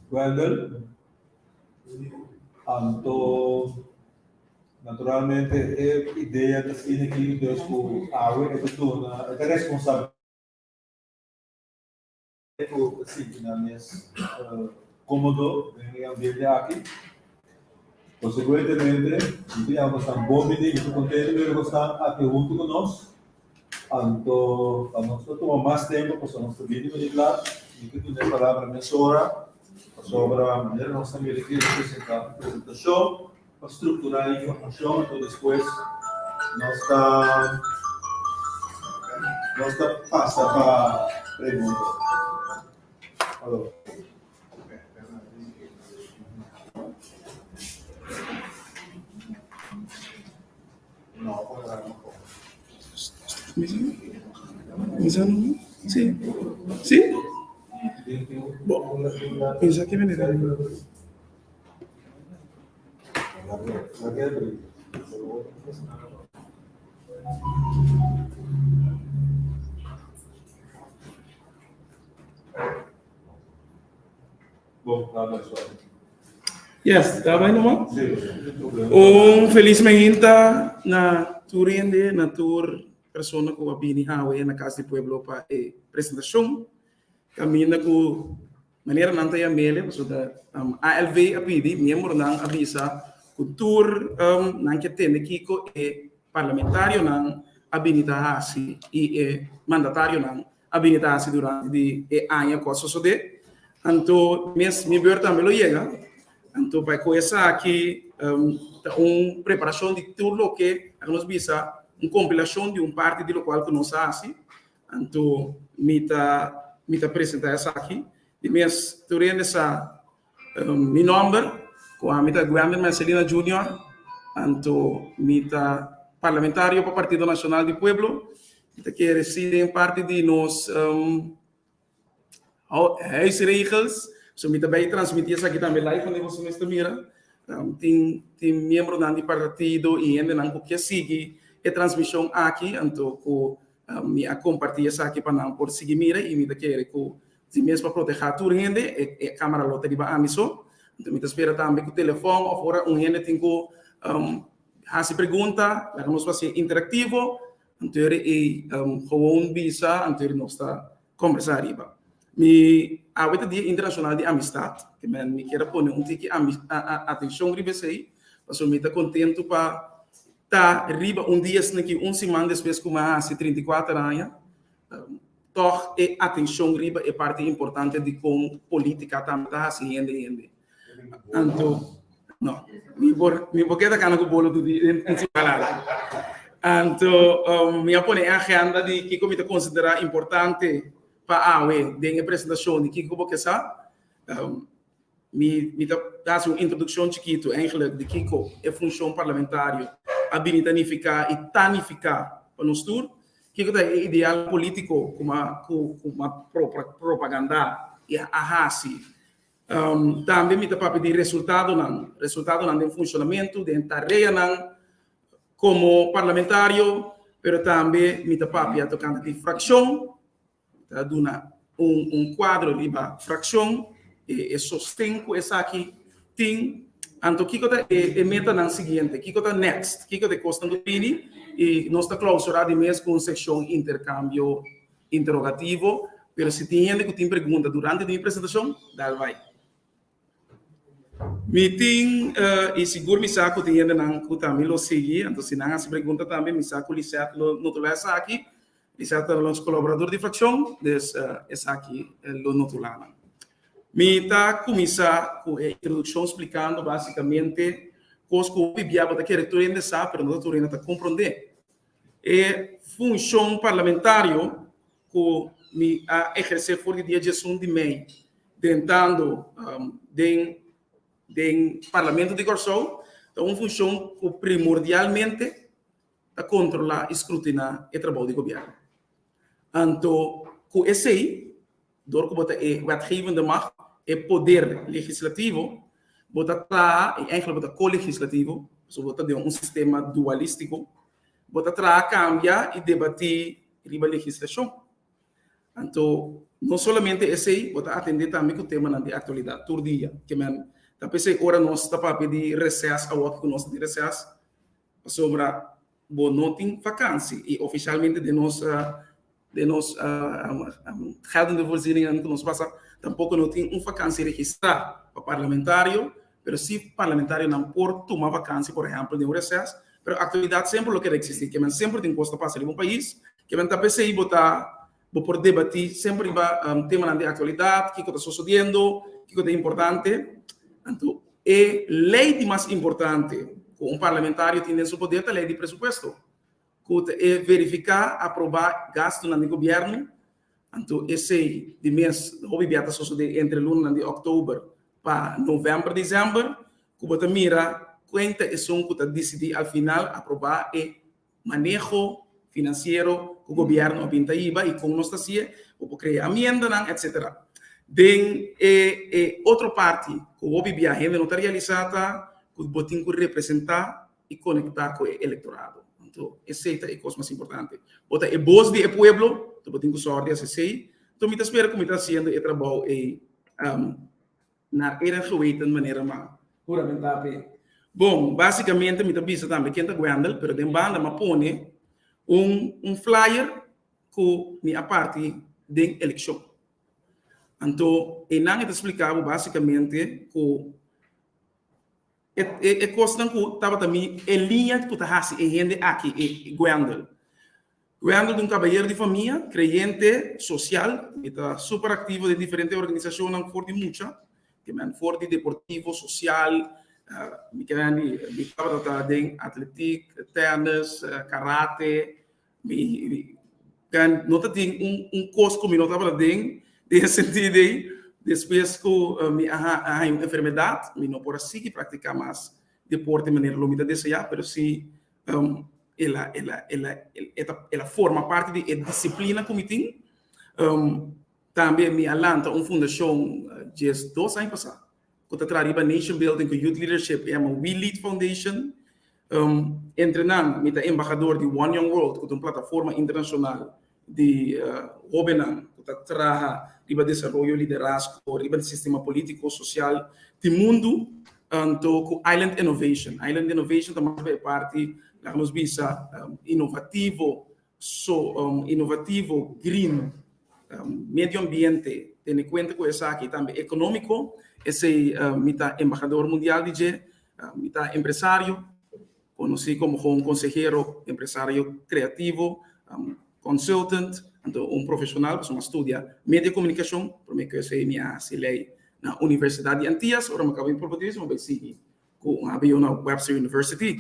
Wendel. Anto naturalmente e idea ta asina aki dus ku awe e ta duna e ta responsabilidat ku ta sinti nan mes komodo den e ambiente aki. Konsekuentemente mi ta yama boso bon bini, mi ta kontento di mira boso aki huntu ku nos. Anto pa nos no tuma mas tempu pasobra nos ta bini bini kla, mi ke duna e palabra mesora pasobra manera nos ta mira aki nos presenta un presentashon pa strukturá e informashon anto despues nos ta nos ta pasa pa pregunta. Alo. Yes, ta bai numa? Un felis mainta na tur hende, na tur persona ku a bini awe na Kas di Pueblo pa e presentashon. Kaminda ku manera nan ta yam'el, pasobra ta ALV a pidi, miembronan a bisa ku tur nan ke tende kiko e parlamentarionan a bini ta hasi i e mandatarionan a bini ta hasi durante di e aña ku a sosodé. Anto mes mi beurt tambe lo yega. Anto pa e ku esaki ta un preparashon di tur loke a nos bisa, un kompilashon di un parti di lokual ku nos a hasi. Anto mi ta mi ta presentá esaki. Di mes tur hende sa Mi nomber ku ami ta Gwendel Mercelina Junior, anto mi ta parlamentario pa Partido Nacional di Pueblo. Mi ta kere si den parti di nos huisregels, so mi ta bay transmiti esaki tambe live wanneer boso mes ta mira. Tin tin miembronan di partido y hendenan ku ke sigui e transmision aki, anto ku mi a komparti esaki pa nan por sigui mira y mi ta kere ku Si mes pa protehá tur hende, e kámara lo ta riba ami so. Anto mi ta spera tambe ku telefòn òf ora un hende tin ku hasi pregunta, laga nos hasié interaktivo. Anto ora ei gewoon bisa, anto ora nos ta kombersá riba. Mi awe ta Dia Internashonal di Amistat, ke men mi kier a pone un tiki atenshon riba esei, pasobra mi ta kontentu pa ta riba un dia asina ki un siman despues ku mi a hasi 34 aña. Tòg e atenshon riba e parti importante di kon polítika tambe ta hasi hende hende. Anto, no, mi por, mi por keda kana ku bolo tur di un siman largu. Anto, mi a pone e agenda di kiko mi ta konsiderá importante pa awe den e presentashon di kiko bo ke sa. Mi mi ta hasi un introdukshon chikitu eigenlijk di kiko e funshon parlamentario a bini ta nifiká i ta nifiká pa nos tur. Kiko ta e ideal polítiko ku m'a ku ku m'a propagandá i a hasi. Tambe mi ta papia di resultadonan, resultadonan den funshonamentu, den tareanan komo parlamentario, pero tambe mi ta papia tokante di frakshon. Ta duna un un kuadro riba frakshon, e e sosten ku esaki tin. Anto kiko ta e e metanan siguiente? Kiko ta next? Kiko ta e kosnan ku bini? I nos ta klousurá di mes ku un sekshon interkambio interogativo, pero si tin hende ku tin pregunta durante di mi presentashon, dal bai. Mi tin i sigur mi sa ku tin hendenan ku tambe lo sigui, anto si nan hasi pregunta tambe mi sa ku Lisette lo notulá esaki. Lisette ta nos kolaborador di frakshon, dus esaki lo notulá nan. Mi ta kuminsá ku e introdukshon splikando básikamente kos ku hopi bia bo ta kere tur hende sa pero no ta tur hende ta komprondé. E funshon parlamentario ku mi a ehersé for di dia diesun di mei drentando den den Parlamento di Kòrsou ta un funshon ku primordialmente ta kontrolá i skrutiná e trabou di gobièrnu. Anto ku esei, dor ku bo ta e wetgevende macht, e poder legislativo, bo ta traha, i eigenlijk bo ta ko-legislativo, pasobra bo ta den un sistema dualístiko, bo ta traha kambia i debatí riba legislashon. Anto no solamente esei, bo ta atendé tambe ku temanan di aktualidat tur dia. Ke men ta p'esei ora nos ta papia di reses awor ku nos ta di reses, pasobra bo no tin vakansi i ofishalmente den nos den nos geldende voorzieningen ku nos pasa tampoko no tin un vakansi registrá pa parlamentario, pero si parlamentarionan por tuma vakansi por ehèmpel den un reses, pero aktualidat semper lo keda eksistí. Ke men semper tin kos ta pasa riba un pais. Ke men ta p'esei bo ta bo por debatí semper riba temanan di aktualidat, kiko ta sosodiendo, kiko ta importante. Anto e lei di mas importante ku un parlamentario tin den su poder ta lei di presupuesto, ku ta e verifiká, aprobá gastunan di gobièrnu. Anto esei di mes hopi bia ta sosodé entre lunanan di òktober pa novèmber, desèmber, ku bo ta mira ken ta esun ku ta disidí al final aprobá e maneho finansiero ku gobièrnu a bin ta hiba i kon nos ta hasié, bo por krea amiendanan, etsetera. Den e e otro parti ku hopi bia hende no ta realisá ta ku bo tin ku representá i konektá ku e elektorado. Anto esei ta e kos mas importante. Bo ta e bos di e pueblo, anto bo tin ku sòrdi hasi esei. Anto mi ta spera ku mi ta hasiendo e trabou ei Naar eer en geweten manera ma huramentá p'e. Bon, básikamente mi ta bisa tambe ken ta Gwendel, pero den banda m'a pone un un flyer ku mi a parti den elekshon. Anto einan e ta splika bo básikamente ku e e kosnan ku tabata mi e liña ku ta hasi e hende aki e Gwendel. Wendel ta un kabayero di famia, kreyente, sosial, i ta super aktivo den diferente organisashonnan for di mucha, ke men for di deportivo, sosial, mi ke men di mi tabata ta den atletik, tènis, karate, mi no ta tin un un kos ku mi no tabata den, den e sentido ei, despues ku mi a haña un enfermedat mi no por a sigui praktiká mas deporte manera lo mi ta deseá, pero si El a, el a, el a, e ta, el a forma parti di e disiplina ku mi tin. Tambe mi a lanta un fundashon 12 aña pasá ku ta traha riba nation building ku youth leadership, e yama We Lead Foundation. Entre nan mi ta embahador di One Young World ku ta un plataforma internashonal di hóbennan ku ta traha riba desaroyo liderazgo riba sistema polítiko, sosial di mundu, anto ku Island Innovation. Island Innovation ta mas riba e parti, laga nos bisa, inovativo, so inovativo, green, medio ambiente, tene kuenta ku esaki, tambe ekonómiko. Esei mi ta embahador mundial di dje, mi ta empresario. Konosí komo un konsehero, empresario kreativo, consultant, anto un profeshonal pasobra mi a studia medio komunikashon, promé ku esei mi a hasi lei na Universidat di Antillas, ora mi a kaba mi propedeus mi a bai sigui ku un HBO na Webster University.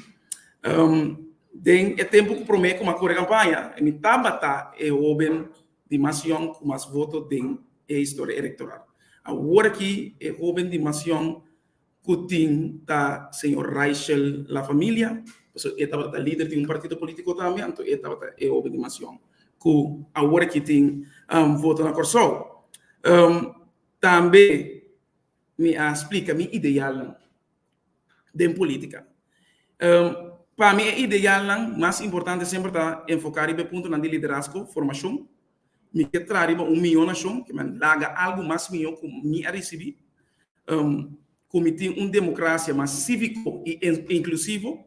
Den e tempu ku promé ku mi a kore kampaña mi tabata e hóben di mas yòn ku mas voto den e historia elektoral. Awor aki e hóben di mas yòn ku tin ta señor Raichel La Familia, pasobra e tabata lider di un partido politico tambe, anto e tabata e hoben di mas yong ku awor aki tin voto na Kòrsou. Tambe mi a splika mi idealnan den politica. Pa mi e idealnan mas importante semper ta enfoká riba e puntonan di liderazgo, formashon. Mi ke traha riba un mihó nashon, ke men laga algu mas mihó ku mi a risibí. Ku mi tin un demokrasia mas síviko i inklusivo,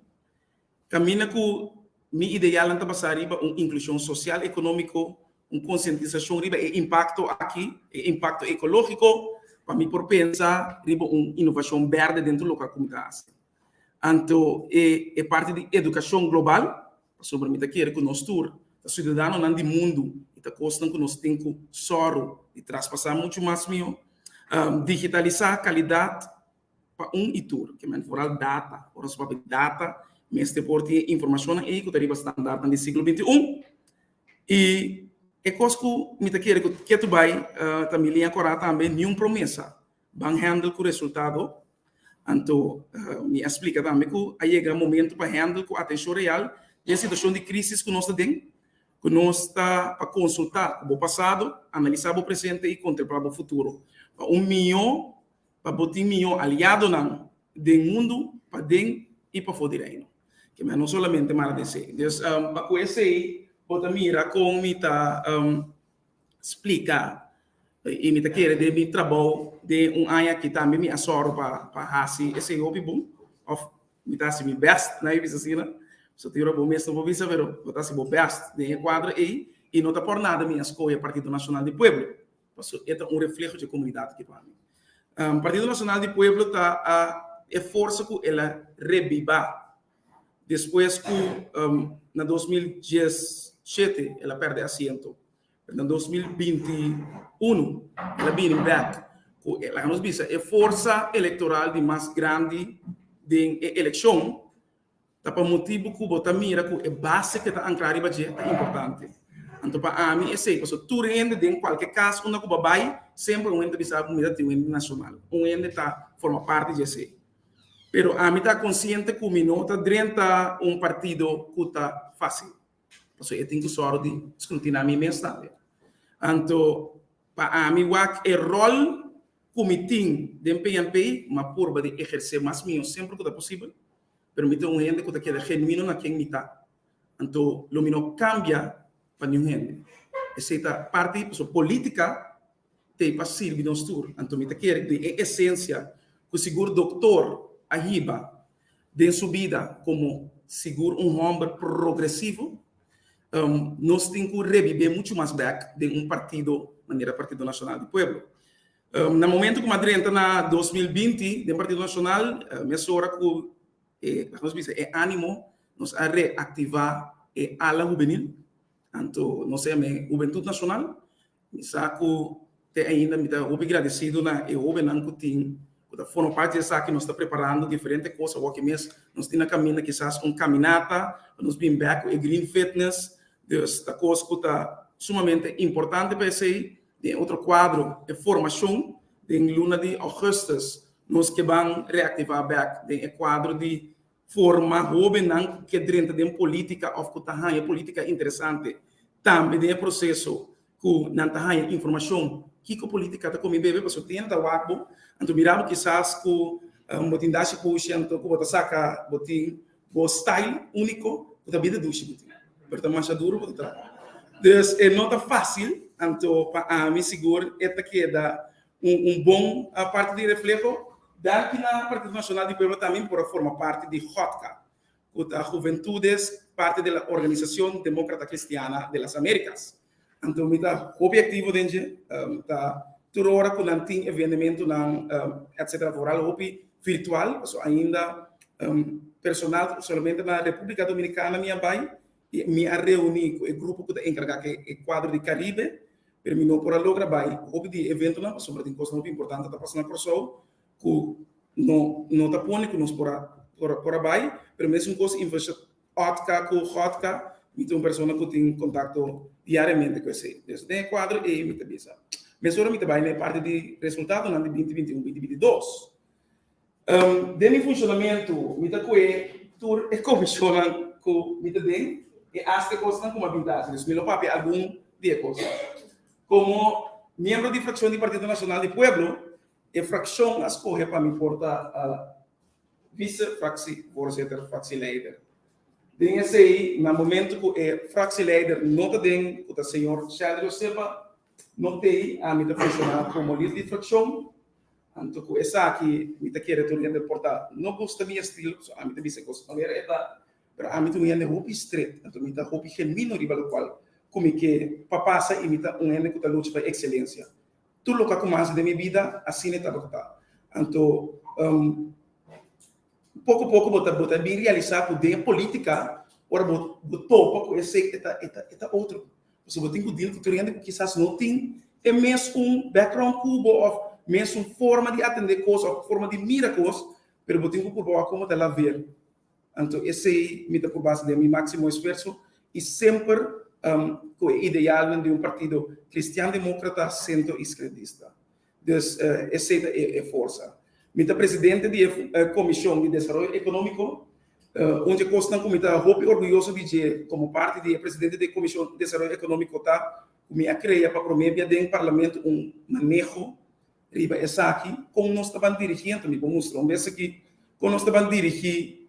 kaminda ku mi idealnan ta basá riba un inklushon sosial ekonómiko, un konsientisashon riba e impakto aki, e impakto ekológiko, pa mi por pensa riba un inovashon bèrdè den tur loke ku mi ta hasi. Anto e e parti di edukashon global, pasobra mi ta kere ku nos tur ta siudadanonan di mundu i ta kosnan ku nos tin ku sòru di traspasá muchu mas mihó. Digitalisá kalidat pa un i tur, ke men foral data. Ora nos papia di data, mester por tin e informashonnan ei ku ta riba standartnan di siglo 21. I e kos ku mi ta kere ku ketu bai ta mi liña kòrá tambe, niun promesa ban handle ku resultado. Anto mi a splika tambe ku a yega momento pa handle ku atenshon real den situashon di krisis ku nos ta den, ku nos ta pa konsultá ku bo pasado, analisá bo presente i kontemplá bo futuro pa un mihó, pa bo tin mihó aliadonan den mundu, paden i pafó di Reino. Ke mi a no solamente mara den esei. Dus pa ku esei bo ta mira kon mi ta. splika i mi ta kere den mi trabou den un aña aki tambe mi a sòru pa pa hasi esei hopi bon òf mi ta hasi mi bèst na e bisa asina. So tin ora bo mes no por bisa pero bo ta hasi bo bèst den e kuadro ei i no ta por nada mi a skohe Partido Nashonal di Pueblo pasobra e ta un refleho dje komunidat aki pa mi. Partido Nashonal di Pueblo ta e forsa ku el a rebibá Despues ku na 2017 el a pèrdè asiento, pero na 2021 el a bini bèk ku laga nos bisa e forsa elektoral di mas grandi den e elekshon ta pa motibu ku bo ta mira ku e base ku e ta ankrá riba dje ta importante. Anto pa ami esei pasobra tur hende den kualke kas unda ku bo a bai semper un hende ta bisa bo mira tin un hende nashonal, un hende ta forma parti di esei. Pero ami ta konsiente ku mi no ta drenta un partido ku ta fásil. Pasobra e tin ku sòru di skrutiná mi mes tambe. Anto pa ami wak e ròl ku mi tin den PNP, m'a purba di ehersé mas mihó semper ku ta posibel. Pero mi ta un hende ku ta keda genuino na ken mi ta. Anto lo mi no kambia pa niun hende. Esei ta parti, pasobra polítika t'ei pa sirbi nos tur. Anto mi ta kere den e esensia ku sigur doktor a hiba den su bida komo sigur un hòmber progresivo, nos tin ku rebibé muchu mas bèk den un partido manera Partido Nashonal di Pueblo. Na momento ku mi a drenta na 2020 den Partido Nashonal, mesora ku e, laga nos bisa, e ánimo, nos a reaktivá e ala hubenil. Anto nos a yam'é Hubentut Nashonal. Mi sa ku te ainda mi ta hopi gradesido na e hóbennan ku tin ku ta forma parti di esaki. Nos ta preparando diferente kos awoki mes. Nos tin na kaminda kisas un kaminata pa nos bin bèk ku e Green Fitness. Dus ta kos ku ta sumamente importante pa esei. Den e otro kuadro, e formashon den luna di ougùstùs nos ke ban reaktivá bèk den e kuadro di forma hóbennan ku ke drenta den polítika òf ku ta haña polítika interesante. Tambe den e proseso ku nan ta haña informashon kiko polítika ta komi bebe, pasobra tin hende ta wak bo, anto mira bo kisas ku bo tin dashi pushi anto ku bo ta saka bo tin bo style úniko ku ta bida dushi bo tin, pero ta masha duru bo ta traha. Dus e no ta fásil, anto pa ami sigur e ta keda un bon parti di refleho. Danki na Partido Nacional di Pueblo tambe por a forma parti di JODCA, cu ta Juventudes parte de la Organizacion Democrata Cristiana de las Americas. Anto mi ta hopi activo den dje, ta tur ora cu nan tin evenementonan etcetera, vooral hopi virtual, pasobra ainda personal solamente na Republica Dominicana mi a bay y mi a reuni cu e grupo cu ta encarga cu e cuadro di Caribe, pero mi no por a logra bai hopi di e eventonan pasobra tin kosnan hopi importante ta pasa na Kòrsou ku no no ta pone ku nos por a por a bai, pero mesun kos infrastruktura Otka ku Gotka, mi ta un persona ku tin kontakto diariamente ku esei. Dus den e kuadro ei mi ta bisa. Mesora mi ta bai na e parti di resultatonan di binti binti un, binti binti dos. Den mi funshonamentu mi ta kohe tur e komishonnan ku mi ta den i hasta e kosnan ku mi a bin ta hasi. Dus mi lo papia algun di e kosnan. Komo miembro di frakshon di Partido Nashonal di Pueblo, e frakshon a skohe pa mi por ta vise-fraksievoorzitter, fraksieleider. Den esei, na momentu ku e fraksieleider no ta den, ku ta señor Sheldry Osepa, no t'ei, ami ta funshoná komo lider di frakshon. Anto ku esaki mi ta kere tur hende por ta no gusta mi estilo, pasobra ami ta bisa e kos manera e ta, pero ami ta un hende hopi stret, anto mi ta hopi genuino riba lokual ku mi ke pa pasa i mi ta un hende ku ta lucha pa ekselensia. Tur loke a kumansa den mi bida asina e tabata ta. Anto poko poko bo ta bo ta bin realisá ku den e polítika ora bo bo topa ku esei e ta e ta e ta otro. Pasobra bo tin ku deal ku tur hende ku kisas no tin e mesun background ku bo òf mesun forma di atendé kos òf forma di mira kos, pero bo tin ku purba wak komo ta laver. Anto esei mi ta purba hasi den mi máksimo esfuerso i semper ku e idealnan di un partido kristian-demókrata sentro-iskerdista. Dus esei ta e forsa. Mi ta presidente di e Komishon di Desaroyo Ekonómiko. Un di e kosnan ku mi ta hopi orguyoso di dje komo parti di e presidente di e Komishon di Desaroyo Ekonómiko ta ku mi a krea pa promé bia den Parlamento un maneho riba esaki kon nos ta ban dirigí. Anto mi por mustra un bes aki kon nos ta ban dirigí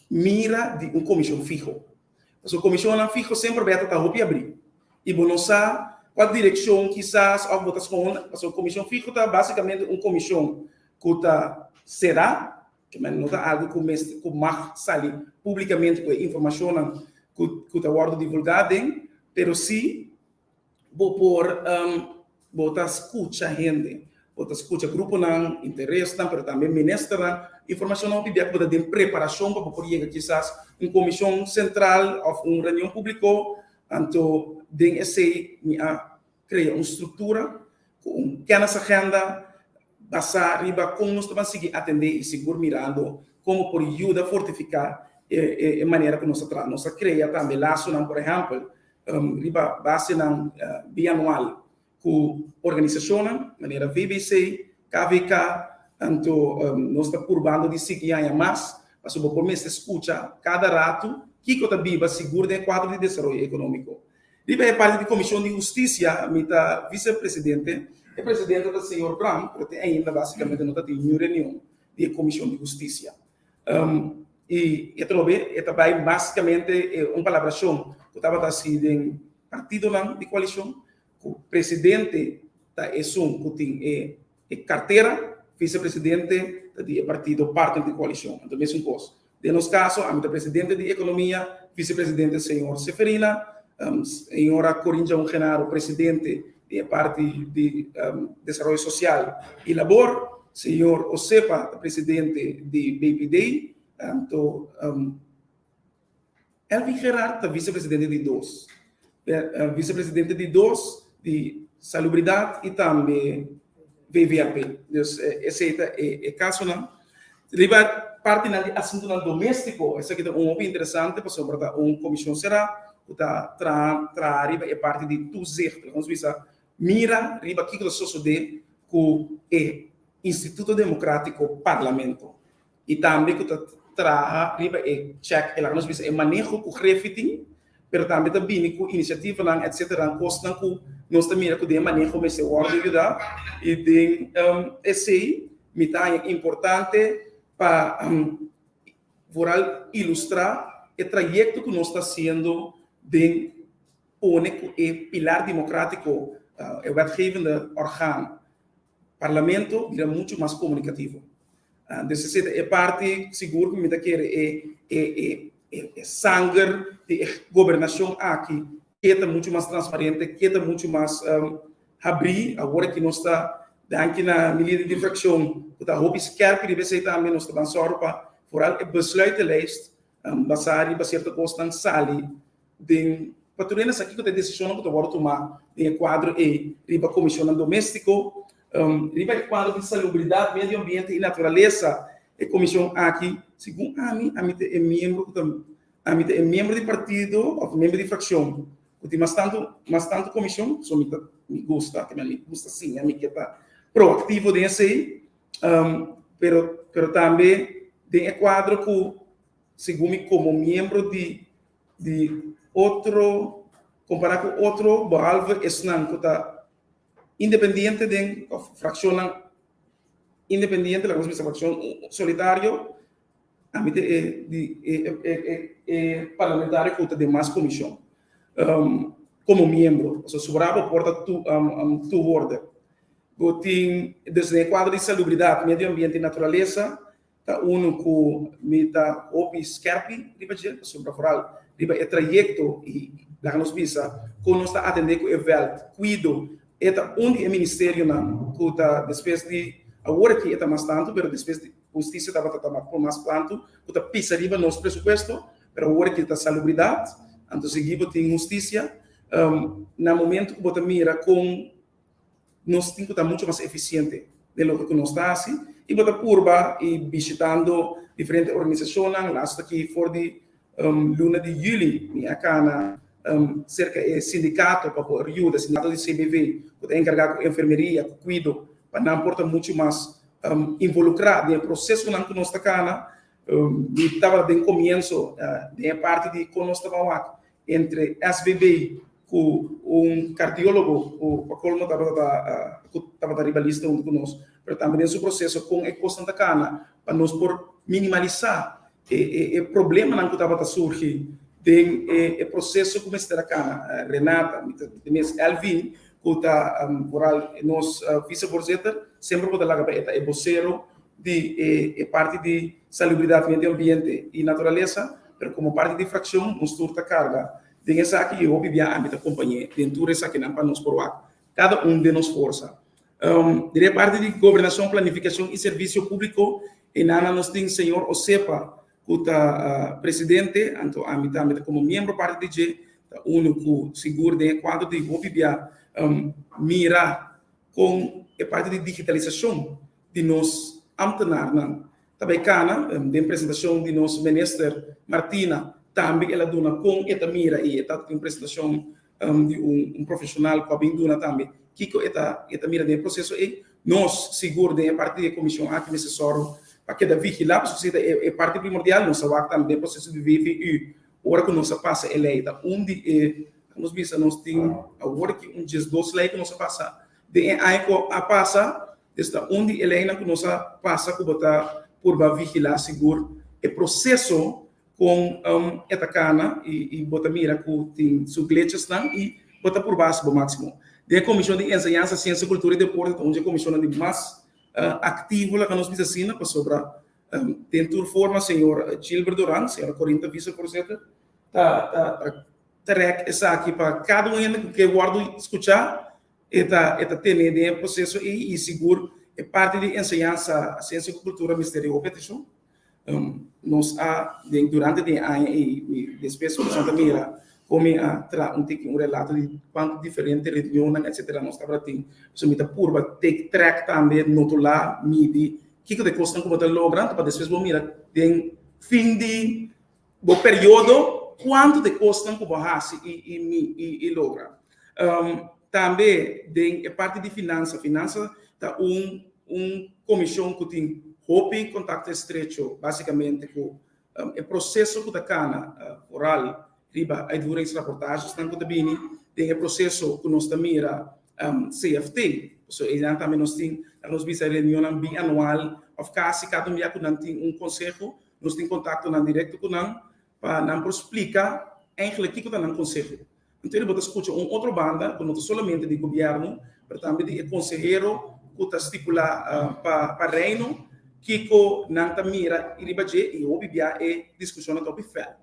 mira di un komishon fiho. Pasobra komishonnan fiho semper beta ta hopi abrí i bo no sa. kua direkshon kisas òf bo ta skohe, pasobra komishon fiho ta básikamente un komishon ku ta será, ke men no ta algu ku mester ku mag sali públikamente ku e informashonnan ku ku ta wòrdu divulgá den, pero sí bo por bo ta skucha hende, bo ta skucha gruponan, interesnan, pero tambe ministernan, informashonnan hopi bia ku bo ta den preparashon pa bo por yega kisas un komishon sentral òf un reunion públiko. Anto den esei mi a krea un struktura ku un kennisagenda basá riba kon nos ta ban sigui atendé i sigur mirando kon bo por yuda fortifiká e manera ku nos ta traha. Nos a krea tambe lasonan, por ehèmpel, riba basenan bianual ku organisashonnan manera VBC, KVK, anto nos ta purbando di sigui haña mas, pasobra bo por mester skucha kada ratu kiko ta biba sigur den e kuadro di desaroyo ekonómiko. Riba e parti di Komishon di Hustisia mi ta visepresidente, e presidente ta señor Bram, pero te ainda básikamente no ta tin niun reunion di e Komishon di Hustisia. I e trobe e ta bai básikamente un palabrashon ku tabata hasi den partidonan di koalishon ku presidente ta esun ku tin e e kartera, visepresidente ta di e partido partner di koalishon. Anto mesun kos den nos kaso, ami ta presidente di ekonomia, visepresidente señor Seferina, señora Corinne Jaun Genaro presidente di e parti di desaroyo sosial i labor, señor Osepa ta presidente di BPD, anto Elvin Gerard ta visepresidente di dos, visepresidente di dos di Salubridat i tambe VVAP. Dus esei ta e kasonan. Riba partinan di asuntunan doméstiko, esaki ta un hopi interesante pasobra ta un komishon será ku ta traha traha riba e parti di toezicht. Laga nos bisa mira riba kiko ta sosodé ku e instituto demokratiko parlamento. I tambe ku ta traha riba e check, e laga nos bisa e maneho ku Grefi tin, pero tambe ta bini ku inisiativanan etcetera, kosnan ku nos ta mira ku den e maneho mester wòrdu yuda. I den esei mi ta haña importante pa vooral ilustrá e trayekto ku nos ta hasiendo den pone ku e pilar demokratiko, e wetgevende orgaan, Parlamento bira muchu mas komunikativo. Dus esei ta e parti sigur ku mi ta kere e e e e sanger di e gobernashon aki ke ta muchu mas transparente, ke ta muchu mas habrí. Awor aki nos ta danki na mi lider di frakshon ku ta hopi skèrpi riba esei tambe nos ta ban sòru pa foral e besluitenlijst basá riba sierto kosnan sali Den patruyana sa kiko ta e desishonnan ku ta wòrdu tumá den e kuadro ei riba komishonnan doméstiko, riba e kuadro di salubridat, medio ambiente i naturalesa. E komishon aki, segun ami, ami ta e miembro ku ta ami ta e miembro di partido òf miembro di frakshon ku tin mas tantu mas tantu komishon, so mi ta mi gusta, mi gusta siña, mi ke ta proaktivo den esei, pero pero tambe den e kuadro ku segun mi komo miembro di di otro kompará ku otro behalve esnan ku ta independiente den òf frakshonnan independiente laga nos bisa frakshon solitario ami ta e di e e e parlamentario ku ta den mas komishon komo miembro pasobra sobrá bo por ta toehoorder bo tin dus den e kuadro di salubridat medio ambiente i naturalesa Ta unu ku mi ta hopi skèrpi riba dje, pasobra foral riba e trayekto i laga nos bisa kon nos ta atendé ku e vèlt, kuido, e ta un di e ministerionan ku ta despues di, awor aki e ta mas tantu, pero despues di hustisia tabata ta por mas tantu, ku ta pisa riba nos presupuesto, pero awor aki ta salubridat, anto sigui bo tin hustisia. Na momento ku bo ta mira kon nos tin ku ta muchu mas efisiente den loke ku nos ta hasi i bo ta purba i bishitando diferente organisashonnan. Laatste aki for di luna di yüli mi a kana serka e sindikato pa por yuda, sindikato di CBV ku ta enkargá ku enfermeria, ku kuido, pa nan por ta muchu mas involukrá den e prosesonan ku nos ta kana. Mi tabata den komienso den e parti di kon nos ta ban wak entre SVB ku un kardiólogo ku pa kolmo tabata ku tabata riba lista huntu ku nos, pero tambe den su proseso kon e kosnan ta kana pa nos por minimalisá e e e problemanan ku tabata surgi den e proseso ku mester a kana. Renata, mi ta mes Elvin ku ta vooral nos vicevoorzitter, semper bo ta laga pa e ta e bosero di e parti di salubridat, medio ambiente i naturalesa, pero komo parti di frakshon nos tur ta karga den esaki i hopi bia ami ta kompañ'é den tur esakinan pa nos por wak kada un den nos forsa. Den e parti di gobernashon, planifikashon i servisio públiko einan nos tin señor Osepa ku ta presidente, anto ami tambe ta komo miembro parti di dje, ta unu ku sigur den e kuadro di hopi bia mira kon e parti di digitalisashon di nos ambtenarnan ta bai kana. Den presentashon di nos minister Martina tambe el a duna kon e ta mira i e ta tin un presentashon di un profeshonal ku a bin duna tambe kiko e ta e ta mira den e proseso ei. Nos sigur den e parti di e komishon aki mester sòru pa keda vigilá pasobra esei ta e parti primordial. Nos a wak tambe den e proseso di VVU ora ku nos a pasa e lei ta un di e nos bisa nos tin awor aki un diesdos lei ku nos a pasa den e aña ku a pasa. Des ta un di e leinan ku nos a pasa ku bo ta purba vigilá sigur e proseso kon e ta kana i bo ta mira ku tin su glitchesnan i bo ta purba hasi bo máksimo. Den e Komishon di Enseñansa, Siensia, Kultura i Deporte ta un di e komishonnan di mas aktivo laga nos bisa asina pasobra den tur forma señor Gilbert Doran, señora Corinta vicevoorzitter ta ta trèk esaki pa kada un hende ku ke wòrdu skuchá. E ta e ta tene den e proseso ei i sigur e parti di enseñansa, siensia ku kultura mester di hopi atenshon. Nos a den durante di e aña ei mi despues ku ta mira kon mi a traha un tiki un relato di kuantu diferente reunionnan etsetera nos tabata tin. Pasobra mi ta purba take track tambe, notulá, midi kiko ta e kosnan ku bo ta logra pa despues bo mira den fin di bo periodo kuantu ta e kosnan ku bo hasi i i logra. Tambe den e parti di finansa, finansa ta un un komishon ku tin hopi kontakto estrecho basikamente ku e proseso ku ta kana foral riba uitvoeringsrapportagesnan ku ta bini den e proseso ku nos ta mira CFT. Pasobra einan tambe nos tin laga nos bisa reunionnan bianual òf kasi kada un bia ku nan tin un konseho Nos tin kontaktonan direkto ku nan pa nan por splika eigenlijk kiko ta nan konseho. Anto bo ta skucha un otro banda ku no ta solamente di gobièrnu, pero tambe di e konsehero ku ta stipulá pa Reino kiko nan ta mira riba dje i hopi bia e diskushonnan ta hopi fèl.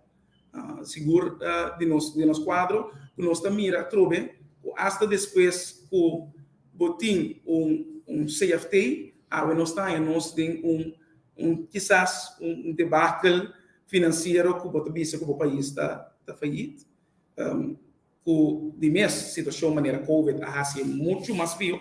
Sigur di nos di nos kuadro ku nos ta mira atrobe ku asta despues ku bo tin un un CFT awe nos ta haña nos den un un kisas un debakel finansiero ku bo ta bisa ku bo pais ta ta fayit. Ku di mes situashon manera covid a hasi muchu mas pio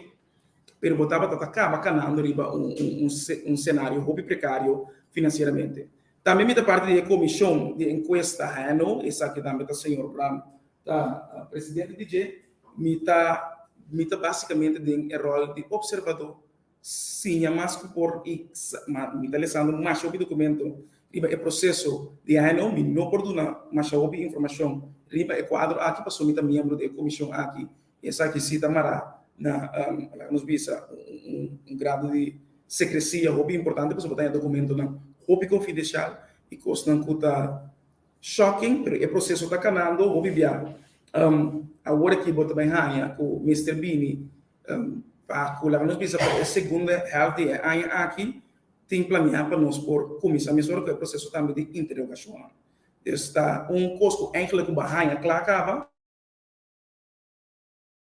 pero bo tabata ta kaba kanando riba un un un senario hopi prekario finansieramente. Tambe mi ta parti di e komishon di enkuesta HNO, esaki tambe ta señor Bram ta presidente di dje. Mi ta mi ta basikamente den e ròl di opservadó, siña mas ku por i mi ta lesando masha hopi dokumento riba e proseso di HNO. Mi no por duna masha hopi informashon riba e kuadro aki pasobra mi ta miembro di e komishon aki i esaki si ta mará na laga nos bisa un grado di sekresia hopi importante pasobra bo ta haña dokumentonan hopi konfidensial i kosnan ku ta shocking, pero e proseso ta kanando hopi bia. Awor aki bo ta bai haña ku mester bini pa ku laga nos bisa pa e segundo hèlft di e aña aki tin planeá pa nos por kuminsá mesora ku e proseso tambe di interogashonnan. Dus ta un kos ku èinkelijk ku bo a haña kla kaba.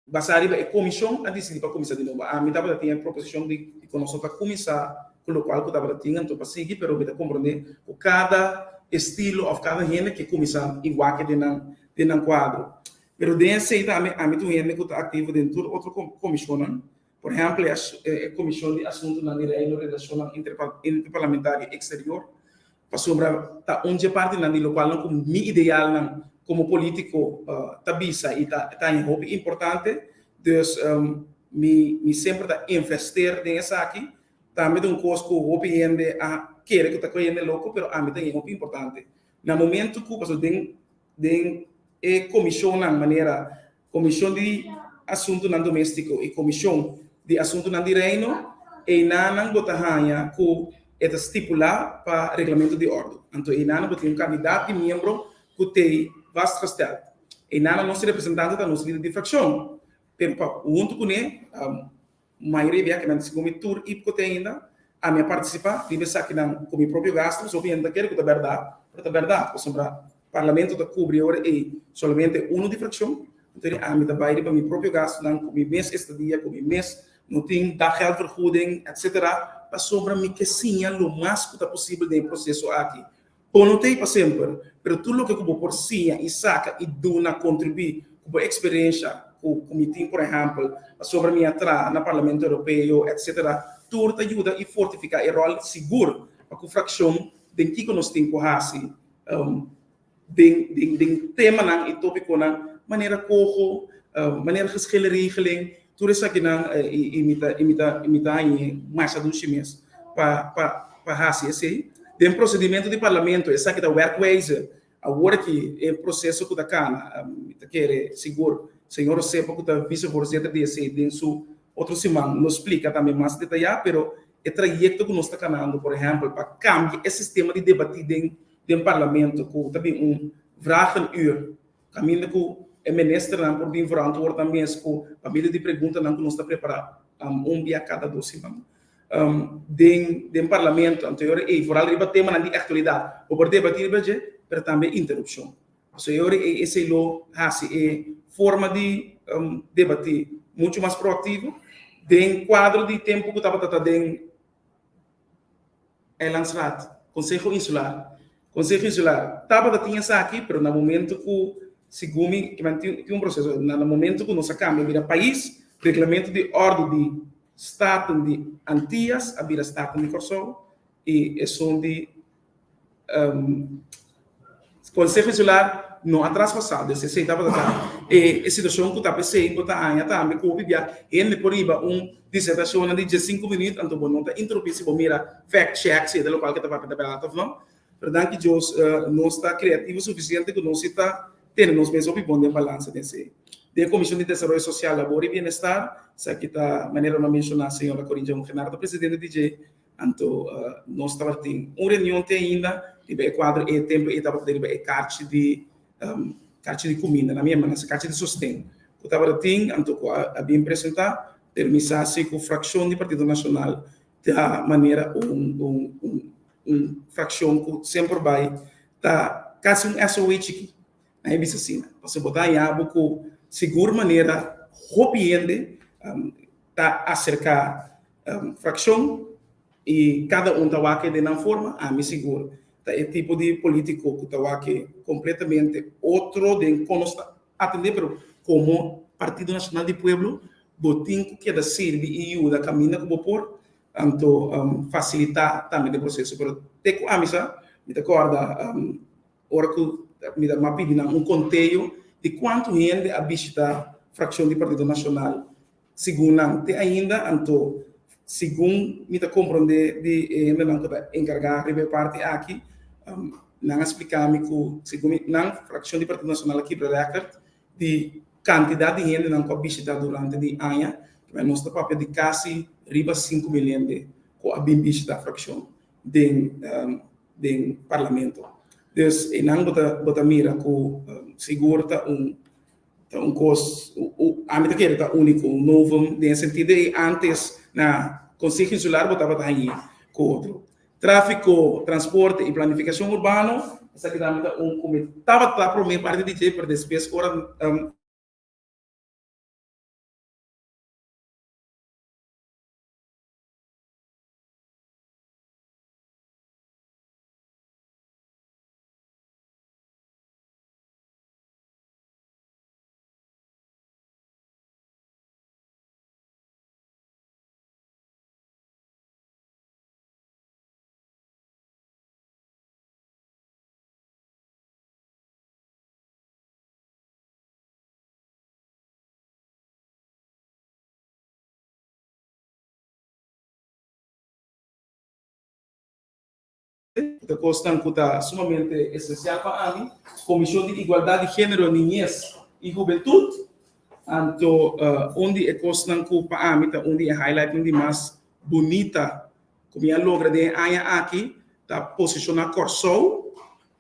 Basá riba e komishon a disidí pa kuminsá di nobo. Ami tabata tin e proposishon di ku nos no ta kuminsá ku lokual ku tabata tin anto pa sigui, pero mi ta komprondé ku kada estilo òf kada hende ke kuminsá i wak den nan den nan kuadro. Pero den esei tambe ami ta un hende ku ta aktivo den tur otro komishonnan. Por ehèmpel e komishon di asuntunan di Reino, Relashonnan Interparlamentario Eksterior. Pasobra ta un dje partinan di lokualnan ku mi idealnan komo polítiko ta bisa i ta haña hopi importante. Dus mi mi semper ta invester den esaki. Tambe ta un kos ku hopi hende a kere ku ta koe hende loko, pero ami ta haña hopi importante. Na momento ku, pasobra den den e komishonnan manera Komishon di Asuntunan Doméstiko i Komishon di Asuntunan di Reino, einanan bo ta haña ku e ta stipulá pa Reglamento di Òrdu. Anto einanan bo tin un kandidat di miembro ku t'ei vastgesteld. Einan nos representante ta nos lider di frakshon, pero pa huntu kuné mayoria bia ke nan segun mi tur IPKO te ainda, ami a partisipá riba esakinan ku mi propio gastu, pasobra hopi hende ta kere ku ta bèrdat, pero ta bèrdat pasobra parlamento ta kubri e ora ei solamente unu di frakshon, entonces ami ta bai riba mi propio gastunan ku mi mes estadia, ku mi mes no tin daggeldvergoeding etcetera, pasobra mi ke siña lo mas ku ta posibel den e proseso aki. Bo no ta ei pa semper, pero tur loke ku bo por siña i saka i duna, kontribuí ku bo eksperensha ku ku mi tin, por ehèmpel, pasobra mi a traha na Parlamento Europeo, etcetera, tur ta yuda i fortifiká e ròl sigur pa ku frakshon den kiko nos tin ku hasi den den den temanan i tópikonan manera koho, manera geschillenregeling, tur esakinan i mi ta i mi ta i mi ta hañ'é masha dushi mes pa pa pa hasi esei. Den prosedimentu di parlamento esaki ta werkwijze. Awor aki e proseso ku ta kana, mi ta kere sigur señor Osepa ku ta visevoorzitter di esei den su otro siman lo splika tambe mas detayá, pero e trayekto ku nos ta kanando por ehèmpel pa kambia e sistema di debatí den den parlamento ku ta bin un vragenuur Kaminda ku e ministernan por bin verantwoord nan mes ku pa medio di preguntanan ku nos ta prepará un bia kada dos siman den den parlamento. Anto e ora ei foral riba temanan di aktualidat bo por debatí riba dje, pero tambe interupshon. Pasobra e ora ei esei lo hasi e forma di debatí muchu mas proaktivo den kuadro di tempu ku tabata ta den Eilandsraad, Konseho Insular. Konseho Insular tabata tin esaki, pero na momento ku segun mi, kiman tin un proseso, na momento ku nos a kambia bira pais, reglamento di òrdu di Staten di Antias a bira Staten di Kòrsou i esun di Konseho Insular no a traspasá. Dus esei tabata ta e situashon ku ta p'esei bo ta haña tambe ku hopi bia hende por riba un disertashonnan di diesinku minüt anto bo no ta interumpí si bo mira fact check si e ta lokual ke ta papia ta bèrdat òf no. Pero danki Dios nos ta kreativo sufisiente ku nos si ta tene nos mes hopi bon den balansa den esei. Den e Komishon di Desaroyo Sosial, Labor i Bienestar, esaki ta manera mi a menshoná señora Corinne Jong-Genaro ta presidente di dje. Anto nos tabatin un reunion te ainda riba e kuadro e tempu ei tabata riba e karchi di karchi di kuminda na mi hermana sa karchi di sosten ku tabatin anto ku a bin presentá pero mi sa si ku frakshon di Partido Nashonal ta manera un un un un frakshon ku semper bai ta kasi un SOE chikí nan e bisa asina pasobra bo ta haña bo ku sigur manera hopi hende ta aserká Frakshon i kada un ta wak den nan forma, ami sigur ta e tipo di politiko ku ta wak kompletamente otro den kon nos ta atendé, pero komo Partido Nashonal di Pueblo bo tin ku keda sirbi i yuda kaminda ku bo por, anto fasilitá tambe den proseso. Pero te ku ami sa, mi ta kòrda ora ku mi ta pidi nan un konteo di kuantu hende a bishitá frakshon di Partido Nashonal Segun nan te ainda, anto segun mi ta komprondé di e hendenan ku ta enkargá riba e parti aki, nan a splika mi ku segun mi nan frakshon di Partido Nashonal a kibra rèkòrt di kantidat di hendenan ku a bishitá durante di aña, nos ta papia di kasi riba 5000 hende ku a bin bishitá frakshon den den parlamento. Dus einan bo ta bo ta mira ku sigur ta un Ta un kos, ami ta kere ta úniko, un novum den e sentido ei ántes na Konseho Insular bo tabata hañ'é ku otro. Tráfiko, transporte i planifikashon urbano, esaki tambe ta un ku mi tabata promé parti di dje, pero despues ora Ta kosnan ku ta sumamente esensial pa ami. Komishon di Igualdat di Género, Niñes i Hubentut. Anto un di e kosnan ku pa ami ta un di e highlightnan di mas bunita ku mi a logra den e aña aki ta posishoná Kòrsou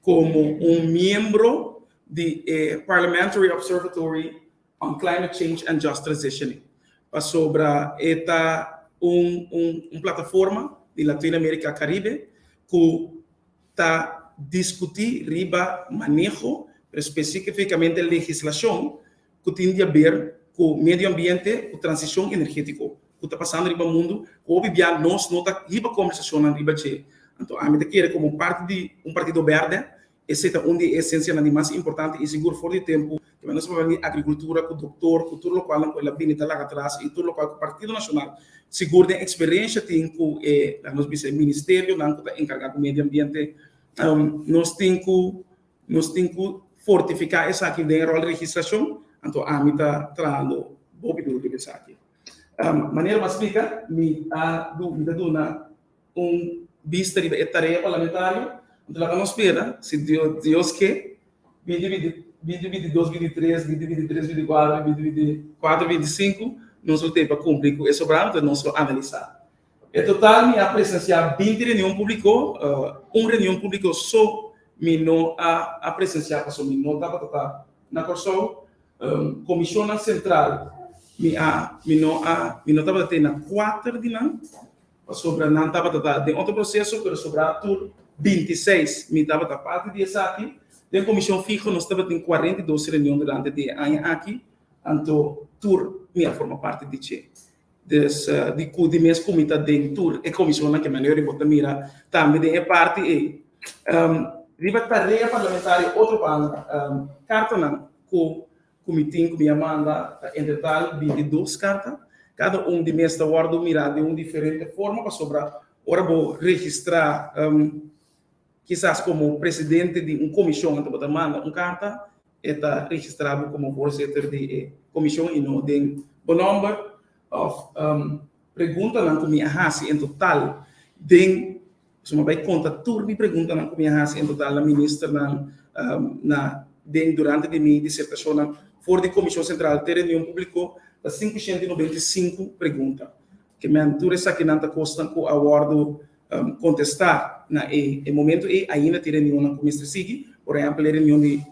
komo un miembro. di e Parliamentary Observatory on Climate Change and Just Transitioning, pasobra e ta un un un plataforma di Latinoamerica Caribe ku ta diskutí riba maneho, pero spesífikamente legislashon ku tin di haber ku medio ambiente ku transishon energétiko ku ta pasando riba mundu, ku hopi bia nos no ta hiba kombersashonnan riba dje. Anto ami ta kere komo parti di un partido bèrdè, esei ta un di e esensianan di mas importante i sigur for di tempu ku nos papia di agrikultura ku doktor ku tur lokualnan ku el a bini ta laga atras i tur lokual ku Partido Nashonal sigur den eksperensha tin ku e laga nos bisa e ministerionan ku ta enkargá ku medio ambiente nos tin ku Nos tin ku fortifiká esaki den e ròl di legislashon, anto ami ta trahando hopi duru riba esaki. Manera mi a splika, mi a mi ta duna un bista riba e tarea parlamentario, anto laga nos spera, si Dios ke, binti binti, binti bintidos, bintitres, binti bintitres, bintikuater, binti bintikuater, bintisinku, nos lo tin pa kumpli ku e sobrá, anto nos lo analisá. En total mi a presensiá 20 reunion públiko, un reunion públiko so mi no a a presensiá pasobra mi no tabata ta na Kòrsou. Komishonnan sentral mi a mi no a mi no tabata te na kuater di nan pasobra nan tabata ta den otro proseso, pero sobrá tur 26 mi tabata parti di esaki. Den komishon fiho nos tabatin 42 reunion durante di e aña aki, anto tur mi a forma parti di dje. Dus di ku di mes ku mi ta den tur e komisionnan ke manera bo ta mira tambe den e parti ei. Riba tarea parlamentario otro banda kartanan ku ku mi tin ku mi a manda ta en total 22 karta. Kada un di mes ta wòrdu mirá den un diferente forma pasobra ora bo registrá kisas komo presidente di un komishon anto bo ta manda un karta e ta registrá bo komo voorzitter di e komishon i no den bo nòmber òf preguntanan ku mi a hasi en total den pasobra mi a bai konta tur mi preguntanan ku mi a hasi en total na ministernan na den durante di mi disertashonnan for di komishon sentral te reunion públiko ta 595 pregunta. Ke men tur esakinan ta kosnan ku a wòrdu kontestá na e e momento ei. Ainda tin reunionnan ku mester sigui, por ehèmpel e reunion di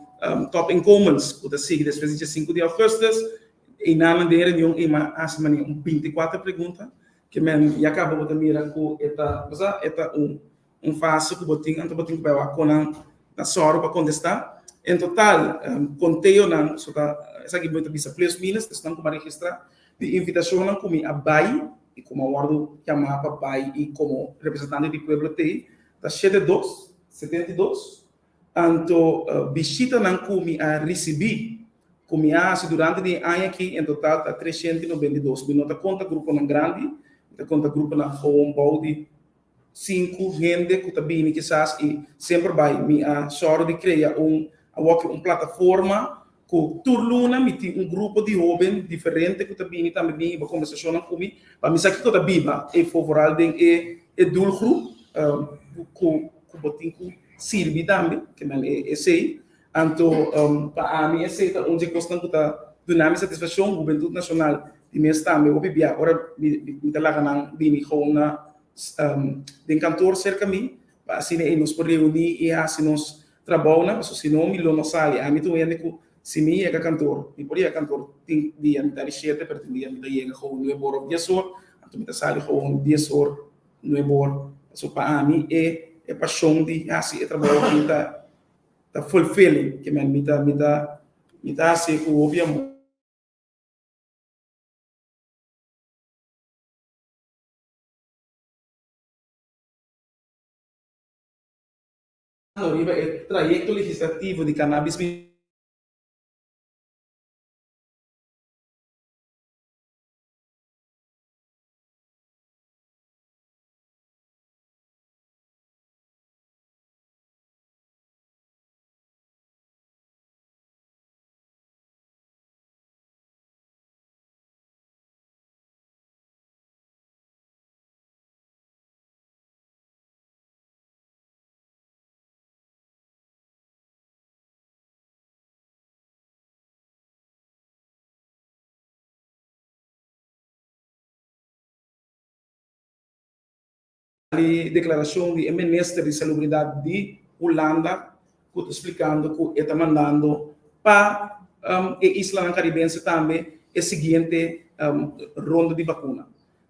topinkomens ku ta sigui despues di 5 di ougùstùs. Einanan den e reunion ei mi a hasi manera un 24 pregunta. Ke men ya kaba bo ta mira ku e ta, bo sa, e ta un un fase ku bo tin anto bo tin ku bai wak kon nan ta sòru pa kontestá. En total konteonan so ta esaki bo ta bisa plus minus esnan ku mi a registrá di invitashonnan ku mi a bai i ku mi a wòrdu yamá pa bai i komo representante di pueblo t'ei ta 72, 72. Anto bishitanan ku mi a risibí ku mi a hasi durante di e aña aki en total ta 392. Mi no ta konta gruponan grandi, mi ta konta gruponan gewoon bou di 5 hende ku ta bini kisas i semper bai mi a sòru di krea un awoki un plataforma ku tur luna mi tin un grupo di hoben diferente ku ta bini tambe bin hiba kombersashonnan ku mi pa mi sa kiko ta biba efo vooral den e e doelgroep ku ku bo tin ku sirbi tambe ke men esei anto pa ami esei ta un di e kosnan ku ta duna mi satisfakshon Hubentut Nashonal di mes tambe hopi bia ora mi ta laga nan bini gewoon na den kantoor serka mi pa asina ei nos por reuní i hasi nos trabounan pasobra si no mi lo no sali. Ami ta un hende ku si mi yega kantoor mi por yega kantoor tin dia mi ta di shete pero tin dia mi ta yega gewoon nuebe or of dies or anto mi ta sali gewoon dies or nuebe or pasobra pa ami e e pashon di hasi e trabou aki ta ta fulfilling ke men mi ta mi ta mi ta hasi ku hopi amor. Riba e trayekto legislativo di cannabis Di deklarashon di e minister di salubridat di Hulanda. ku ta splikando ku e ta mandando pa e islanan karibense tambe e siguiente ronda di bakuna.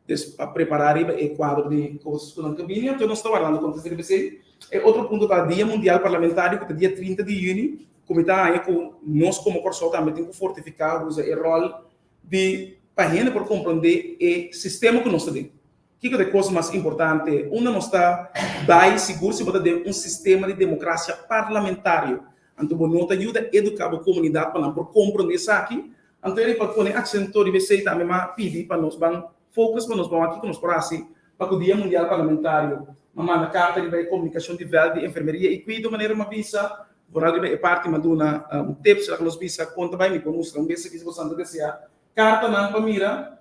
Dus pa prepará riba e kuadro di kos ku nan ta bini, anto nos ta wardando kontesta riba esei. E otro punto ta Dia Mundial Parlamentario ku ta dia 30 di yüni, ku mi ta haña ku nos komo Kòrsou tambe tin ku fortifiká, usa e ròl di pa hende por komprondé e sistema ku nos ta den. Kiko ta e kos mas importante? Unda nos ta bai sigur si bo ta den un sistema di demokrasia parlamentario? Anto bo no ta yuda eduká bo komunidat pa nan por komprondé esaki? Anto e pa pone aksento riba esei tambe m'a pidi pa nos ban focus pa nos ban wak kiko nos por hasi pa ku Dia Mundial Parlamentario. M'a manda karta riba e komunikashon di vèlt di enfermeria i kuido manera m'a bisa, vooral riba e parti m'a duna tips laga nos bisa kon ta bai. Mi por mustra un bes aki si boso ta deseá kartanan pa mira.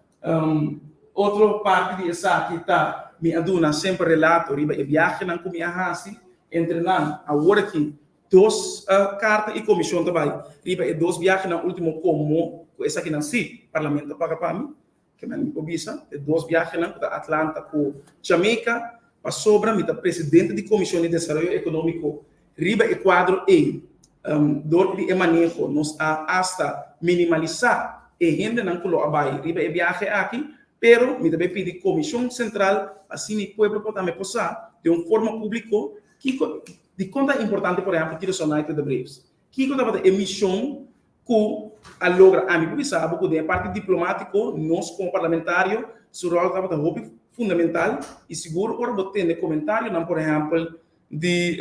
Otro parti di esaki ta mi a duna semper relato riba e biahenan ku mi a hasi entre nan awor aki Dos karta i komishon ta bai riba e dos biahenan último komo ku esakinan sí Parlamento a paga pa mi, ke mi por bisa, e dos biahenan ku ta Atlanta ku Jamaica, pasobra mi ta presidente di Komishon di Desaroyo Ekonómiko riba e kuadro ei. Dor di e maneho nos a asta minimalisá e hendenan ku lo a bai riba e biahe aki, pero mi ta bai pidi Komishon Sentral pa asina e pueblo por tambe por sa den un forma públiko kiko Dikon ta importante por ehèmpel Curaçao Night with the Braves? Kiko tabata e mishon ku a logra? Ami por bisa bo ku den e parti diplomátiko nos komo parlamentario su ròl tabata hopi fundamental i sigur ora bo tende komentarionan por ehèmpel di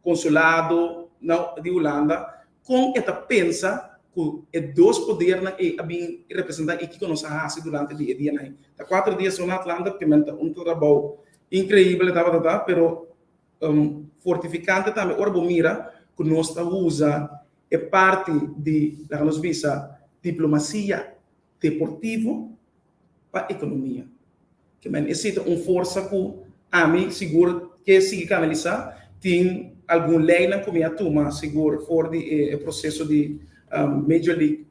konsulado di Hulanda kon e ta pensa ku e dos podernan ei a bin representá i kiko nos a hasi durante di e dianan ei. Ta kuater dia so na Atlanta porque men ta un trabou Increíble tabata ta, pero fortificante tambe ora bo mira cu nos ta usa e parti di, laga nos bisa, diplomacia deportivo pa economia. Ke men esey ta un forsa cu ami sigur ke sigui canalisa. Tin algun leynan cu mi a tuma sigur for di e proceso di Major League,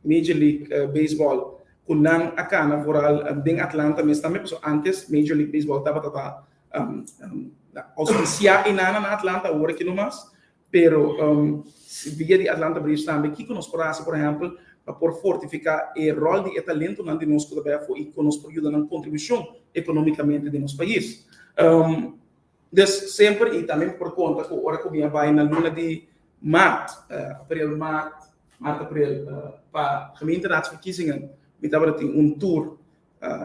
Major League Baseball ku nan a kana vooral den Atlanta mes tambe, pasobra antes Major League Baseball tabata ta auspisiá e nana na Atlanta, awor aki no mas, pero via di Atlanta Braves tambe, kiko nos por hasi por ehèmpel pa por fortifiká e ròl di e talentonan di nos ku ta bai afó i kon nos por yuda nan kontribushon ekonómikamente den nos pais. Dus semper i tambe mi por konta ku ora ku mi a bai na luna di mart, aprel, mart, mart, aprel, pa gemeenteraadsverkiezingen, mi tabata tin un tour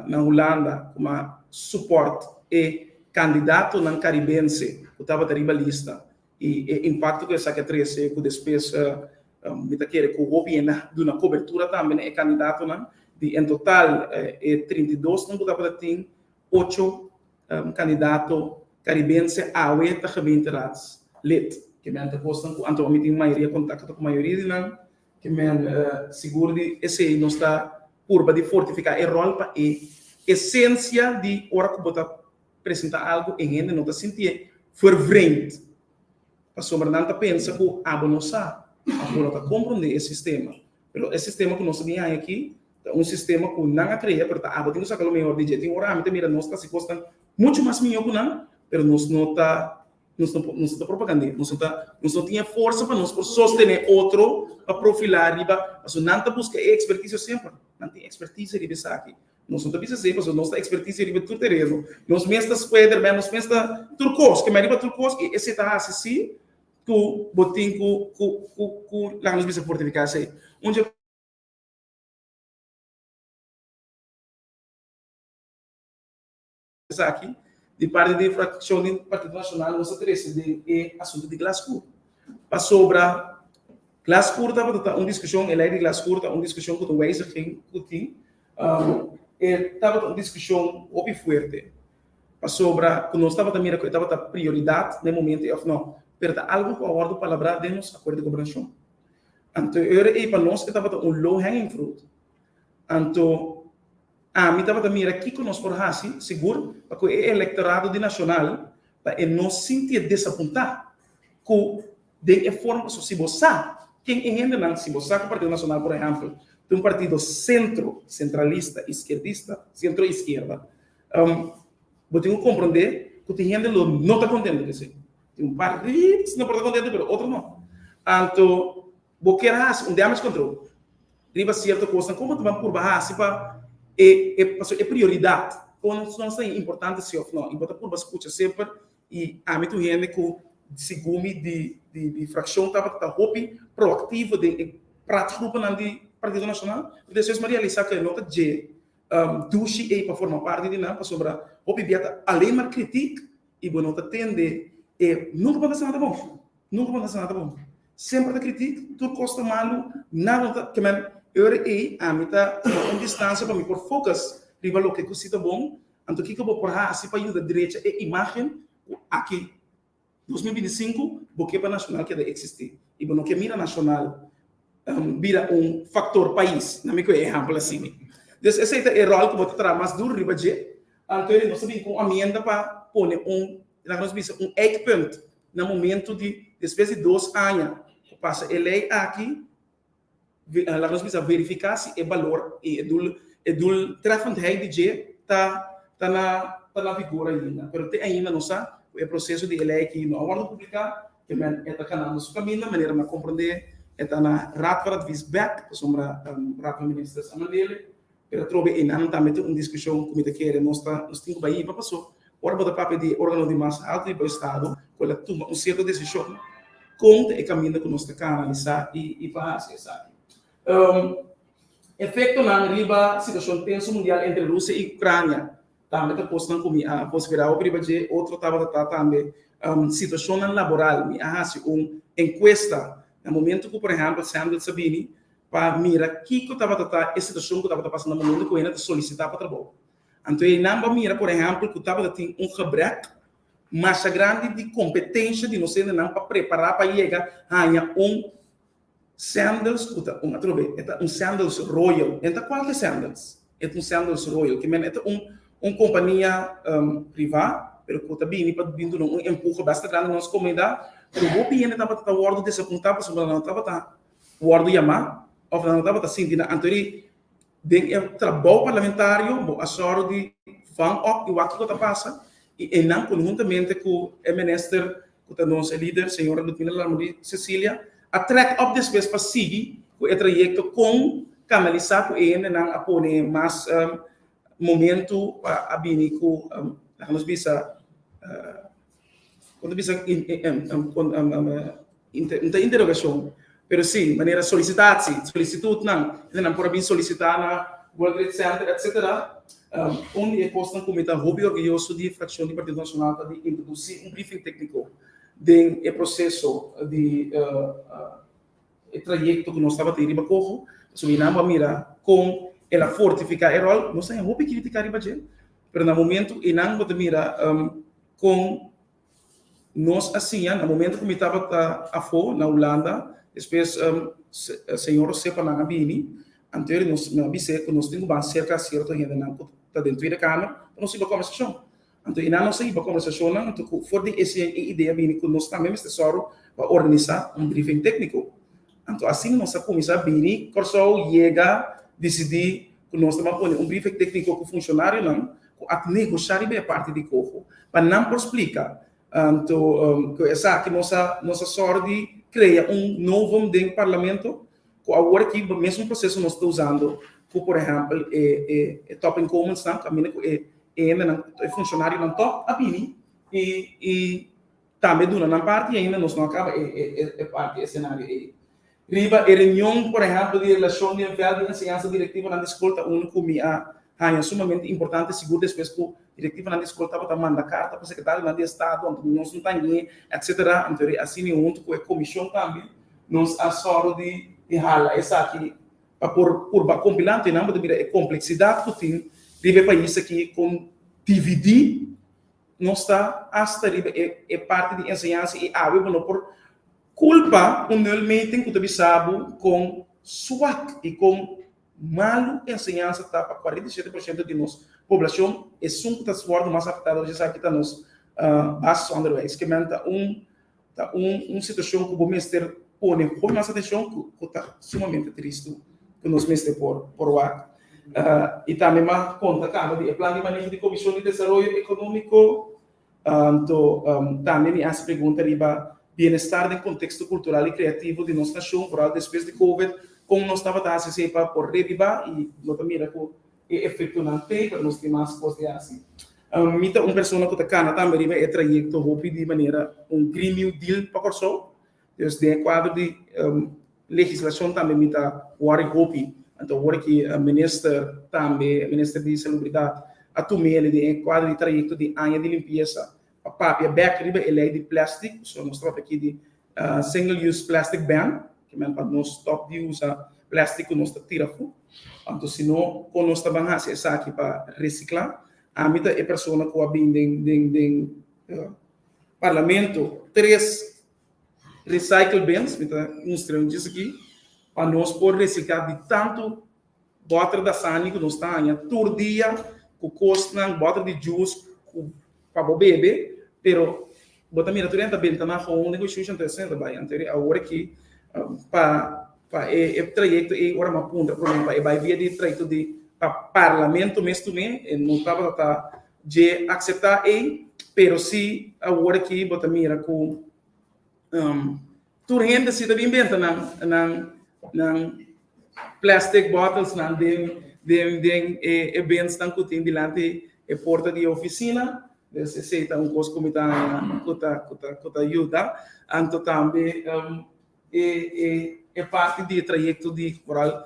na Hulanda ku a support e kandidatonan karibense ku tabata riba lista i e impakto ku esaki a trese ku despues mi ta kere ku hopi hende a duna kobertura tambe na e kandidatonan di en total e 32 nan ku tabata tin ocho Kandidato karibense awe ta gemeenteraadslid. Ke men ta kosnan ku anto mi tin mayoria kontakto ku mayoria di nan. Ke men sigur di esei nos ta purba di fortifiká e ròl pa e esensia di ora ku bo ta presentá algu e hende no ta sintié vervreemd. Pasobra nan ta pensa ku abo no sa òf bo no ta komprondé e sistema. Pero e sistema ku nos ta bin haña aki ta un sistema ku nan a krea, pero ta abo tin ku saka lo mehor di dje. Tin ora ami ta mira nos ta hasi kosnan muchu mas mihó ku nan, pero nos no ta nos no nos no ta propagand'é, nos no ta nos no tin e forsa pa nos por sostené otro pa profilá riba, pasobra nan ta buska e ekspertisio semper, nan tin ekspertisio riba esaki. Nos no ta bisa esei pasobra nos ta ekspertisio riba tur tereno. Nos mes ta Spiderman, nos mes ta tur kos, ke riba tur kos i esei ta hasi si ku bo tin ku ku ku ku laga nos bisa fortifiká esei. Un dje esaki di parti di frakshon di Partido Nashonal nos a trese den e asuntu di Glasgow. Pasobra Glasgow tabata ta un diskushon, e lei di Glasgow ta un diskushon ku ta wijziging ku tin, e tabata un diskushon hopi fuerte. Pasobra ku nos tabata mira ku e tabata prioridat na e momento ei òf nò, pero ta algu ku a wòrdu palabrá den nos akuerdo di gobernashon. Anto e ora ei pa nos e tabata un low hanging fruit. Anto ami tabata mira kiko nos por hasi sigur pa ku e elektorado di Nashonal pa e no sintié desapuntá ku den e forma pasobra si bo sa ken e hendenan, si bo sa ku Partido Nashonal por ehèmpel ta un partido sentro, sentralista, iskierdista, sentro iskierda, Bo tin ku komprondé ku tin hende lo no ta kontentu ku esei. Tin un par rips no por ta kontentu, pero otro no. Anto bo kier hasi un damage control riba sierto kosnan, kon bo ta ban purba hasi pa e e pasobra e prioridat kon nos ta importante si òf no. I bo ta purba skucha semper i ami ta un hende ku segun mi di di di frakshon tabata ta hopi proaktivo den e praatgroepennan di Partido Nashonal. Despues mi a realisá ku e no ta dje dushi ei pa forma parti di nan pasobra hopi bia ta alleen maar kritiek i bo no ta tende e nunka bo ta hasi nada bon nunka bo ta hasi nada bon semper ta kritiek tur kos ta malu nada no ta ke men e ora ei ami ta tuma un distansia pa mi por focus riba loke ku si ta bon anto kiko bo por hasi pa yuda drecha e imagen ku aki 2025 bo ke pa Nacional keda existi y bo no ke mira Nacional bira un factor pais, na mi ku e ehempel asina. Dus esei ta e rol ku bo ta traha mas duro riba dje. Anto nos ta bin ku un amienda pa pone un, laga nos bisa un eikpunt na momento di despues di dos aña ku pasa e lei aki, laga nos bisa verifiká si e balor i e doel e doeltreffendheid di dje ta ta na ta na vigor ainda. Pero te ainda nos sa ku e proseso di e lei aki no a wòrdu publiká, ke men e ta kanando su kaminda, manera mi a komprondé e ta na Raad van Advies bèk, pasobra Raad van Ministers a mand'el, pero atrobe einan tambe tin un diskushon ku mi ta kere nos ta nos tin ku bai hiba paso ora bo ta papia di e organo di mas alto di bo estado ku el a tuma un sierto desishon kon ta e kaminda ku nos ta kanalisá i pa hasi esaki. Efektonan riba situashon tenso mundial entre Rusia i Ukrania tambe ta kosnan ku mi a konsiderá hopi riba dje. Otro tabata ta tambe situashonnan laboral. Mi a hasi un enkuesta na momento ku por ehèmpel Sandals a bini pa mira kiko tabata ta e situashon ku tabata pasa na momento ku hende ta solisitá pa trabou. Anto einan bo a mira, por ehèmpel, ku tabata tin un gebrek masha grandi di kompetensha di nos hendenan pa prepará pa yega haña un sandals ku ta un, atrobe, e ta un sandals royal, e no ta kualke sandals, e ta un sandals royal, ke men e ta un un kompania privá, pero ku ta bini pa bin duna un empuho basta grandi na nos komunidat, pero hopi hende tabata ta wòrdu desapuntá pasobra nan no tabata wòrdu yamá òf nan no tabata sinti nan. Anto di den e trabou parlamentario bo a sòru di vang op i wak kiko ta pasa i einan konhuntamente ku e minister ku ta nos e lider señora Ludmila Larmonie Cecilia a trèk op despues pa sigui ku e trayekto kon kanalisá ku e hendenan a pone mas momentu pa a bini ku laga nos bisa Kon ta bisa no ta interogashon, pero si manera solisitatie, solisitutnan, hende nan por a bin solisitá na World Trade Center etcetera. Un di e kosnan ku mi ta hopi orguyoso di frakshon di Partido Nashonal ta di introdusí un briefing tékniko den e proseso di e trayekto ku nos tabatin riba Koho, pasobra nan bo a mira kon el a fortifiká e ròl. Nos a haña hopi krítika riba dje, pero na momentu einan bo ta mira Kon nos a siña na momento ku mi tabata afó na Hulanda, despues señor José pa nan a bini, anto nos mi a bis'é ku nos tin ku ban serka sierto hendenan ku ta den Tweede Kamer pa nos hiba kòmbersashon. Anto einan nos a hiba kòmbersashonnan, anto ku for di esei e idea bini ku nos tambe mester sòru pa organisá un briefing tékniko. Anto asina nos a kuminsá bini Kòrsou, yega, disidí ku nos ta ban pone un briefing tékniko ku funshonarionan ku a negoshá riba e parti di Koho pa nan por splika. Anto ku esaki nos a nos a sòru di krea un novum den parlamento ku awor aki mesun proseso nos ta usando ku por ehèmpel e e e topinkomensnan kaminda ku e e hendenan e funshonarionan tòp a bini i i tambe duna nan parti i ainda nos no a kaba e e e parti e senario ei. Riba e reunion, por ehèmpel, di relashon den vèlt di enseñansa direktivonan di skol ta unu ku mi a haña sumamente importante, sigur despues ku direktivonan di skol tabata manda karta pa sekretarionan di estado, anto nos no ta ñe, etsetera. Anto asina huntu ku e komishon tambe nos a sòru di di hala esaki pa por purba kompilá. Anto nan bo ta mira e kompleksidat ku tin riba e pais aki kon dividí nos ta asta riba e e parti di enseñansa i awe bo no por Kulpa un nulmeting ku ta bisa bo kon swak i kon malu enseñansa ta pa 47% di nos poblashon, esun ku ta wòrdu mas afektá dor di esaki ta nos basisonderwijs. Ke men ta un ta un un situashon ku bo mester pone hopi mas atenshon ku ku ta sumamente tristu ku nos mester por por wak. I tambe m'a konta kaba di e plan di maneho di Komishon di Desaroyo Ekonómiko. Anto tambe mi hasi pregunta riba bienestar den konteksto kultural i kreativo di nos nashon, foral despues di Covid, kon nos tabata hasi esei pa por rebibá i no ta mira ku e efektonan t'ei, pero nos tin mas kos di hasi. Mi ta un persona ku ta kana tambe riba e trayekto hopi di manera un Green New Deal pa Kòrsou. Dus den e kuadro di legislashon tambe mi ta wòri hopi. Anto awor ki minister tambe, minister di Salubridat a tum'el den e kuadro di trayekto di aña di limpiesa pa papia bèk riba e lei di plèstik. So nos ta papia aki di single use plastic ban, ke men pa nos stòp di usa plèstik ku nos ta tira afó. Anto si no kon nos ta ban hasi esaki pa resiklá? Ami ta e persona ku a bin den den den parlamento tres recycle bins, mi ta mustra un djis aki, pa nos por recicla di tantu boter Dasani ku nos ta haña tur dia ku kosnan, boter di juice ku pa bo bebe, pero bo ta mira tur hende ta benta nan gewoon den ku shusha anto esei ta bai. Anto awor aki pa pa e e trayekto ei ora mi a puntra prome pa e bai via di trayekto di pa parlamento mes tum'é e no tabata ta dje akseptá ei, pero si awor aki bo ta mira ku tur hende si ta bin benta nan nan nan plastic bottles nan den den den e e bins nan ku tin dilanti e porta di e ofisina. Dus esei ta un kos ku mi ta haña ku ta ku ta ku ta yuda. Anto tambe e e e parti di e trayekto di foral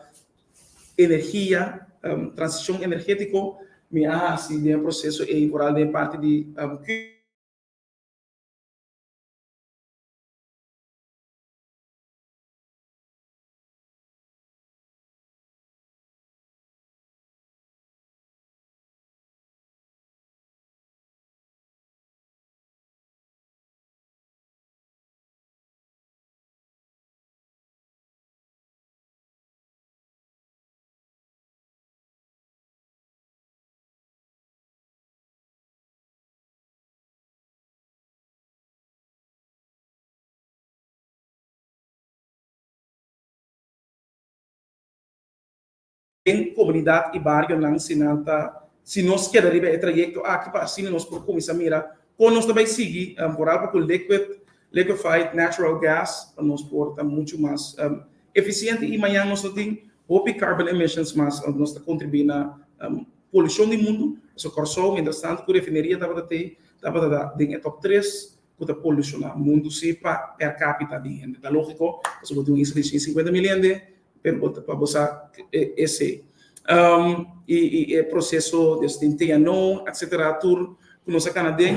energia, transishon energétiko mi a hasi den e proseso ei foral den e parti di Den komunidat i barionan si nan ta si nos keda riba e trayekto aki pa asina nos por kuminsá mira kon nos ta bai sigui foral pa ku liquid liquefied natural gas pa nos por ta muchu mas efisiente i mañan nos no tin hopi carbon emissions mas nos ta kontribuí na polushon di mundu pasobra Kòrsou mientras tantu ku refineria tabata tei tabata ta den e top tres ku ta polushoná mundu si pa per capita di hende ta lógiko pasobra bo tin un isla di 150 mil hende Pero bo ta pa bo sa esei. I e proseso des tin TNO etcetera tur ku nos a kana den.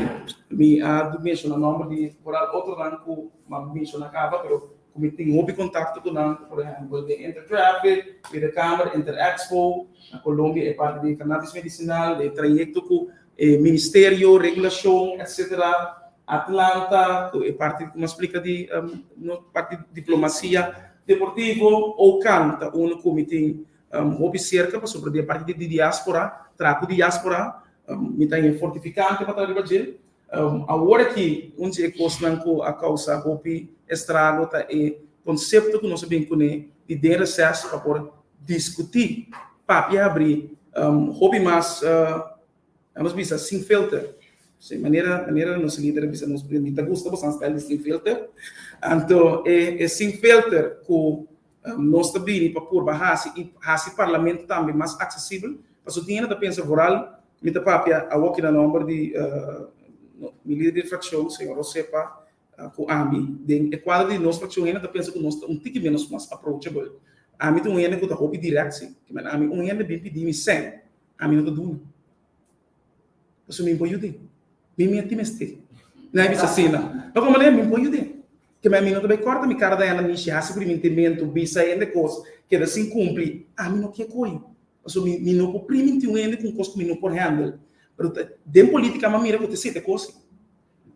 Mi a menshoná nòmber di foral otronan ku mi a menshoná kaba pero ku mi tin hopi kontakto ku nan, por ehèmpel den Intertraffic, Tweede Kamer, Interexpo, na Colombia e parti di cannabis medicinal, e trayekto ku e ministerio, regulashon etcetera, Atlanta ku e parti ku mi a splika di parti di diplomasia. Deportivo Ocan ta unu ku mi tin hopi serka pasobra di e parti di diaspora, traha ku diaspora, mi ta haña fortifikante pa traha riba dje. Awor aki un di e kosnan ku a kousa hopi estrago ta e konsepto ku nos a bin kuné di den reses pa por diskutí, papia habrí hopi mas. Nos bisa sin filter. Si manera manera nos lider a bisa nos mi ta gusta bosan style di sin filter. Anto e e sin filter ku nos ta bini pa purba hasi i hasi parlamento tambe mas aksesibel. Pasobra tin hende ta pensa vooral mi ta papia awoki na nomber di mi lider di frakshon señor Osepa ku ami den e kuadro di nos frakshon hende ta pensa ku nos ta un tiki menos mas approachable. Ami ta un hende ku ta hopi direct si. Ami un hende bin pidi mi sèn. Ami no ta duna. Pasobra mi por yud'é. Mi mi a tin mester. Nan a bisa asina. No como manera mi por yud'é. Ke mi no ta bai kòrta mi kara daña na mishi, hasi primintimentu, bisa hende kos, keda sin kumpli. Ami no ke ko'i. Pasobra mi mi no por priminti un hende ku un kos ku mi no por handle. Pero ta den politika mi a mira ku ta sete kos.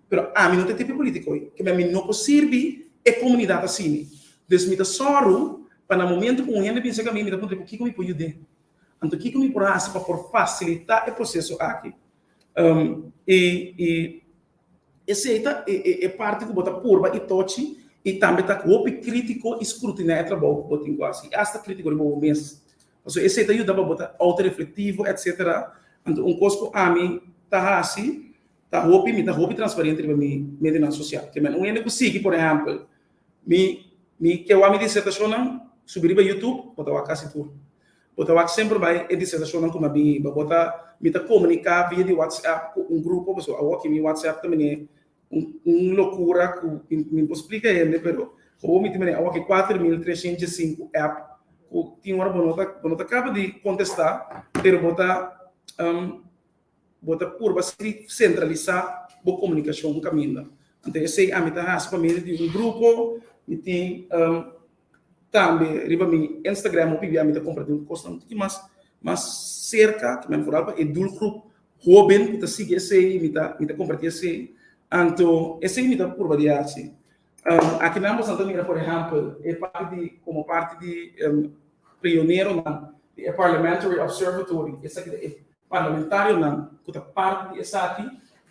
Pero ami no ta e tipo di politiko ei. Ke mi no por sirbi e komunidat asina. Dus mi ta sòru pa na momento ku un hende bin serka mi, mi ta puntra ku kiko mi por yud'é. Anto kiko mi por hasi pa por fasilitá e proseso aki? I i esei ta e e parti ku bo ta purba i tochi i tambe ta hopi krítiko i skrutiná e trabou ku bo tin ku hasi i asta krítiko riba bo mes. Pasobra esei ta yuda pa bo ta outoreflektivo etsetera. Anto un kos ku ami ta hasi. ta hopi, mi ta hopi transparente riba mi medionan sosial. Ke men un hende ku sigui, por ehèmpel, mi mi ke wak mi disertashonnan, subi riba YouTube, bo ta wak kasi tur. Bo ta wak semper bai e disertashonnan ku mi a bin hiba. Bo ta, mi ta komuniká via di WhatsApp ku un grupo, pasobra awor aki mi WhatsApp ta mene un un lokura ku mi mi por splika hende, pero awor mi tin mene awor aki 4305 app ku tin ora bo no ta bo no ta kaba di kontestá, pero bo ta Bo ta purba sentralisá bo komunikashon un kaminda. Anto esei ami ta hasi pa medio di un grupo. Mi tin tambe riba mi Instagram hopi bia mi ta kompartí un kosnan un tiki mas mas serka, kimen foral pa e doelgroep hóben ku ta sigui esei mi ta mi ta kompartí esei. Anto esei mi ta purba di hasi. Akinan boso ta mira por ehèmpel e parti di komo parti di pioneronan di e Parliamentary Observatory, esaki ta e parlamentarionan ku ta parti di esaki,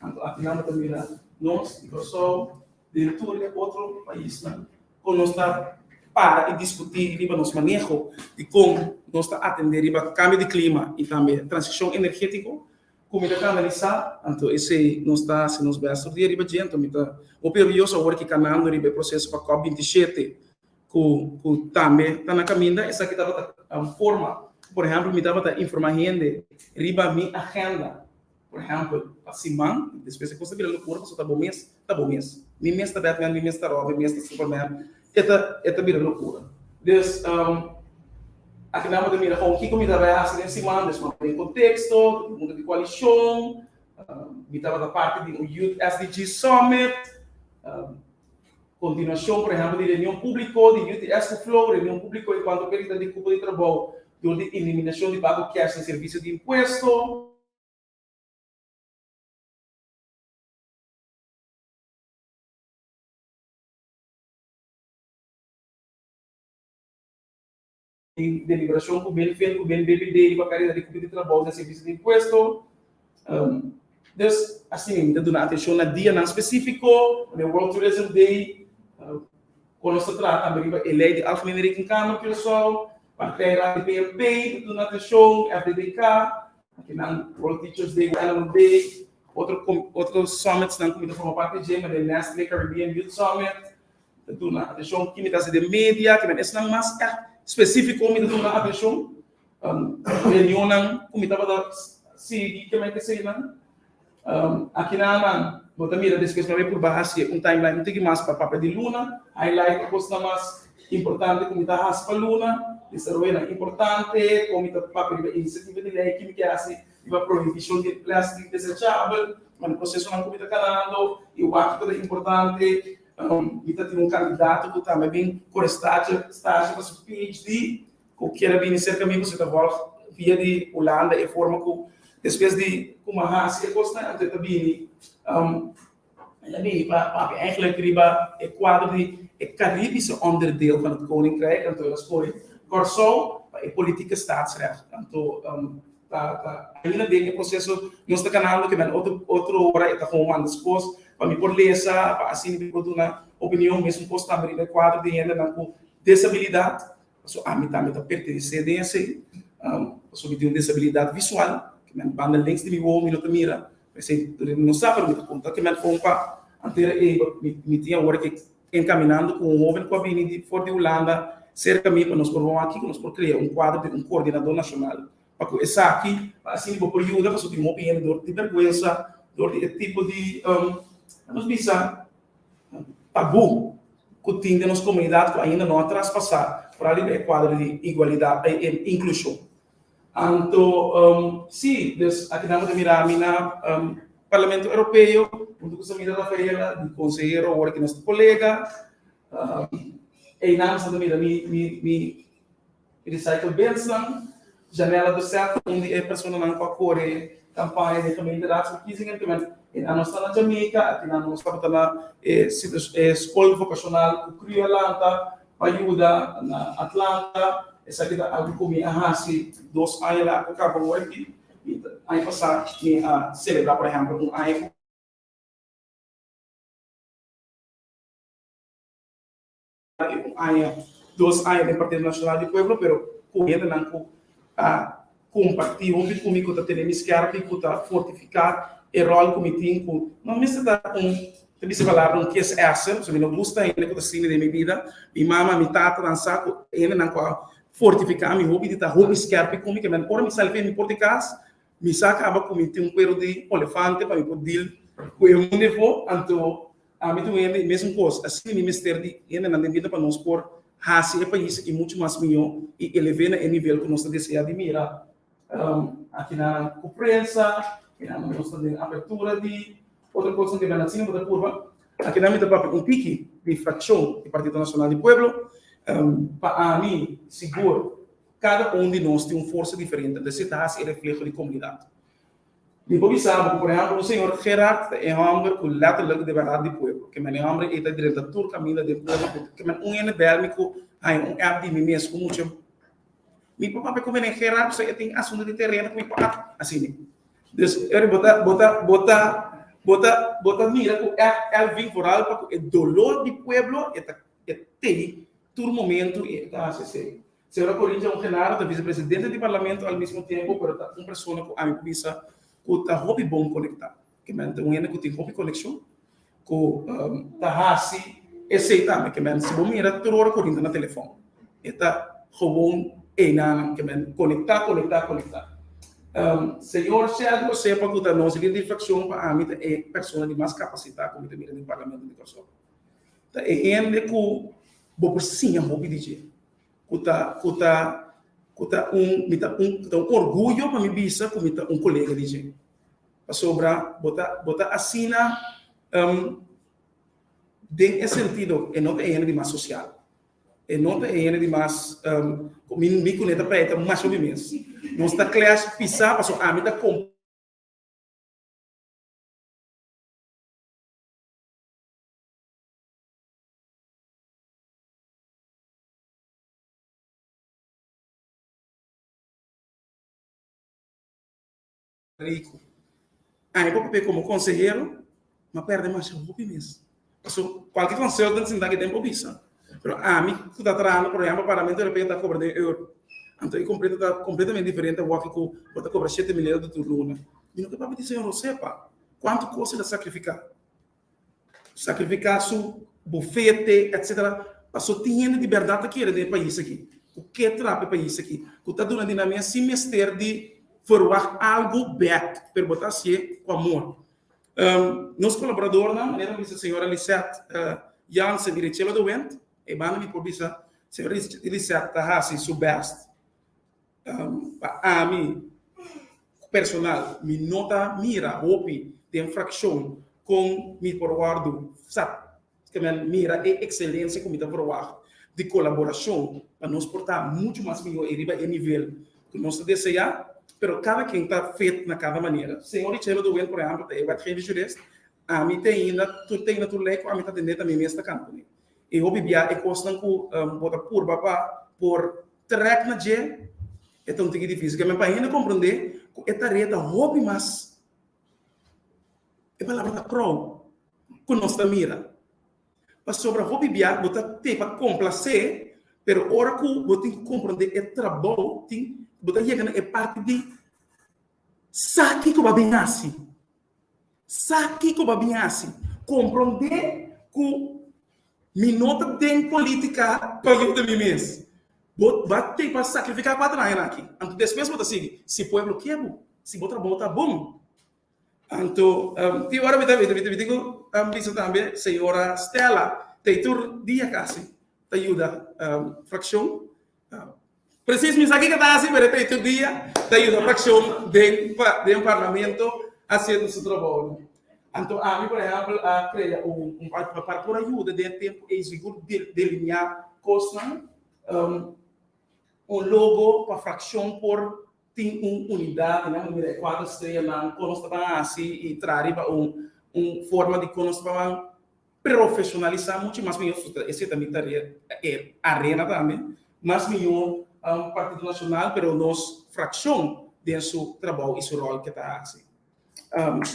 anto akinan bo ta mira nos di Kòrsou den tur e otro paisnan kon nos ta para i diskutí riba nos maneho di kon nos ta atendé riba kambio di klima i tambe transishon energétiko. Ku mi ta kanalisá, anto esei nos ta hasi nos bèst tur dia riba dje. Anto mi ta hopi orguyoso awor ki kanando riba e proseso pa cop 27 ku ku tambe ta na kaminda. Esaki tabata un forma, por ehèmpel mi tabata informá hende riba mi agenda, por ehèmpel pa siman, despues e kos ta bira lokura pasobra ta bo mes ta bo mes. Mi mes ta Batman, mi mes ta Robin, mi mes ta Superman, e ta e ta bira lokura. Dus akinan bo ta mira kon kiko mi ta bai hasi den siman, dus mi den konteksto, den mundu di koalishon, mi tabata parti di un Youth SDG Summit, kontinuashon por ehèmpel di reunion públiko di Youth ku Flow, reunion públiko enkuanto pérdida di kupo di trabou dor di eliminashon di pago kèsh den servisio di impuesto. Di deliberashon ku ben fen ku ben BBD riba pèrdida di kupo di trabou den servisio di impuesto. Dus, asina mi ta duna atenshon na dianan spesífiko, manera World Tourism Day, kon nos ta traha tambe riba e lei di Algemene Rekenkamer Curaçao, Partijraad di PNP ta duna atenshon, FDDK, akinan World Teachers Day, World Animal Day, otro otro summitsnan ku mi ta forma parti dje, manera Nestle Caribbean Youth Summit, ta duna atenshon ki mi ta hasi den media, ki men esnan mas ègt spesífiko mi ta duna atenshon, reunionnan ku mi tabata sigui ke men eseinan. Akinanan bo ta mira despues mi a bai purba hasi un timeline un tiki mas pa papia di luna, highlight e kosnan mas importante ku mi ta hasi pa luna, desaroyonan importante, kon mi ta papia riba inisiativa di lei, ki mi ke hasi riba prohibishon di plastic desechabel, man prosesonan ku mi ta kanando i wak kiko ta importante. Mi ta tin un kandidato ku tambe bin kore stage stage pa su PhD ku kier a bini serka mi pasobra ta vòlg via di Hulanda e forma ku despues di ku mi a hasi e kosnan anto e ta bini el a bini pa papia eigenlijk riba e kuadro di e Caribische onderdeel van het Koninkrijk anto el a skohe Kòrsou pa e politieke staatsrecht anto Ta ta ainda den e proseso nos ta ganando ke men otro otro ora e ta gewoon manda su kos pa mi por lesa pa asina mi por duna opinion mesun kos tambe riba e kuadro di hendenan ku desabilidat pasobra ami tambe ta pertenesé den esei pasobra mi tin un desabilidat visual ke men banda links di mi wowo mi no ta mira p'esei no sa pero mi ta konta ke men kon pa antera ei mi tin awor ke encaminando cu un hoben cu a bini di for di Hulanda cerca mi pa nos por wou aki cu nos por crea un cuadro di un coordinador nacional pa cu esaki pa asina bo por yuda pasobra tin hopi hende dor di berguensa dor di e tipo di nos bisa tabu cu tin den nos comunidad cu ainda no a traspasa foral riba e cuadro di igualidad e inclusion. Anto si, dus akinan bo ta mira mi na Parlamento Europeo huntu ku Samira Rafaela di konsehero awor ki nos ta kolega. Einan bo ta mira mi mi mi recycle binsnan. Janella Dosset ta un di e personanan ku a kore kampaña den gemeenteraadsverkiezingen. Te men einan nos ta na Jamaica, akinan nos tabata na e e skol vokashonal ku Crio a lanta pa yuda na Atlanta. Esaki ta algu ku mi a hasi dos aña largu kaba awor aki. Mi ta aña pasá mi a selebrá por ehèmpel un aña ku un aña dos aña den Partido Nashonal di Pueblo pero ku hendenan ku a kompartí hopi ku mi ku ta tene mi skèrpi ku ta fortifiká. e ròl ku mi tin ku no mester ta un, ta bisa e palabra un kiesèser, pasobra mi no gusta hende ku ta asina den mi bida. Mi mama, mi tata nan sa ku hendenan ku a fortifiká mi hopi di ta hopi skèrpi ku mi, ke men ora mi sali fen mi por di kas, mi sa kaba ku mi tin un kuero di olefante pa mi por deal ku e mundu afó. Anto ami ta un hende mesun kos, asina mi mester di hendenan den bida pa nos por hasi e pais aki muchu mas mihó i elev'é na e nivel ku nos ta deseá di mira. Aki nan ku prensa, aki nan nos ta den apertura di otro kosnan ke bèn asina bo ta purba. Aki nan mi ta papia un tiki di frakshon di Partido Nacional di Pueblo. Pa ami sigur kada un di nos tin un forsa diferente, entonces ta hasi e refleho di komunidat. Mi por bisa bo ku por ehèmpel un señor Gerard ta e hòmber ku lèterlik di bèrdat di pueblo. Ke men e hòmber ei ta drenta tur kaminda den pueblo ku ke men un hende bèl mi ku haña un app di mi mes ku mucha Mi por papia ku meneer Gerard pasobra e tin asuntu di tereno ku mi por a asina. Dus eri bo ta bo ta bo ta bo ta bo ta mira ku ègt Elvin vooral pa ku e dolor di pueblo e ta e tei tur momento i e ta hasi esei. Señora Corinthian Genaro ta vicepresidente di parlamento al mismo tempo pero ta un persona ku ami por bisa ku ta hopi bon konektá. Ke men ta un hende ku tin hopi konekshon ku ta hasi esei tambe. Ke men si bo mira tur ora Corinthian na telefòn e ta gewoon einanan. Ke men konektá, konektá, konektá. Señor Sheldon Osepa ku ta nos lider di frakshon pa ami ta e persona di mas kapasitá ku mi ta mira den parlamento di Kòrsou. Ta e hende ku bo por siña hopi di dje. Ku ta ku ta ku ta un mi ta un ta un orguyo pa mi bisa ku mi ta un kolega di dje. Pasobra bo ta bo ta asina den e sentido e no ta e hende di mas sosial. E no ta e hende di mas mi mi kuné ta preta masha hopi mes. Nos ta clash pisá pasobra ami ta Rico. Ami por papia como consehero, ma perde masha hopi mes. Paso cualke consultant sinta aki den por bisa. Pero ami cu ta trahando por ehempel Parlamento Europeo ta cobra den euro. Anto e completo ta completamente diferente awor cu bo ta cobra shete mil euro tur luna. Mi no ke papia di señor Josepa cuanto cos el a sacrifica. Sacrifica su bufete etc. Paso tin hende di berdad ta kere den e pais aki, cu ke trapa e pais aki, cu ta duna di nan mes sin mester di verwacht algo bek, pero bo ta hacié cu amor. Nos colaboradornan, manera mi bisa señora Lisette Jansen y Richelo de Windt, e banda mi por bisa señora Lisette ta haci su best Pa ami personal mi no ta mira hopi den frakshon kon mi por wòrdu sa ke men mira e ekselensia ku mi ta verwagt di kolaborashon pa nos por ta muchu mas mihó i riba e nivel ku nos ta deseá, pero kada ken ta fit na kada manera. Señor Richelo de Wind por ehèmpel ta e wetgevingsjurist, ami te ainda tur te ainda tur lei ku ami ta tende ta mi mes ta kanta kuné. I hopi bia e kosnan ku bo ta purba pa por Trek na dje e ta un tiki difícil. Ke men pa hende komprondé ku e tarea ta hopi mas, e palabra ta krou, ku nos ta mira. Pasobra hopi bia bo ta te pa komplasé, pero ora ku bo tin ku komprondé e trabou, tin, bo ta yega na e parti di sa kiko bo a bin hasi. Sa kiko bo a bin hasi. Komprondé ku Mi no ta den politica pa yuda mi mes. Bo ba tin pa sacrifica cuater añanan aki. Anto despues bo ta sigui. Si pueblo kier bo. Si bo trabou ta bon. Anto tin ora mi ta mi tin cu bisa tambe señora Stella ta tur dia casi ta yuda fraccion. Precies mi sa kiko ta hasi pero e ta tur dia ta yuda fraccion den den parlamento haciendo su trabou. Anto ami por ehempel a crea un un pa por a yuda den e tempo ey sigur delinea cosnan un logo pa fraccion por tin un unidad y nan mira e cuatro estrellanan con nos ta ban haci y traha riba un un forma di con nos ta ban Profesionalisá muchu mas mihó, esei ta mi tarea, e arena tambe, mas mihó Partido Nacional, pero nos frakshon den su trabou i su ròl ke ta hasi.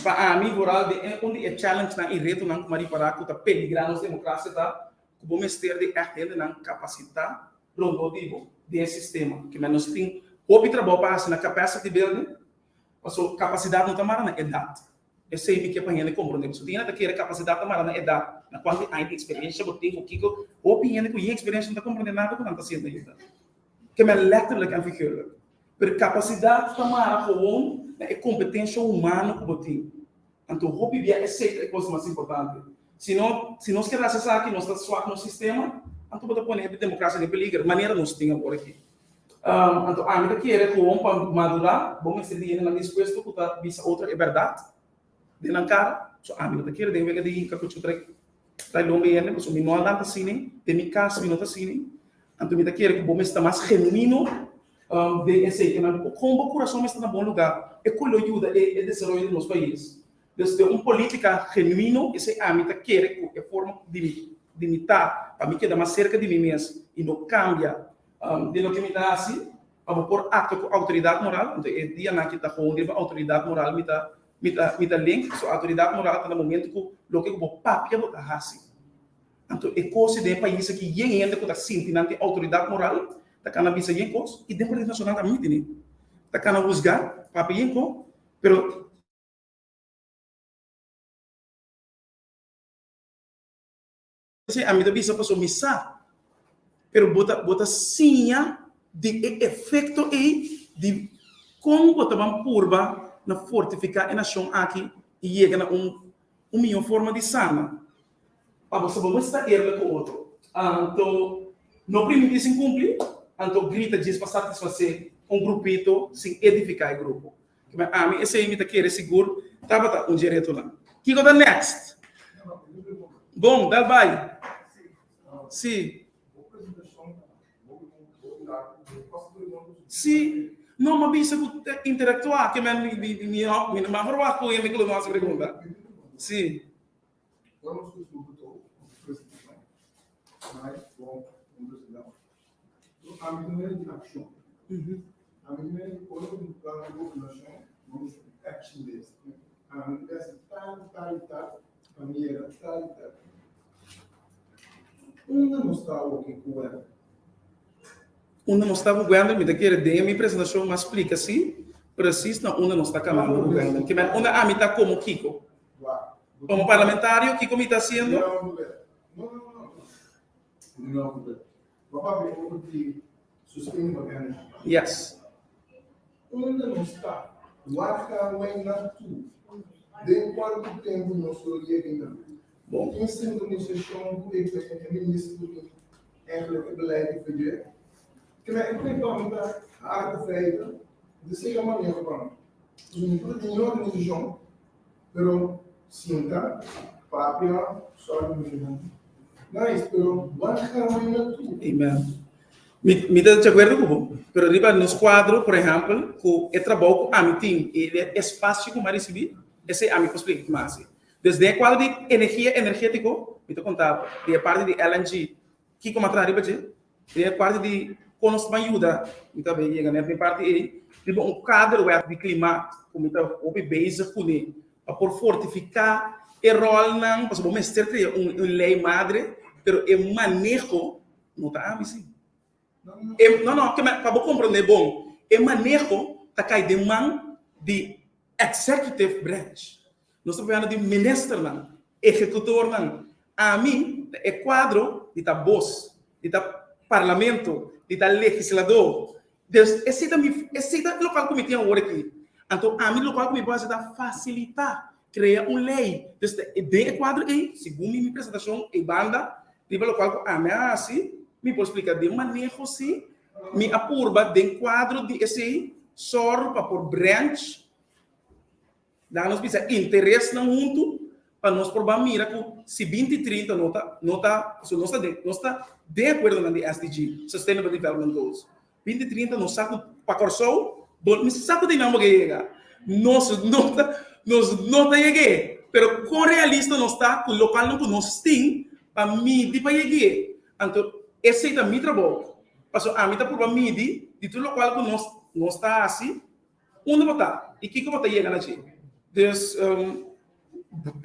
Pa ami, vooral den un di e challengenan i retonan ku mi a ripará ku ta peligrá nos demokrasia ta ku bo mester di ègt hendenan kapasitá rondó di bo den e sistema. Kimen nos tin hopi trabou pa hasi na capacity building, pasobra kapasidat no ta mara na edat. Esei mi ke pa hende komprondé. Pasobra tin hende ta kere kapasidat ta mara na edat, na kuantu aña di eksperensia bo tin ku kiko. Hopi hende ku yen eksperensia no ta komprondé nada ku nan ta hasiendo ainda. Ke men letterlijk en figuurlijk. Pero kapasidat ta mara gewoon na e kompetensia humano ku bo tin. Anto hopi bia esei ta e kos mas importante. Si no, si nos keda hasi esaki, nos ta swak nos sistema, anto bo ta pone e demokrasia den peliger, manera nos tin awor aki. Anto ami ta kere gewoon pa madurá, bo mester di hendenan dispuesto ku ta bisa otro e bèrdat den nan kara. So ami no ta kere den wega di hinka kuchu trae trae lomba e hende, pasobra mi no a lanta asina, den mi kas mi no ta asina. Anto mi ta kere ku bo mester ta mas genuino den esei, ke nan kon bo kurason mester ta na bon lugá, e ku lo yuda e e desaroyo di nos pais. Dus den un polítika genuino, esei ami ta kere ku e forma di mi di mi ta, pa mi keda mas serka di mi mes i no kambia Den loke mi ta hasi, pa bo por aktua ku outoridat moral, anto e dianan ki ta gewoon riba outoridat moral mi ta mi ta mi ta link, so outoridat moral ta na momento ku loke ku bo papia bo ta hasi. Anto e kos den e pais aki yen hende ku ta sinti nan tin outoridat moral ta kana bisa yen kos i den Partido Nacional tambe mi tene ta kana husga papia yen kos pero Esei ami ta bisa pasobra mi sa. Pero bo ta bo ta siña di e efekto ei di kon bo ta ban purba na fortifiká e nashon aki i yega na un un mihó forma di sana. Pa bo sa bo mester ta eerlijk ku otro. Anto no primintí sin kumpli, anto grita djis pa satisfasé un grupito sin edifiká e grupo. Kiba ami esei mi ta kere sigur tabata un dje retonan. Kiko ta next? Bon, dal bai. Si. Si. No, m'a bisa ku interaktuá ke men mi mi mi mi no m'a verwagt ku hende ku lo no hasi pregunta. Si. Unda nos ta ku Wendel? Mi ta kere den mi presentashon m'a splika si presis na unda nos ta kanando ku Wendel. Ke men unda ami ta komo kiko? Komo parlamentario kiko mi ta hasiendo? Yes. Unda nos ta? Waar gaan wij naartoe? Den kuantu tempu nos lo yega einan? Bon. Tin sinkronisashon ku e e minister ku tin eigenlijk e beleid di VD? Kende e prei pa mi ta harde feiten, di sega maneho pa mi. Pasobra mi por tin organisashon, Pero sinta, papia, sorry mi no. Nice, pero waar gaan wij naartoe? Amen. Mi, mi ta de acuerdo cu bo, pero riba nos cuadro, por ehempel, cu e trabou cu ami tin y e espacio cu mi a ricibi, esey ami por splica cu mi a haci. Dus den e cuadro di energia energetico, mi ta conta bo, di e parti di LNG, kico mi a traha riba dje? Den e parti di kon nos ta ban yuda, mi ta bay yega net den e parti ei, riba un kaderwet di klimaat ku mi ta hopi bezig kuné pa por fortifiká e ròlnan, pasobra bo mester krea un un lei madre, pero e maneho no ta ami si. E no no, pa bo komprondé bon, e maneho ta kai den man di executive branch. Nos ta papiando di ministernan, ehekutornan. Ami ta e kuadro di ta bos, di ta parlamento, di ta legislador. Dus esei ta mi, esei ta lokual ku mi tin awor aki. Anto ami lokual ku mi por hasi ta fasilitá, krea un lei. Dus den e kuadro ei, segun mi mi presentashon ei banda, riba lokual ku ami a hasi, mi por splika den maneho si mi a purba den kuadro di esei sòru pa por branch. Laga nos bisa interesnan huntu pa nos por ban mira ku si binti 30 no ta no ta pasobra nos ta den nos ta den akuerdonan di SDG, Sustainable Development Goals. 2030 nos sa ku pa Kòrsou bo mi sa ku tin nan bo ke yega. Nos no ta nos no ta yeg'é pero kon realista nos ta ku lokalnan ku nos tin pa midi pa yeg'é. Anto esei ta mi trabou pasobra ami ta purba midi di tur lokual ku nos nos ta hasi. Unda bo ta i kiko bo ta yega na dje? Dus,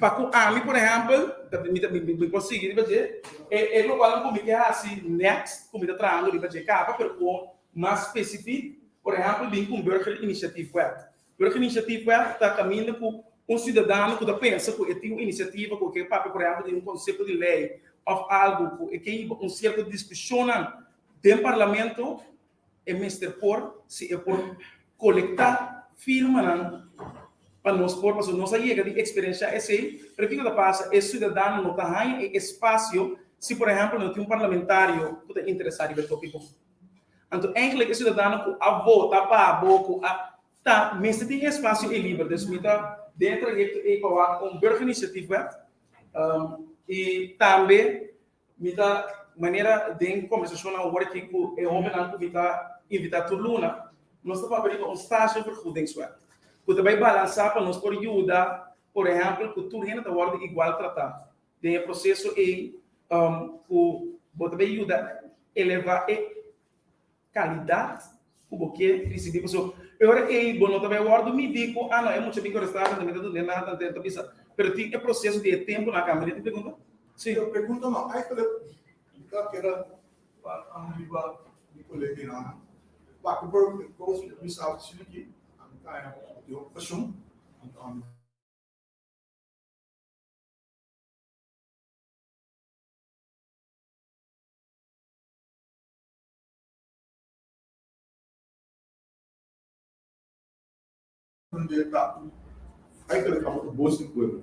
pa ku ami, por ehèmpel, mi ta mi por sigui riba dje, e e lokual ku mi ke hasi next, ku mi ta trahando riba dje kaba, pero ku mas spesifik, por ehèmpel, bin ku un burgerinitiatiefwet. Burgerinitiatiefwet ta kaminda ku. Un siudadano ku ta pensa ku e tin un inisiativa ku e ke papia por ehèmpel di un konsepto di lei òf algu ku e ke hiba un sierto diskushonnan den parlamento, e mester por si e por kolektá firmanan pa nos por, pasobra nos a yega di eksperenshá esei, pero kiko ta pasa? E siudadano no ta haña e espasio si por ehèmpel no tin un parlamentario ku ta interesá riba e tópiko. Anto eigentlik e siudadano ku a vota pa bo, ku a ta mester tin e espasio ei liber. Dus mi ta den e trayekto ei pa wak un burgerinitiatiefwet i tambe Mi ta manera den kombersashonnan awor aki ku e hóbennan ku mi ta invitá tur luna, nos ta papia riba un stagevergoedingswet ku ta bai balansá pa nos por yuda, por ehèmpel, ku tur hende ta wòrdu igual tratá den e proseso ei ku bo ta bai yuda elevá e kalidat ku bo ke risibí. Pasobra e ora ei bo no ta bai wòrdu midí ku, ah no, e mucha bin ku restaurant mi ta dun'é nada, anto e ta bisa. Pero tin e proseso di e tempu nan a kambia. Tin pregunta? Sí. E pregunta no, eigenlijk mi ta keda pa riba mi koleganan. Wak, e kos mi sa asina aki, mi ta haña di okupashon, anto mi. Donde ta eigenlijk tabata bos di pueblo.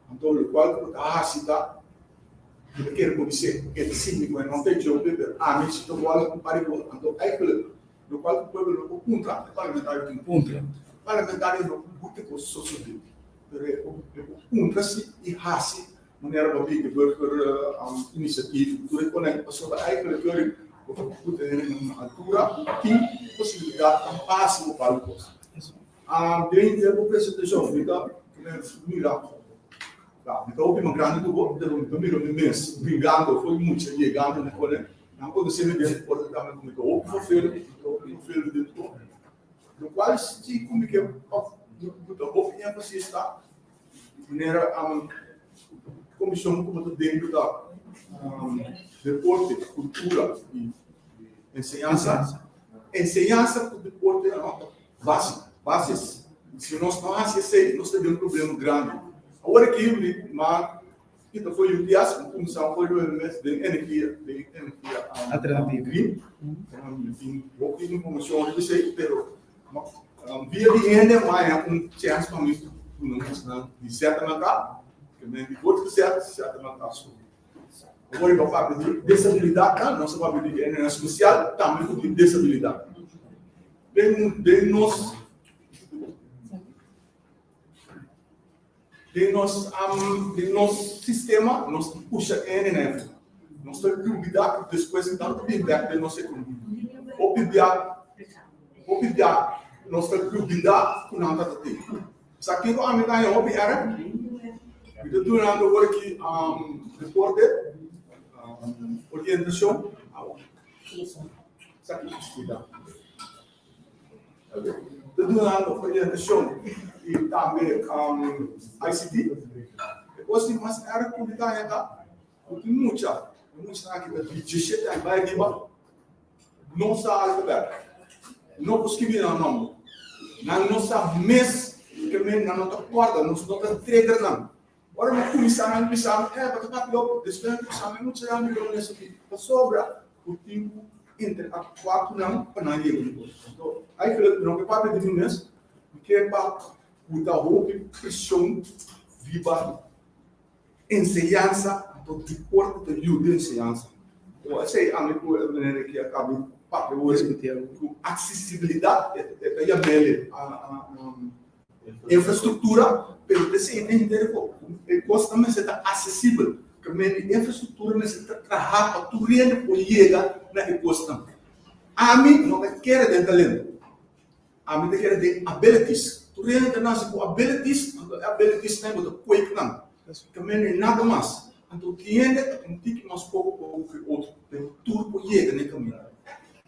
Anto locual cu bo ta haci ta, bo ta kere por bis'é, e ta sinti cu e no ta e job pero ami si ta wòrdu cu pari bo. Anto eigenlijk locual cu pueblo no por puntra, e parlamentario tin cu puntra. Parlamentario no por buta cos sosodé, pero e por puntra si y haci Manera bo di burger initiatief tur e konai pasobra eigenlijk keurig bo ta put e hende na altura tin posibilidat pa hasi bepaalde kos. Den e bo presentashon mi ta mira mi ta hopi mas grandi ku bo pero mi ta mira mi mes bringando for di mucha yegando na kone nan konosé mi den por ta tambe ku mi ta hopi vervelend mi ta hopi vervelend den tur lokual si ku mi ke ta hopi énfasis ta Manera komishon ku bo ta den ku ta deporte, kultura i enseñansa. Enseñansa ku deporte ta base, basis. Si nos no hasi esei, nos ta den un problema grandi. Awor aki mi ma kita for UTS, mi kuminsá for di mes den energia, den energia green. Mi tin hopi informashon riba esei, pero Via di hende mi haña un chèns pa mi duna muchanan di sèt nan ta, ke men di word gezet, sèt nan ta su. Awor riba papia di desabilidat nan, nos a papia di hendenan spesial, tambe ku tin desabilidat. Den den nos den nos den nos sistema nos ta pusha e hendenan afó. Nos ta lubidá ku despues nan ta bin bèk den nos ekonomia. Hopi bia hopi bia nos ta lubidá ku nan tabata tin. Sa kiko ami ta haña hopi èrg? Mi ta dunando awor aki deporte, orientashon. Sa kiko ta? Ta dunando orientashon i tambe ICT. E kos di mas erg ku mi ta haña ta ku tin mucha, e muchanan aki ta di diesshete aña bai riba, no sa alfabèt, no por skibi nan nòmber, nan no sa mes ke men nan no ta kòrda, nos no ta trigger nan. Ora mi kuminsá nan bisa mi, eh, bo ta papia loco. Despues mi kuminsá mi mucha nan mira honesto aki, pasobra bo tin ku interaktuá ku nan pa nan yega un kos. Anto, eigenlijk mi no ke papia di mi mes, mi ke pa ku ta hopi preshon riba enseñansa, anto deporte ta yuda enseñansa. Anto, esei ami ku e manera ki a kaba di papia awor, ku aksesibilidat e ta yam'el Infrastruktura, pero p'esei ta henter ku e kosnan mester ta asesibel. Ke men di infrastruktura mester ta traha pa tur hende por yega na e kosnan. Ami no ta kere den talento. Ami ta kere den abilities. Tur hende ta nase ku abilities, anto e abilitiesnan bo ta kweek nan. Ke men di nada mas. Anto tin hende ta un tiki mas poko poko ku e otro, pero tur por yega na e kaminda.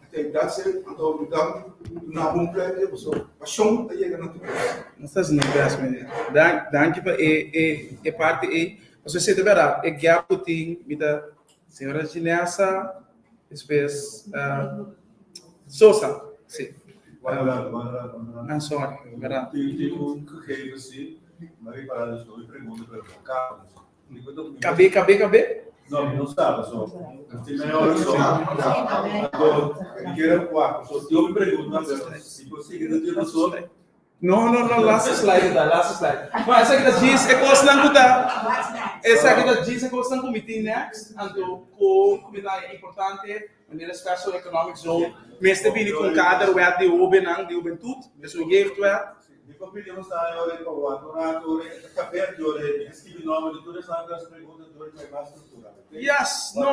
Oké, that's it. Anto mi ta duna bo un pleite pasobra pashon ta yega na tur kos. Nos ta haciendo nos best, meneer. Dank, danki pa e, e, e parti ei. Pasobra esei ta berdad, e gap ku tin, mi ta, señora Ginesa, despues Sosa, si. Wak rato, wak rato. I'm sorry, berdad. Tin un gegeven si. Kabé, kabé, kabé? No, mi no sa, so. Tin meia hora so. Anto, mi kier wak, so si hopi pregunta, pero si por sigui ta duna so. No, no, no, laatste slide ta, laatste slide. No, esaki ta djis e kosnan ku ta, esaki ta djis e kosnan ku mi tin next, anto ku mi ta haña importante, manera Special Economic Zone mester bini ku un kaderwet di hobennan, di hubentut, esun jeugdwet. Mi por pidi un staan ora pa wak un rato ora e ta kaber di ora mi a skibi nomber di tur esnan ku a hasi pregunta dor di mas struktura. Yes, no.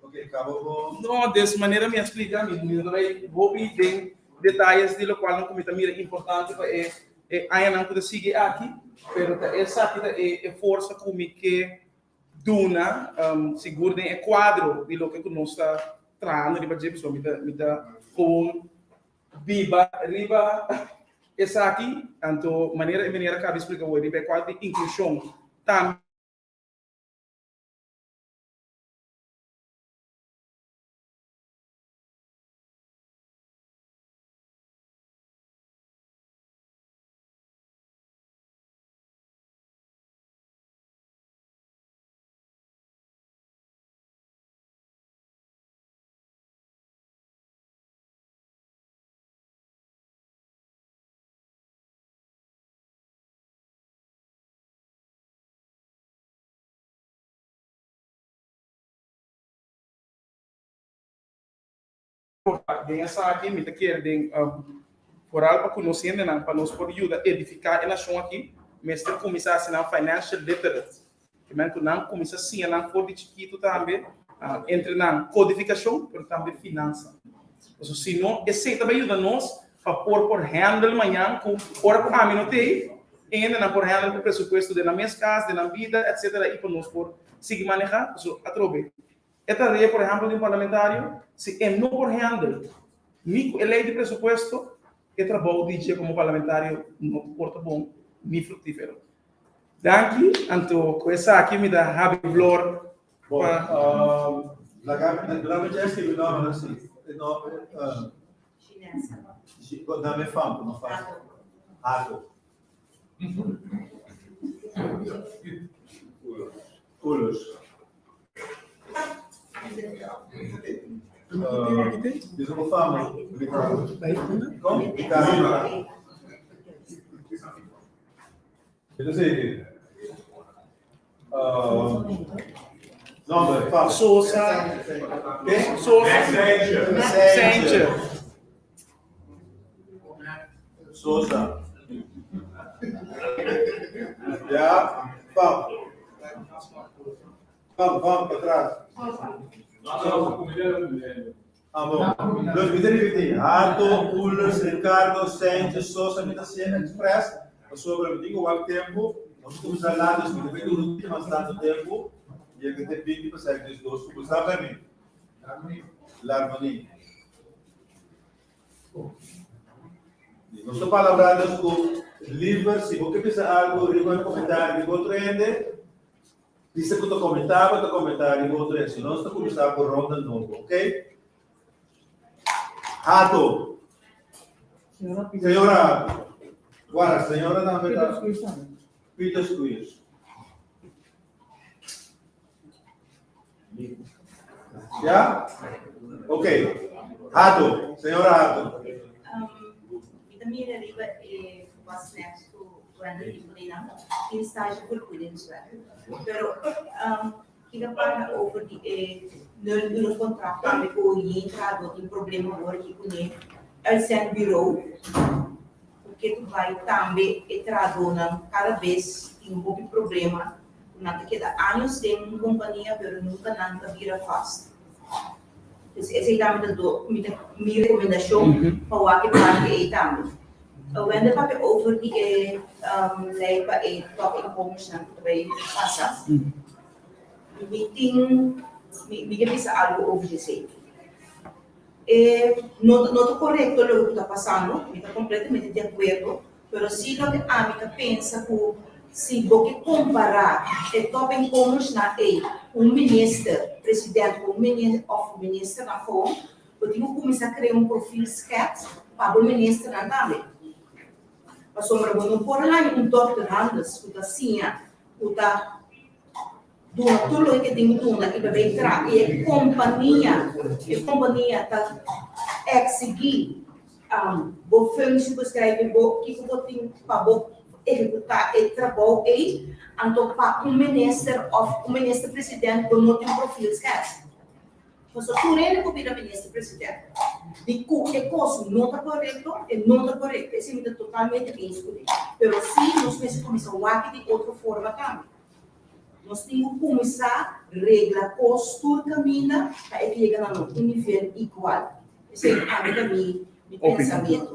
Ok, kaba bo. No, des manera mi a splika mi no ta bai hopi den detayes di lokual nan ku mi ta mira importante pa e e añanan ku ta sigui aki, pero ta esaki ta e e forsa ku mi ke duna sigur den e kuadro di loke ku nos ta trahando riba dje, pasobra mi ta mi ta kon Biba riba esaki, anto manera e meneer a caba di splica hoy riba e cual di inclusion tambe. Den esaki mi ta kere den foral pa ku nos hendenan pa nos por yuda edifiká e nashon aki mester kuminsá hasi nan financial literate. Ke men ku nan kuminsá siña nan for di chikitu tambe, entre nan kodifikashon pero tambe finansa. Pasobra si no esei ta bai yuda nos pa por por handle mañan ku ora ku ami no t'ei, e hendenan por handle ku presupuesto den nan mes kas, den nan bida, etcetera i pa nos por sigui manehá. Pasobra atrobe e tarea por ehèmpel di un parlamentario si e no por handle ni ku e lei di presupuesto, e trabou di dje komo parlamentario no por ta bon ni fruktífero. Danki, anto ku esaki mi ta habi flor Bon, pa. Laga mi, laga mi dje skibi nòmber si. E nòmber, Chinesa. Bo dame fam ku no fásil. Hato. Ulos. Bisa bo fama, Ricardo. Kon? Ricardo. Ito sigui. Nomber, fama. Sosa. Ke? Sosa. Sentje. Sosa. Ja, fam. Fam, fam, patras. Ah, bon. Dus mi ta ripití, Hato, Ullers, Ricardo, Sanchez, Sosa, mi ta hasié express, pasobra mi tin ku wak tempu, nos kuminsá laat, dus mi ta bai dura un tiki mas tantu tempu, yega te binti pa seis dies dos. Kuminsá pa mi. Larmonie. Nos ta palabrá dus ku liever si bo ke bisa algu riba e komentario di otro hende, Bisa ku ta komentá bo ta komentá riba otro hende. Si nos ta kuminsá ku ronda nobo, ok? Hato. Señora Hato. Guarda, señora tambe ta. Peter Squeers. Ya? Ok. Hato, señora Hato. Mi ta mira riba e what's next ku Wendy di Polina tin stage vergoedingswet. Pero kita parla over di e nul uur contract tambe ku yen trahadó tin problema awor aki kuné uitzendbureau ku ke tu bai tambe e trahadónan kada bes tin hopi problema ku nan ta keda años den un kompania pero nunka nan ta bira vast. Dus esei tambe ta do mi ta mi rekomendashon pa wak e parti ei tambe. Wende papia over di e lei pa e topinkomensnan ku ta bai pasa. Mi tin mi mi ke bisa algu over di esei. E no no ta korekto loke ku ta pasando, mi ta kompletamente di akuerdo. Pero si loke ami ta pensa ku si bo ke kompará e topinkomensnan ei ku un minister, president ku un minister òf ministernan gewoon, bo tin ku kuminsá krea un profil skèts pa bo ministernan tambe. Pasobra bo no por haña un dòkter handes ku ta siña, ku ta duna tur loke ke tin ku duna i pa bay traha i e kompania, e kompania ta eksigí bo functiebeschrijving, bo kiko bo tin pa bo ehekutá e trabou ei, anto pa un minister òf un minister president bo no tin profielschets. Pasobra tur hende por bira minister president. Di ku e kos no ta korekto, e no ta korekto. Esei mi ta totalmente eens ku e. Pero si nos mester kuminsá wak di otro forma tambe. Nos tin ku kuminsá regla kos tur kaminda pa e yega na un nivel igual. Esei ami ta mi pensamentu.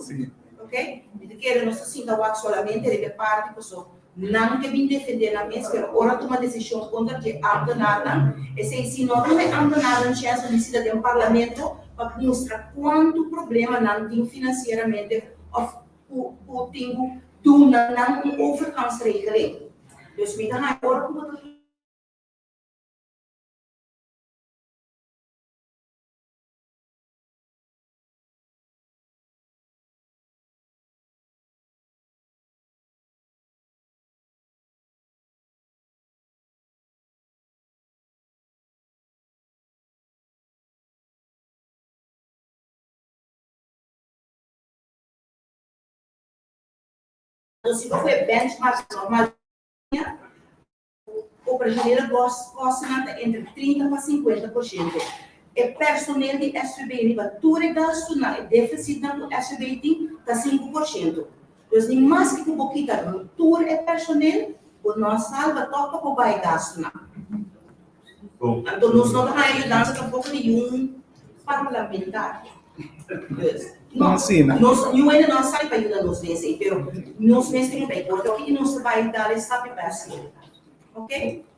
Ok? Mi ta kere nos ta sinta wak solamente riba e parti paso nan ke bin defende nan mes, pero ora tuma desishon kontra dje ambtenarnan, esei si no duna e ambtenarnan chèns pa bisita den parlamento pa mustra kuantu problema nan tin finansieramente òf ku ku tin ku duna nan un overgangsregeling. Dus mi ta haña ora ku bo ta. Si bo fue benchmark normal Operacionele kostennan ta entre 30 pa 50%. E personeel di SVB riba tur e gastunan, e defisitnan ku SVB tin, ta 5%. Dus ni maske ku bo kita tur e personeel, bo no a salba tòg pa bo bai gastunan. Anto nos no ta haña yudansa tampoko di niun parlamentario. Dus, no, nos, niun hende no a sali pa yuda nos den esei, pero nos mes tin ku bai korte i nos ta bai dal e stapje bes. Ok?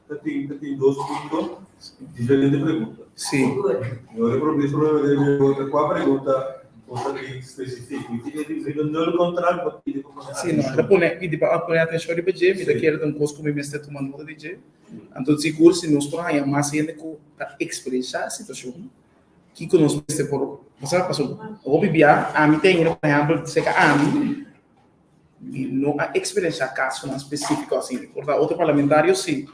Ta tin, ta tin dos punto, diferente pregunta. Sí. Good. Mi ora probeer probeer mi pregunta, kua pregunta bo ta tin spesifiko? Mi tin e riba nul kontrakt, bo pidi pa pone Sí, no, atenshon. ta pone, pidi pa pone atenshon riba dje, mi ta kere ta un kos ku mi mester tuma nota di dje. Anto sigur si nos por haña mas hende ku ta eksperenshá e situashon, kiko nos mester por pasa? Pasobra hopi bia ami ta hende, por ehèmpel, seka ami, mi no a eksperenshá kasonan spesífiko asina. Por ta otro parlamentario si,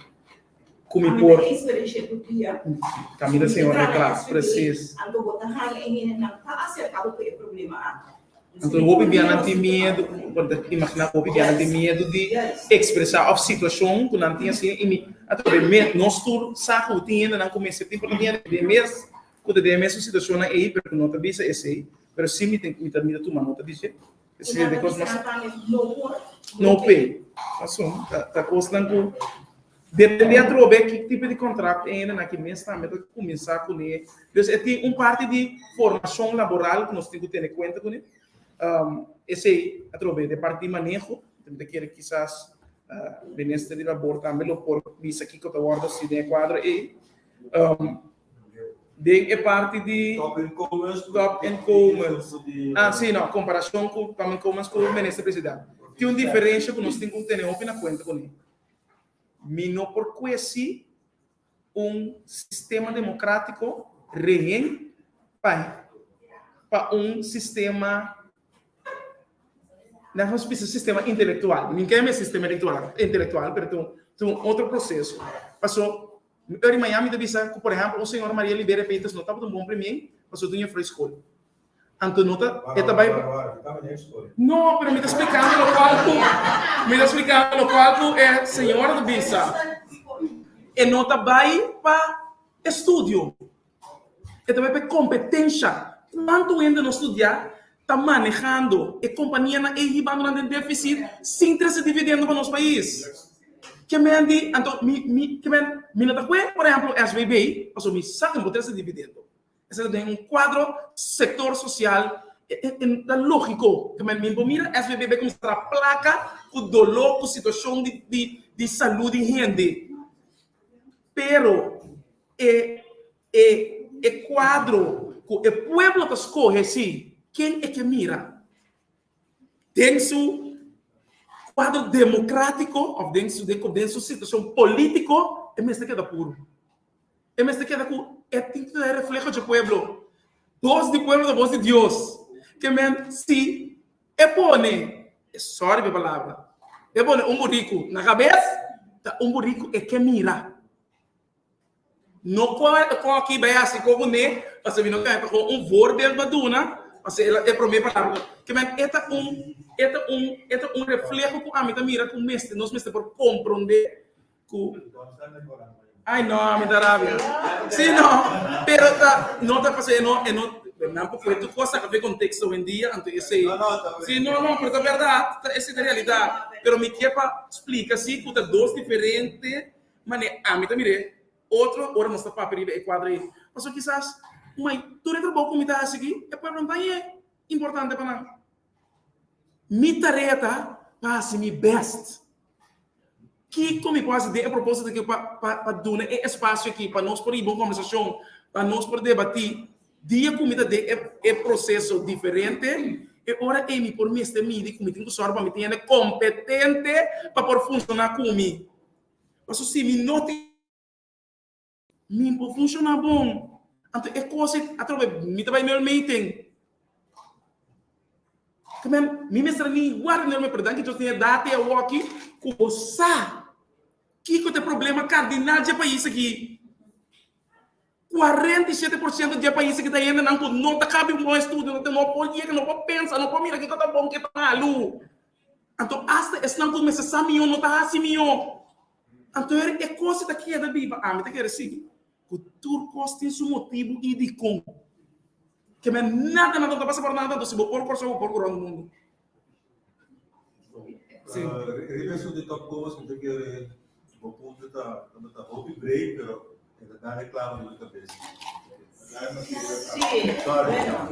ku mi por. Ami ta eksperenshá tur dia. Kaminda señor Reclaas, presis. Anto bo ta haña e hendenan ta aserká bo ku e problema aki. Anto hopi bia nan tin miedu, bo ta imaginá hopi bia nan tin miedu di ekspresá òf situashon ku nan tin asina i mi atrobe me nos tur sa ku tin hendenan ku mester tin por ta tin hende den mes ku ta den e mesun situashonnan ei pero ku no ta bisa esei pero si mi tin mi ta mi ta tuma nota di dje esei ta kos mas no p'e pasobra ta ta kosnan ku Depende atrobe ki tipo di contract e hendenan aki mes tambe ta cuminsa cune. Dus e tin un parti di formacion laboral cu nos tin cu tene cuenta cune. Esey atrobe den parti di maneho, mi ta kere kisas Minister di Labor tambe lo por bisa kico ta wordo haci den e cuadro ey. Den e parti di Top inkomens. Top inkomens. Ah, sí, no, comparacion cu top inkomens cu Minister President. Tin un diferencia cu nos tin cu tene hopi na cuenta cune. Mi no por kuesi un sistema demokratiko rehen pa pa un sistema nan nos bisa sistema intelektual. Mi ke mi sistema elektual intelektual pero ta un ta un otro proseso. Paso mi ora di mañana mi ta bisa ku por ehèmpel un señora Maria Liberia Peters no tabata un bon premier pasobra ta un juffrouw di skol. Anto no ta, e ta bai. No, pero mi ta splikando lokual ku, mi ta splikando lokual ku e señora ta bisa. E no ta bai pa estudio, e ta bai pa e kompetensha. Kuantu hende no studia ta manehando e kompanianan ei hibando nan den defisit sin trese dividendo pa nos pais. Ke men di, anto mi, mi, ke men, mi no ta kue, por ehempel, SVB, pasobra mi sa ku no por trese dividendo. Esei ta den un kuadro sektor sosial e ta lógiko. Ke men mi por mira SVB bai kuminsá traha plaka ku doló ku situashon di di di salú di hende. Pero e e e kuadro ku e pueblo ta skohe si ken e ke mira den su kuadro demokratiko òf den su den su situashon polítiko e mester keda puru. E mester keda ku e tin ku ta refleho dje pueblo. Bos di pueblo ta bos di Dios. Ke men si e pone. Sorry pa e palabra. E pone un buriku na kabes, ta un buriku e ke mira. No koki bai hasi ko kuné, pasobra mi no ta kon un voorbeeld pa duna, pasobra e promé palabra. Ke men e ta un, e ta un, e ta un refleho ku ami ta mira ku mester, nos mester por komprondé ku Ai no, mi ta rabia. Sí, no, pero ta, no ta pasobra e no, e no, nan por kohe tur kos saka for e konteksto hoendia, anto esei, sí, no, no, pero ta bèrdat, ta esei ta realidat. Pero mi ke pa splika sí ku ta dos diferente Mane ami ta mir'é otro ora nos ta papia riba e kuadro ei. Pasobra kisas mai tur e trabou ku mi ta hasi aki, e pueblo no ta hañ'é importante pa nan. Mi tarea ta pa hasi mi bèst. Kiko mi por hasi den e propósito aki pa pa pa duna e espasio aki pa nos por hiba un kòmbersashon, pa nos por debatí. Dia ku mi ta den e e proseso diferente, e ora ei mi por mester midi ku mi tin ku sòru pa mi tin hende kompetente pa por funshoná ku mi. Paso si mi no tin mi por funciona bon. Anto e cos ei atrobe mi ta bai nul meeting. Ke men mi mester ni guarda nul meeting pero danki Dios tin e data ei awoki ku bo sa kiko ta e problema kardinal dje pais aki. 47% dje pais aki ta hendenan ku no ta kabi un bon estudio, no por yega, no por pensa, no por mira kiko ta bon, kiko ta malu. Anto asta esnan ku mester sa mihó no ta hasi mihó. Anto e e kos ta keda biba. Ami ta kere sigui ku tur kos tin su motibu i dikon. Ke men nada nada no ta pasa por nada, anto si bo por Kòrsou bo por ku rònt mundu. Sí. Riba esun di top kos mi ta kere bo punto ta tabata hopi breed pero e ta dal e clavo riba cabes. Sí, Sorry. bueno.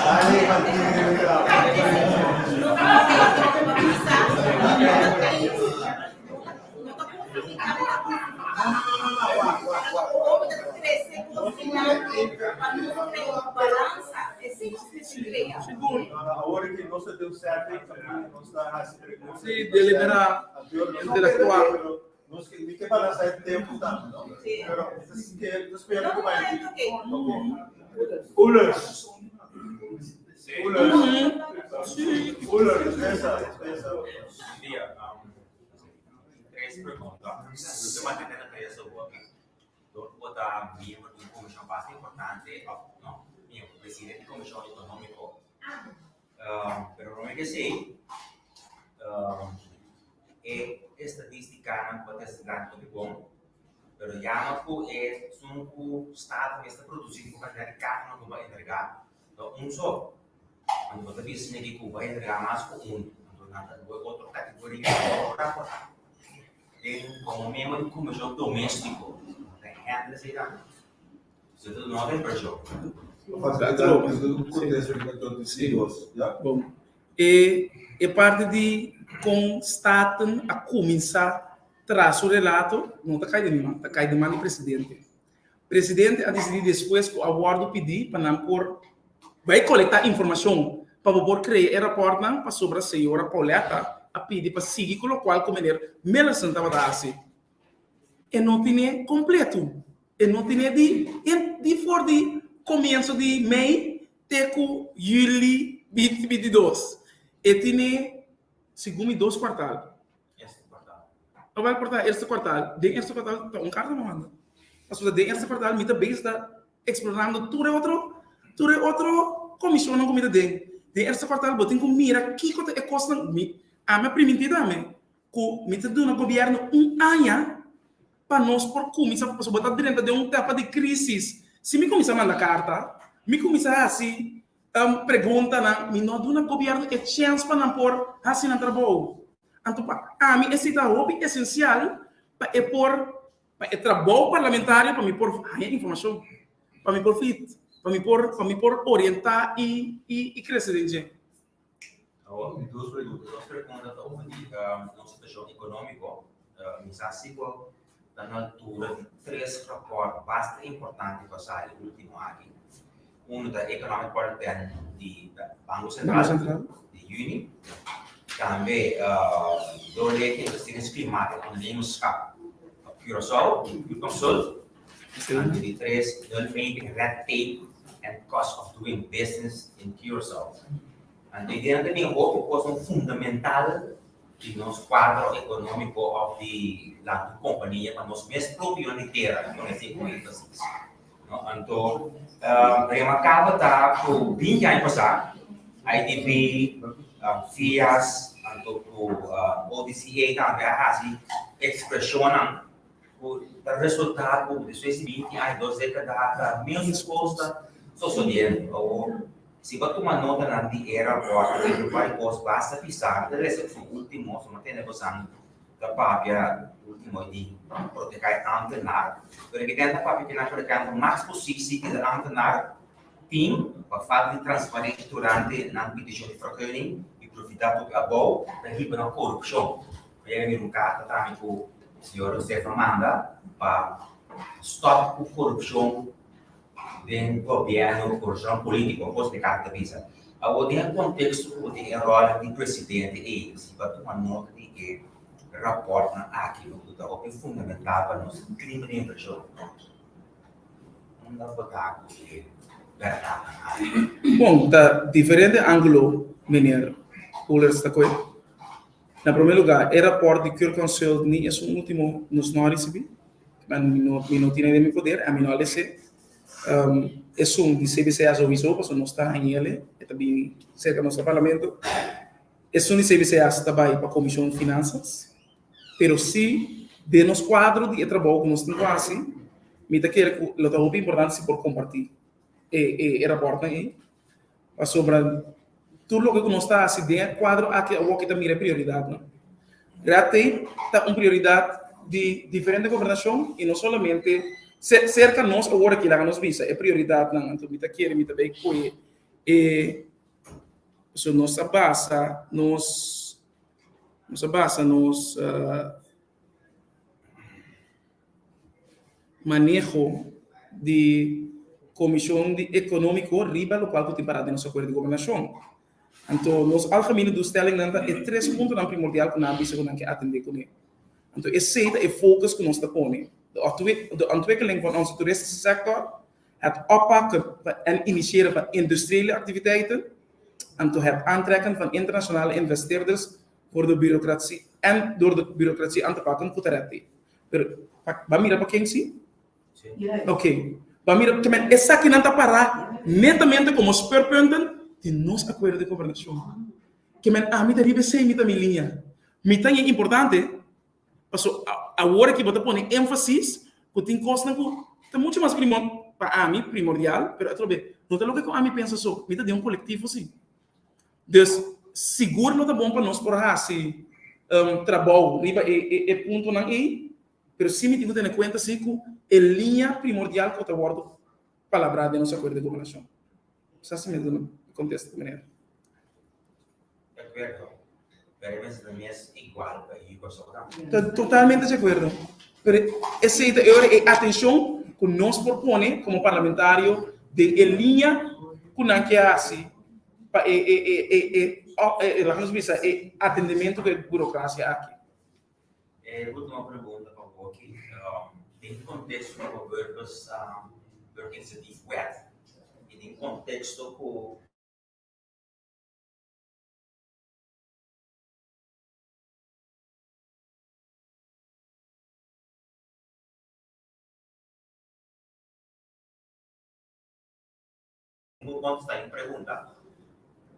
Dale e martillo riba e clavo. No ta bisa, no ta pais, no ta justifica, no ta justifica. No, no, no, no, wak, wak, wak. Como ta crece cos dilanti pa nos crea un balansa, esey nos mester crea. Sigur. No, no, awor ki nos ta den un setting kaminda nos ta hasi pregunta. Sí, deliberá, interactuá. Pero Nos ke, mi ke balansa e tempu tambe, no? Sí. Pero mi ta ke, mi ta spera No, ku no, bai. es ok. Ok. Oelers. Oelers. Sí. Oelers, dispensa, dispensa. Bom dia. Tres pregunta. Nos ta mantené na tres awor. Dor ku bo ta miembro di un komishon basta importante, òf no, miembro, presidente di komishon ekonómiko. Pero promé ku esei, e estadístikanan ku a testa grandi hopi bon, pero yama ku e esun ku Staten mes ta produsí ku kantidat di kartanan ku bo a entregá ta un so. Anto bo ta bisa esaki ku bo a entregá mas ku un, anto nan ta due otro kategoria ku bo por raportá. Den komo miembro di komishon doméstiko, bo ta handle esei tambe. Bon, e e parti di kon Staten a kuminsá traha su relato no ta kai den mi man, ta kai den man di presidente. Presidente a disidí despues ku a wòrdu pidí pa nan por bai kolektá informashon pa bo por krea e rapòrtnan pasobra señora Pauletta a pidi pa sigui ku lokual ku meneer Millerson tabata hasi. E no tine kompletu. E no tine di di for di komienso di mei te ku yuli binti 22. E tine segun mi dos kuartal. Eerste kwartaal. Awel por ta eerste kwartaal. Den eerste kwartaal ta un karta mi manda. Pasobra den eerste kwartaal mi ta bezig ta eksplorando tur e otro tur e otro komishonnan ku mi ta den. Den eerste kwartaal bo tin ku mira kiko ta e kosnan mi ami a primintí tambe ku mi ta duna gobièrnu un aña pa nos por kuminsá, pasobra bo ta drenta den un etapa di krísis. Si mi kuminsá manda karta, mi kuminsá hasi preguntanan, mi no a duna gobièrnu e chèns pa nan por hasi nan trabou. Anto pa ami esei ta hopi esensial pa e por, pa e trabou parlamentario pa mi por haña informashon, pa mi por fit, pa mi por, pa mi por orientá i i krese den dje. Awor, mi dos pregunta. Dos pregunta ta over di nos situashon ekonómiko. Mi sa si bo ta na altura di tres rapòrt basta importante ku a sali último aki. Unu ta Economic Bulletin di Banko Sentral di yüni. Tambe Doorlichting Investeringsclimaat en Ondernemerschap op Curaçao, Euroconsult. Anto di tres, Nulmeting Red Tape and Cost of Doing Business in Curaçao. Anto idea ta bin hopi kosnan fundamental di nos kuadro ekonómiko òf di lanta un kompania pa nos mes propio di tera, mi pone así ku énfasis. No? Anto remarkabel ta ku binti aña pasá IDB, FIAS anto ku ODCA tambe a hasi ekspreshonnan ku ta resultá ku despues di binti aña, dos dékada ta mes kos ta sosodiendo. Awor si bo a tuma notanan di e rapòrt tin un par di kos basta pisá, mi ta lesa su último, so mi a tende bosan ta papia último di protehá e ámtenar, pero ke den ta papia kinan por ehèmpel mas posisi ku e ámtenar tin pa falta di transparensia durante nan petishon di vergunning i profitá toki abou ta hiba na korupshon. Mi a mira un karta tambe ku señor Josefa manda pa stòp ku korupshon den gobièrnu, korupshon polítiko, kos di karta ta bisa. Awor den e konteksto ku bo tin e ròl di presidente ei, si bo a tuma nota di e rapòrtnan aki ku ta hopi fundamental pa nos klima di invershon, unda bo ta ku e bèrdatnan aki? Bon, ta diferente ángulo meneer Koolers ta koe. Na promé lugá, e rapòrt di Keurconsult ni esun último nos no a risibí. Mi no mi no tine den mi poder, ami no a les'é. Esun di cbca souiso, pasobra nos ta hañ'el, e ta bini serka nos na parlamento. Esun di cbca ta bai pa Komishon Finansas. Pero si den nos kuadro di e trabou ku nos tin ku hasi, mi ta kere ku lo ta hopi importante si por kompartí e e rapòrtnan ei. Pasobra tur loke ku nos ta hasi den e kuadro aki awor ki ta mira e prioridatnan. Red tape ta un prioridat di diferente gobernashon i no solamente serka nos awor aki laga nos bisa e prioridatnan. Anto mi ta kere mi ta bay kohe e pasobra nos a basa nos nos a basa nos maneho di Komishon di Ekonómiko riba lokual ku tin pará den nos akuerdo di gobernashon. Anto nos algemene doelstellingnan ta e tres puntonan primordial ku nan a bisa ku nan ke atendé kuné. Anto esei ta e focus ku nos ta pone, de ontwikkeling van onze toeristische sector, het oppakken en initiëren van industriële activiteiten, anto het aantrekken van internationale investeerders voor de bureaucratie en door de bureaucratie aan te pakken ku ta rèt. Pero ba mira pa ken si? Ok. Ba mira ke men esakinan ta pará netamente komo speurpunten di nos akuerdo di gobernashon. Ke men ami ta riba esei mi ta mi liña. Mi ta ña importante paso awor aki bo ta pone énfasis ku tin kosnan ku ta muchu mas primor pa ami primordial pero atrobe no ta loke ku ami pensa so mi ta den un kolektivo si. Dus sigur lo ta bon pa nos por hasi trabou riba e e puntonan ei, pero sí mi tin ku tene kuenta sí ku e liña primordial ku ta wòrdu palabrá den nos akuerdo di gobernashon. Sa si mi a duna kontesta, meneer. De akuerdo, pero e mester ta mes igual pa e Kòrsou tambe. Ta totalmente de akuerdo. Pero esei ta e ora e atenshon ku nos por pone komo parlamentario den e liña ku nan ke hasi pa e e e e e e laga nos bisa e atendimento ku e burokrasia aki. E ultimo pregunta pa bo aki, den konteksto ku bo burgers burgerinitiatiefwet i den konteksto ku. Bo contesta e pregunta,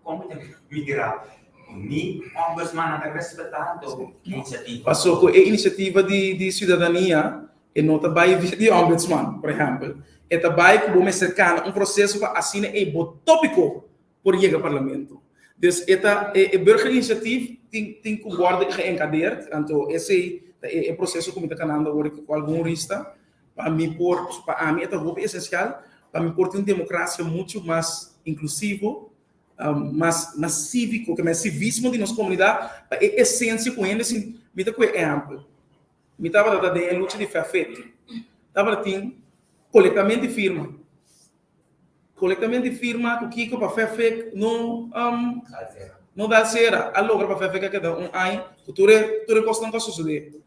Kon bo ta mira ku ni ombudsman ta respetá anto inisiativa? Paso ku e inisiativa di di siudadania e no ta bai via di ombudsman, por ehèmpel. E ta bai ku bo mester kana un proseso pa asina ei bo tópiko por yega parlamento. Dus e ta e e burgerinitiatief tin tin ku wòrdu geënkadeerd, anto esei ta e e proseso ku mi ta kanando awor ku algun hurista Pa mi por, pa ami e ta hopi esencial pa mi por tin un democracia mucho mas inclusivo, mas mas civico, ke men civismo di nos comunidad ta e esencia cu hende sin, mi ta coge ehempel, mi tabata ta den e lucha di Fafet, tabata tin colectament di firma, colectament di firma cu kico pa Fafet no no dal cera, a logra pa Fafet a keda un aña cu tur e tur e cosnan cu a sucede.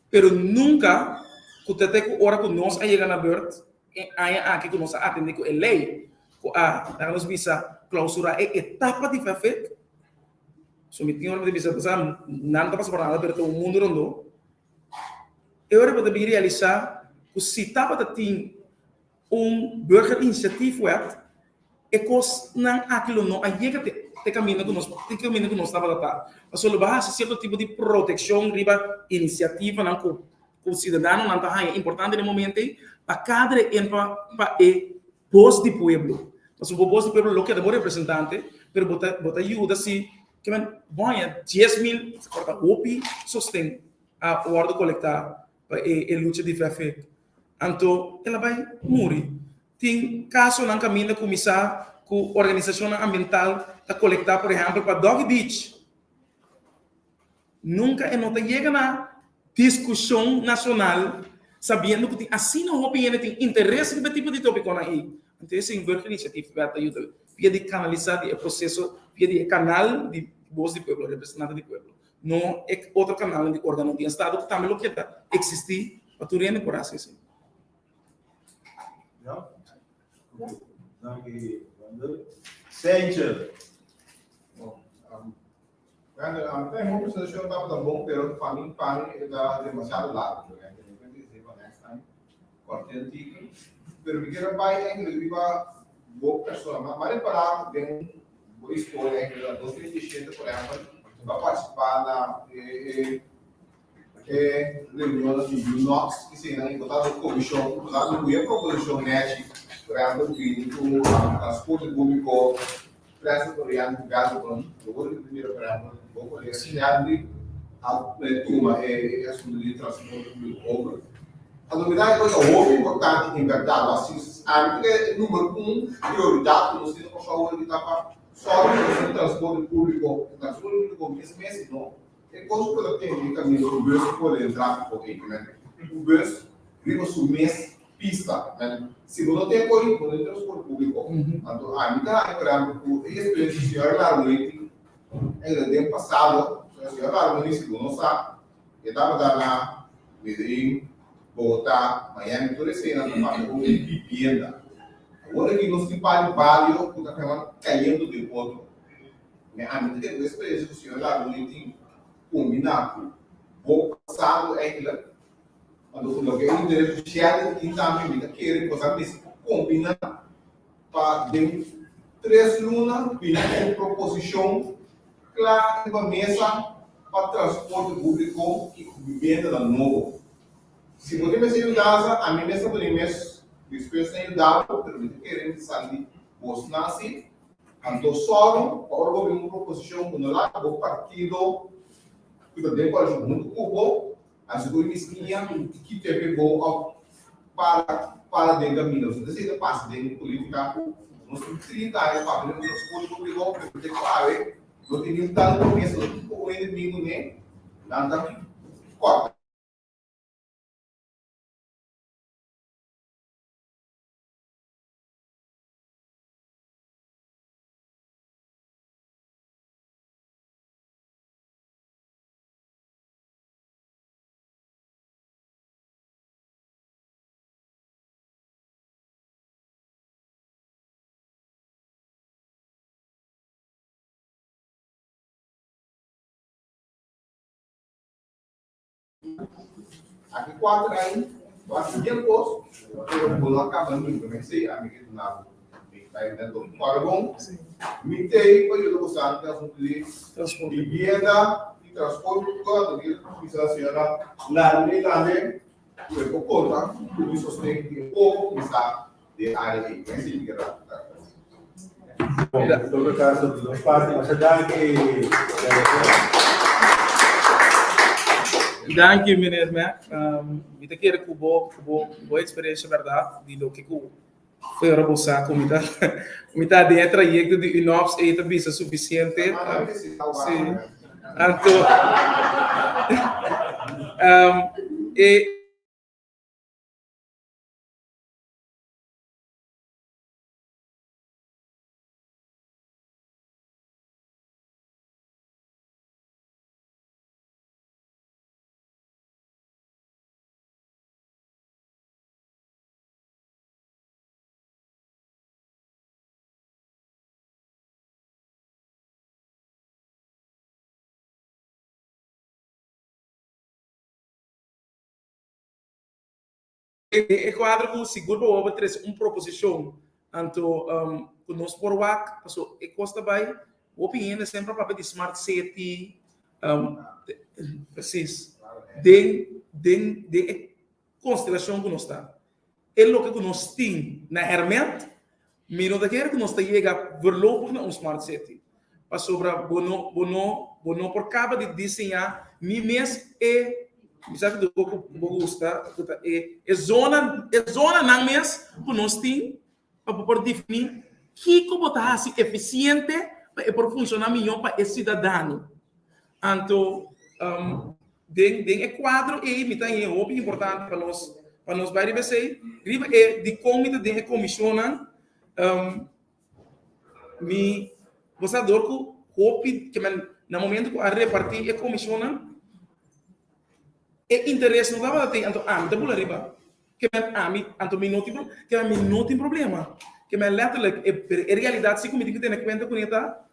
Pero nunka ku ta te ku ora ku nos a yega na beurt e aña aki ku nos a atendé ku e lei ku a laga nos bisa. klousurá e etapa di FEFEK. So mi tin ora mi ta bisa pasá nan ta pasa por nada pero ta un mundu rondó. E ora bo ta bin realisá ku si tabata tin un burgerinitiatiefwet e kosnan aki lo no a yega te te kaminda ku nos te kaminda ku nos tabata ta. Pasobra lo bo a hasi sierto tipo di protekshon riba inisiativanan ku ku siudadanonan ta haña importante den e momento ei pa kadre en pa pa e bos di pueblo. Pasobra bo bos di pueblo lo keda bo representante pero bo ta bo ta yuda si ke men bo haña 10,000 por ta hopi sosten a wòrdu kolektá pa e e lucha di FEFEK. Anto el a bai muri. Tin kasonan kaminda kuminsá ku organisashonnan ambiental ta kolektá por ehèmpel pa Doggy Beach. Nunka e no ta yega na diskushon nashonal sabiendo ku tin asina hopi hende tin interes riba e tipo di topikonan ei. Anto esei un burgerinitiatiefwet ta yuda via di kanalisá di e proseso via di e kanal di bos di pueblo, representante di pueblo. No e otro kanalnan di organo di estado ku tambe lo keda eksistí pa tur hende por hasi esei. Ja. Danki, Wendel. Seintje. Bon, um, Wendel, um, tem uma presentação tabata bon, pero pa mi, pa mi e ta demasiado largo. Né? Mi ta dice pa next time, korte un tiki. Pero mi kier bai eigenlijk riba bo persona. Ma, ma repará den bo historia eigenlijk na 2017, por ehempel, bo a participá na e, e E reunionnan di UNOPS eseinan i bo ta den komishon, bo ta den e proposishon nechi, por ehempel bini ku transporte públiko, Transit Oriented Development, bo por mira por ehempel bo kolega Shelby a tuma e asuntu di transporte públiko over. Anto mi ta kos hopi importante en bèrdat, wak si ami ta kere e number un prioridat ku nos tin na Kòrsou awor aki ta pa sòru ku nos tin transporte públiko, transporte públiko mes mes no. E kos ku ta tende e kaminda ku bus por den tráfiko ei, men un bus riba su mes pista, men si bo no tin apoyo bo no tin transporte públiko. Anto ami ta haña por ehèmpel ku e eksperensia di señor Larmonie tin eigenlijk den pasado, señor Larmonie si bo no sa e tabata na Medellin, Bogotá, Miami tur eseinan ta papia over di bibienda. Awor aki nos tin par di bario ku ta kema kayendo den otro. Mi ami ta kere ku e eksperensia ku señor Larmonie tin kombiná ku bo pasado eigenlijk, anto ku loke e interes ku Shelley tin tambe, mi ta kere ku boso mester por kombiná pa den tres luna bini ku un proposishon kla riba mesa pa transporte públiko i ku bibiendanan nobo. Si bo tin mester yudansa, ami mes ta pone mes dispuesto na yuda bo, pero mi ta kere mi ta sali di bosnan si. Anto sòru pa ora bo bin un proposishon ku no laga bo partido ku ta den koalishon huntu ku bo, hasi ku e miskiña kita e bo òf para para den kaminda. Pasobra esei ta pasa den politika. Nos tin 30 aña papia den transporte públiko, pero te ku awe no tin niun tal promesa, no tin ku un hende bin kuné, nan ta kòrta. Aki kuater aña bo hasi bien kos, pero bo no a kaba nunka. Mi esei ami ke duna bo. Mi ta intento kòrda bon. Mi t'ei pa yuda boso den asuntu di bibienda i transporte públiko. Anto mi bisa señora Larry tambe ku e por konta ku mi sosten di e poko ku mi sa den e área ei. Mi esei mi ke ta. En todo caso, di nos parti, masha danki. Danki, meneer Mac. Mi ta kere ku bo, ku bo, bo eksperensia bèrdat di loke ku foi ora bo sa ku mi ta, mi ta den e trayekto di UNOPS ei ta bisa sufisiente. Sí. Anto, e. E kuadro ku sigur pa bo trese un proposishon anto ku nos por wak paso e kos ta bai hopi hende semper a papia di smart city presis den den den e konstelashon ku nos ta e loke ku nos tin na hèrmènt mi no ta kere ku nos ta yega voorlopig na un smart city pasobra bo no bo no bo no por kaba di diseñá ni mes e mi sa ku bo bo gusta ku ta e e zona e zonanan mes ku nos tin pa bo por definí kiko bo ta hasi efisiente pa e por funshoná mihó pa e siudadano. Anto den den e kuadro ei mi ta haña hopi importante pa nos pa nos bai riba esei riba e dikon mi ta den e komishonnan. Mi bo sa dor ku hopi ke men na momento ku a reparti e komishonnan e interes no tabata tin anto ami ta bula riba ke men ami anto mi no tin ke men mi no tin problema ke men letterlijk e pero e realidat si ku mi tin ku tene kuenta kuné ta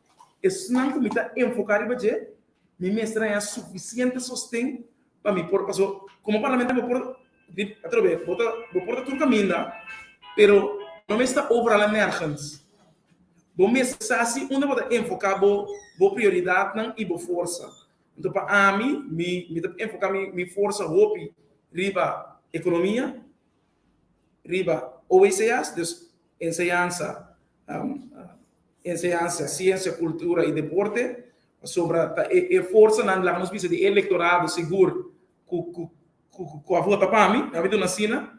esnan ku mi ta enfoká riba dje mi mester haña sufisiente sosten pa mi por paso komo parlamentario bo por Di atrobe, bo ta bo por ta tur kaminda, pero no mester ta overal en nergens. Bo mester sa si unda bo ta enfoká bo bo prioridatnan i bo forsa. Anto pa ami, mi mi ta enfoká mi mi forsa hopi riba ekonomia, riba OECS, dus enseñansa, enseñansa, siensia, kultura i deporte, pasobra ta e e forsanan, laga nos bisa di e elektorado sigur ku ku ku a vota pa mi, mi a duna asina,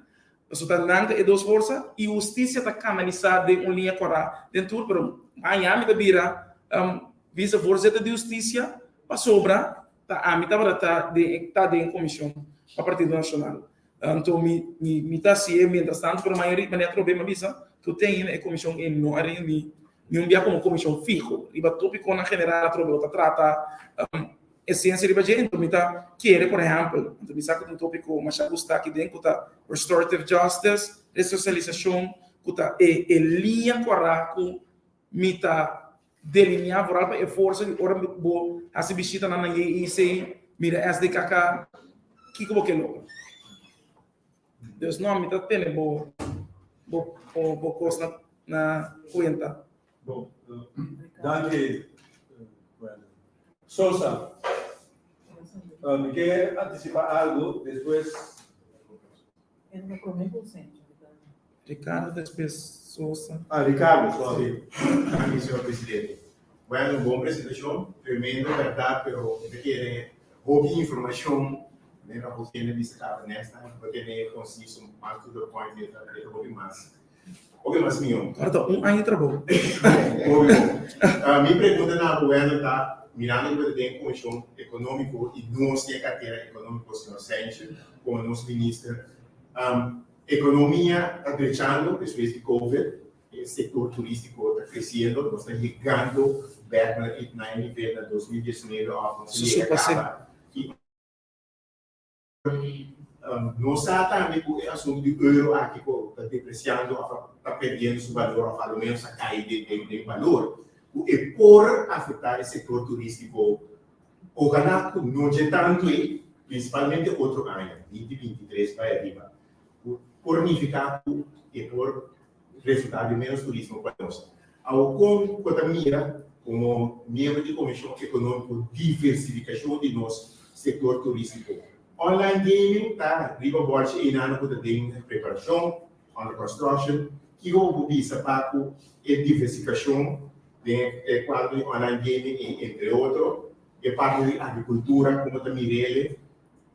pasobra ta nan ta e dos forsa i hustisia ta kanalisá den un liña kòrá den tur, pero maña mi ta bira visevoorzitter di hustisia pasobra ta ami tabata ta den ta den komishon pa Partido Nashonal. Anto mi mi mi ta hasié mientras tanto, pero maña manera atrobe mi a bisa ku te ainda e komishon ei no a reuní ni un bia komo komishon fiho riba tópikonan general atrobe bo ta trata Esencia riba dje, enton mi ta kere, por ehempel, enton mi sa ku ta un topiko masha gusta aki den, ku ta restorative justice, resosialisashon, ku ta e e liña kòrá ku mi ta delineá vooral pa e forsa di ora bo hasi bishitanan na JEC, mira SDKK, kiko bo ke logra. Dus no, mi ta tene bo bo bo kos na na kuenta. Bon, danki Brandon. Sosa, mi ke antisipá algu, despues. Ricardo, despues Sosa. Ah, Ricardo, sorry. Danki, señor presidente. Bueno, un bon presentashon, tremendo bèrdat, pero mi ta kere hopi informashon, manera bo tene bisa kaba next time, bo tene konsiso mas to the point, e ta hopi mas. Hopi mas mihó. Ora ta un aña di trabou. Hopi bon. Mi pregunta na bo Wendel ta, mirando ku bo ta den Komishon Ekonómiko i nos tin e kartera ekonómiko señor Sanchez komo nos minister, ekonomia ta drechando despues di covid, e sektor turístiko ta kresiendo, nos ta yegando bèk na e nivel na 2019 òf nos a yega kaba. Nos sa tambe ku e asuntu di euro aki ku ta depresiando òf ta perdiendo su balor òf a lo ménos a kai den balor, ku e por afektá e sektor turístiko. Ojalá ku no dje tantu ei, prinsipalmente otro aña, 2023 bai ariba, ku por nifiká ku e por resultá den ménos turismo pa nos. Awor kon bo ta mira komo miembro di Komishon Ekonómiko diversifikashon di nos sektor turístiko? Online gaming ta riba bòrchi einan ku ta den preparashon, under construction. Kiko bo por bisa pa ku e diversifikashon den e kuadro di online gaming i entre otro e parti di agrikultura kon bo ta mir'el?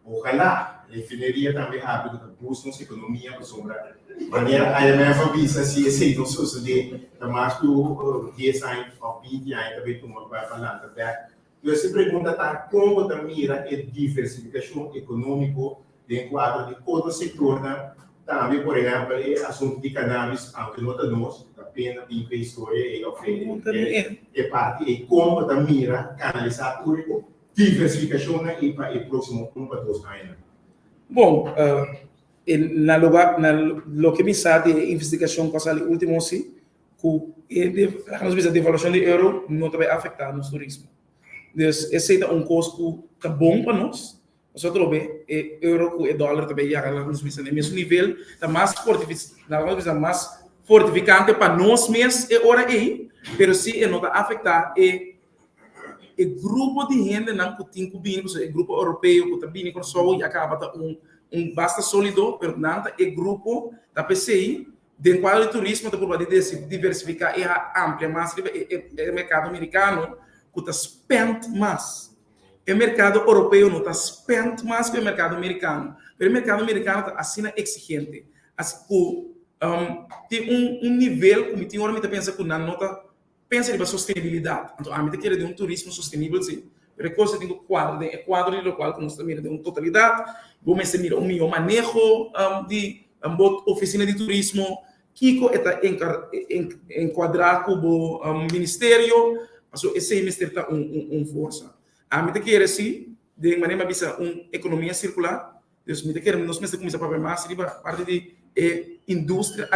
Ojalá refineria tambe habri ku ta boost nos ekonomia pasobra manera IMF a bisa si esei no sosodé ta mas ku dies aña òf binti aña ta bai tuma pa lanta bèk. Pues e pregunta ta kon bo ta mira e diversifikashon ekonómiko den kuadro di otro sektornan tambe por ehèmpel e asuntu di kanabis aunke no ta nos ta pena bin ku e historia ei òf e parti ei kon bo ta mira kanalisá tur e Diversificacionnan y pa e proximo un pa dos añanan. Bon, na lugar, na loke mi sa di e investigacion cu a sali ultimo si, cu e laga nos bisa devaluacion di euro no ta bay afecta nos turismo. Dus esey ta un cos cu ta bon pa nos. Pasobra atrobe e euro ku e dòler ta bay yaga laga nos bisa na e mesun nivel, ta mas laga nos bisa mas fortifikante pa nos mes e ora ei, pero si e no ta afektá e e grupo di hendenan ku tin ku bini, pasobra e grupo europeo ku ta bini Kòrsou ya kaba ta un un basta sólido, pero nan ta e grupo ta p'esei den kuadro di turismo ta purba di diversifiká i amplia mas riba e e merkado merikano ku ta spènt mas. E merkado oropeo no ta spènt mas ku e merkado merikano, pero e merkado merikano ta asina eksigente, asi ku tin un un nivel ku mi tin ora mi ta pensa ku nan no ta pensa riba sostenibilidat. Anto ami ta kere den un turismo sostenibel si, pero e kos ta tin ku kuadra den e kuadro di lokual ku nos ta mira den un totalidat. Bo mester mira un mihó maneho di bo ofisina di turismo, Kiko e ta enkuadrá ku bo ministerio? Pasobra esei mester ta un forsa. Ami ta kere si, den manera mi a bisa un ekonomia sirkular, dus mi ta kere nos mester kuminsá papia mas riba parti di e industria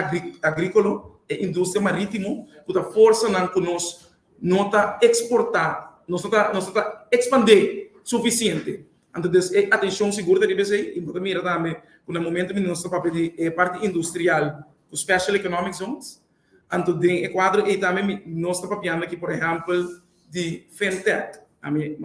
agríkolo, e industria marítimo, ku ta forsanan ku nos no ta eksportá, nos no ta nos no ta ekspandé sufisiente. Anto des e atencion sigur ta riba esey y bo ta mira tambe cu na momento mi nos ta papia di e parti industrial cu special economic zones, anto den e cuadro ey tambe mi nos ta papiando aki por ehempel di fintech, ami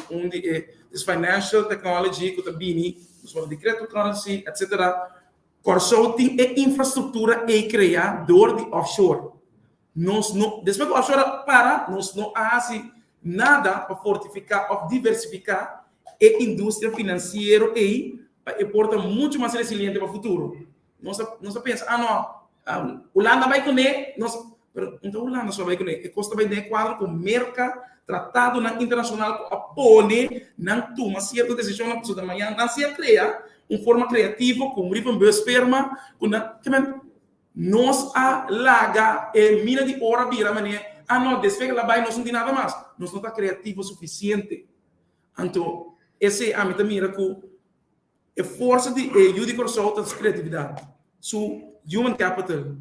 un di e des financial technology cu ta bini, nos papia di cryptocurrency etcetera. Corsou tin e infrastructura ey crea door di offshore. Nos no, despues ku offshore a para, nos no a hasi nada pa fortifiká òf diversifiká e industria finansiero ei pa e por ta muchu mas resiliente pa futuro. Nos a nos a pensa, ah no, Hulanda bai kuné, nos, pero no ta Hulanda so a bai kuné, e kos ta bai den e kuadro ku Merka, tratadonan internashonal ku a pone nan tuma sierto desishonnan pasobra mañana nan si a krea un forma kreativo ku un brievenbusfirma ku nan, ke men. Nos a laga e mina di ora bira manera, ah no, despues ke el a bai nos no tin nada mas. Nos no ta kreativo sufisiente. Anto esei ami ta mira ku e forsa di e yu di Kòrsou ta su kreatividat, su human capital.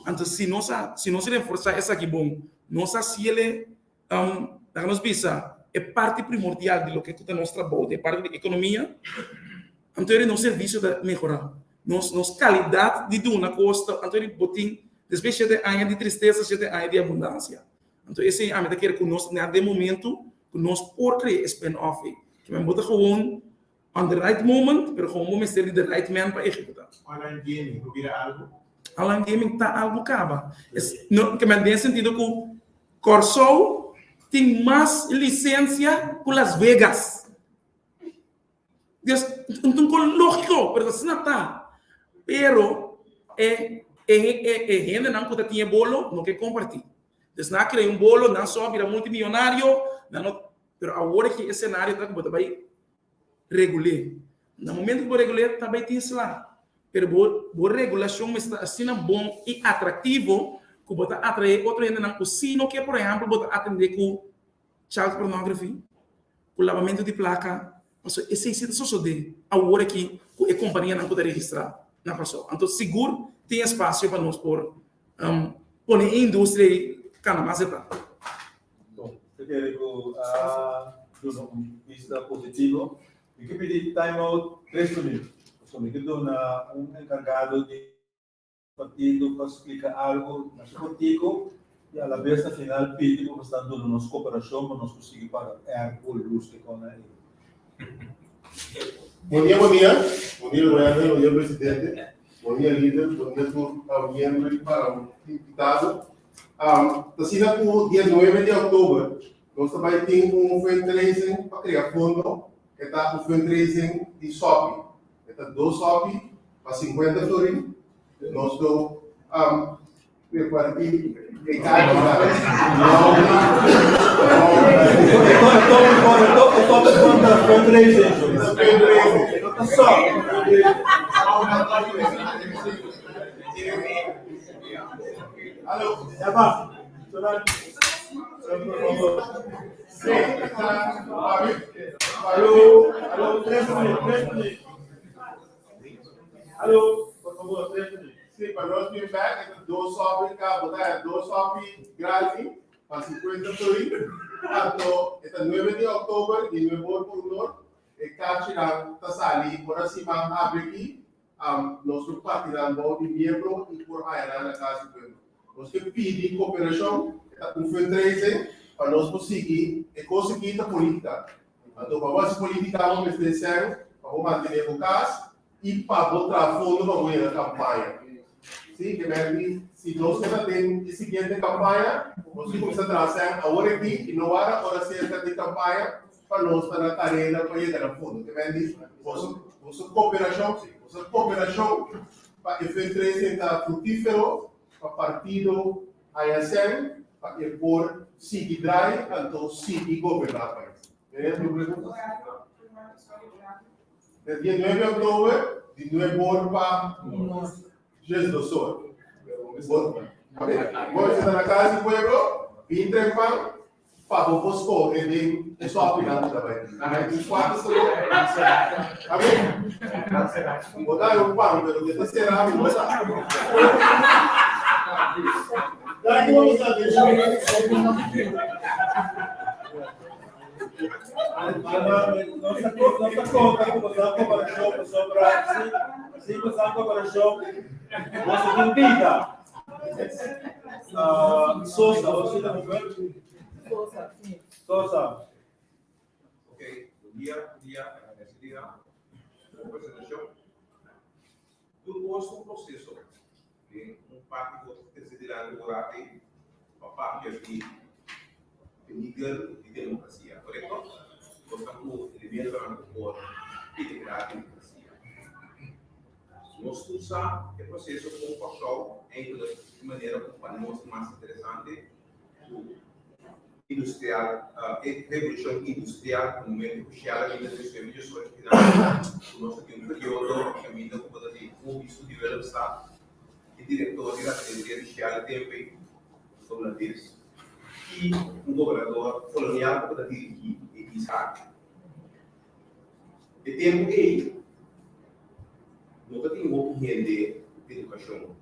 Anto si nos a si nos reforsá esaki bon, nos a hasiel laga nos bisa e parti primordial di loke ku ta nos trabou, di e parti di ekonomia, anto eri nos servisio ta mehorá. Nos nos kalidat di duna kos ta anto eri bo tin despues shete aña di tristesa, shete aña di abundansia. Anto esei ami ta kere ku nos na den momento ku nos por krea e spin off ei. Ke men bo ta gewoon on the right moment, pero gewoon bo mester di the right man pa ehekutá. Online gaming por bira algu? Online gaming ta algu kaba. Es no ke men den sentido ku Kòrsou tin mas lisensia ku Las Vegas. Des un ta un kos lógiko, pero ta asina ta. Pero e e e e hendenan ku ta tin e bolo no ke kompartí. Des nan a krea un bolo, nan so a bira multimillonario, nan no, pero awor aki e senario ta ku bo ta bai regul'é. Na momento ku bo regul'é ta bai tin sla. Pero bo bo regulashon mester ta asina bon i atraktivo ku bo ta atraé otro hendenan ku si no ke, por ehèmpel bo ta atendé ku child pornography, ku labamentu di plaka, pasobra esei si ta sosodé awor aki ku e kompanianan ku ta registrá na Kòrsou. Anto sigur tin espasio pa nos por pone e industria ei kana mas etá. Bon, ta kere ku a duna un bista positivo. Mi ke pidi time out tres minüt, pasobra mi ke duna un enkargado di partido pa splika algu na su kortiku i alabes na final pidi pa boso duna nos koperashon pa nos por sigui paga airco, lus ke kòna ei. Bon dia, bon dia. Bon dia Lorena, bon dia presidente, bon dia lider, bon dia tur miembro i invitado. Ta asina ku dia nuebe di òktober nos ta bai tin un fundraising pa krea fondo, e ta un fundraising di sòpi. E ta dos sòpi pa sinkuenta florin. Nos lo repartí e kachinan. Sí, pa nos bin bek, e ta dos sòpi ka bo ta haña dos sòpi grandi pa sinkuenta florin. Anto e ta nuebe di òktober di nuebe or pa un or. E kachinan ta sali ora siman habri aki, nos lo parti nan bou di miembro i por haña nan na Kas di Pueblo. Nos ke pidi koperashon, e ta un fundraising pa nos por sigui e kos aki ta politika. Anto pa bo hasi politika bo mester sèn pa bo mantené bo kas i pa bo traha fondo pa bo yega kampaña. Sí, ke men di si nos ke ta den e siguiente kampaña, nos tin kuminsá traha sèn awor aki i no wara ora serka di kampaña pa nos ta na kareda pa yega na fondo. Ke men di boso boso koperashon, sí, boso koperashon pa e fundraising ta frutífero pa partido haya sèn pa e por sigui drai anto sigui goberná pais. Menen tur pregunta? Den dia nuebe oktober di nuebe or pa 12 or. Bo ta na Casa di Pueblo, bin trempan pa bo por scoge den e sopinan ku ta bai tin. Un kuarto solo. Abe, bo ta un pan, pero ke ta sera mi no sa. Danki pa boso atencion. Nos ta konta ku boso a koperashon pasobra si boso a koperashon boso tin bida. Sosa, bo si ta mujer? Sosa, si. Sosa. Ok, bon dia, bon dia, agradecida bo presentacion. Tur cos ta un proceso. Den un parti bo ta trece dilanti bo rato pa papia di peliger di democracia, corecto? Nos ta cu elementonan cu por peligra democracia. Nos tur sa e proceso con Kòrsou eigenlijk e manera cu pa nos ta mas interesante cu industrial, e revolucion industrial cu momento cu Shell a bini na 1918 final cu nos a tin un periodo caminda cu bo ta tin un obispo di Willemstad e director di rafineria di Shell e tempo ei, holandes, y un gobernador colonial cu ta dirigi e isla aki. E tempo ei no ta tin hopi hende ku edukashon.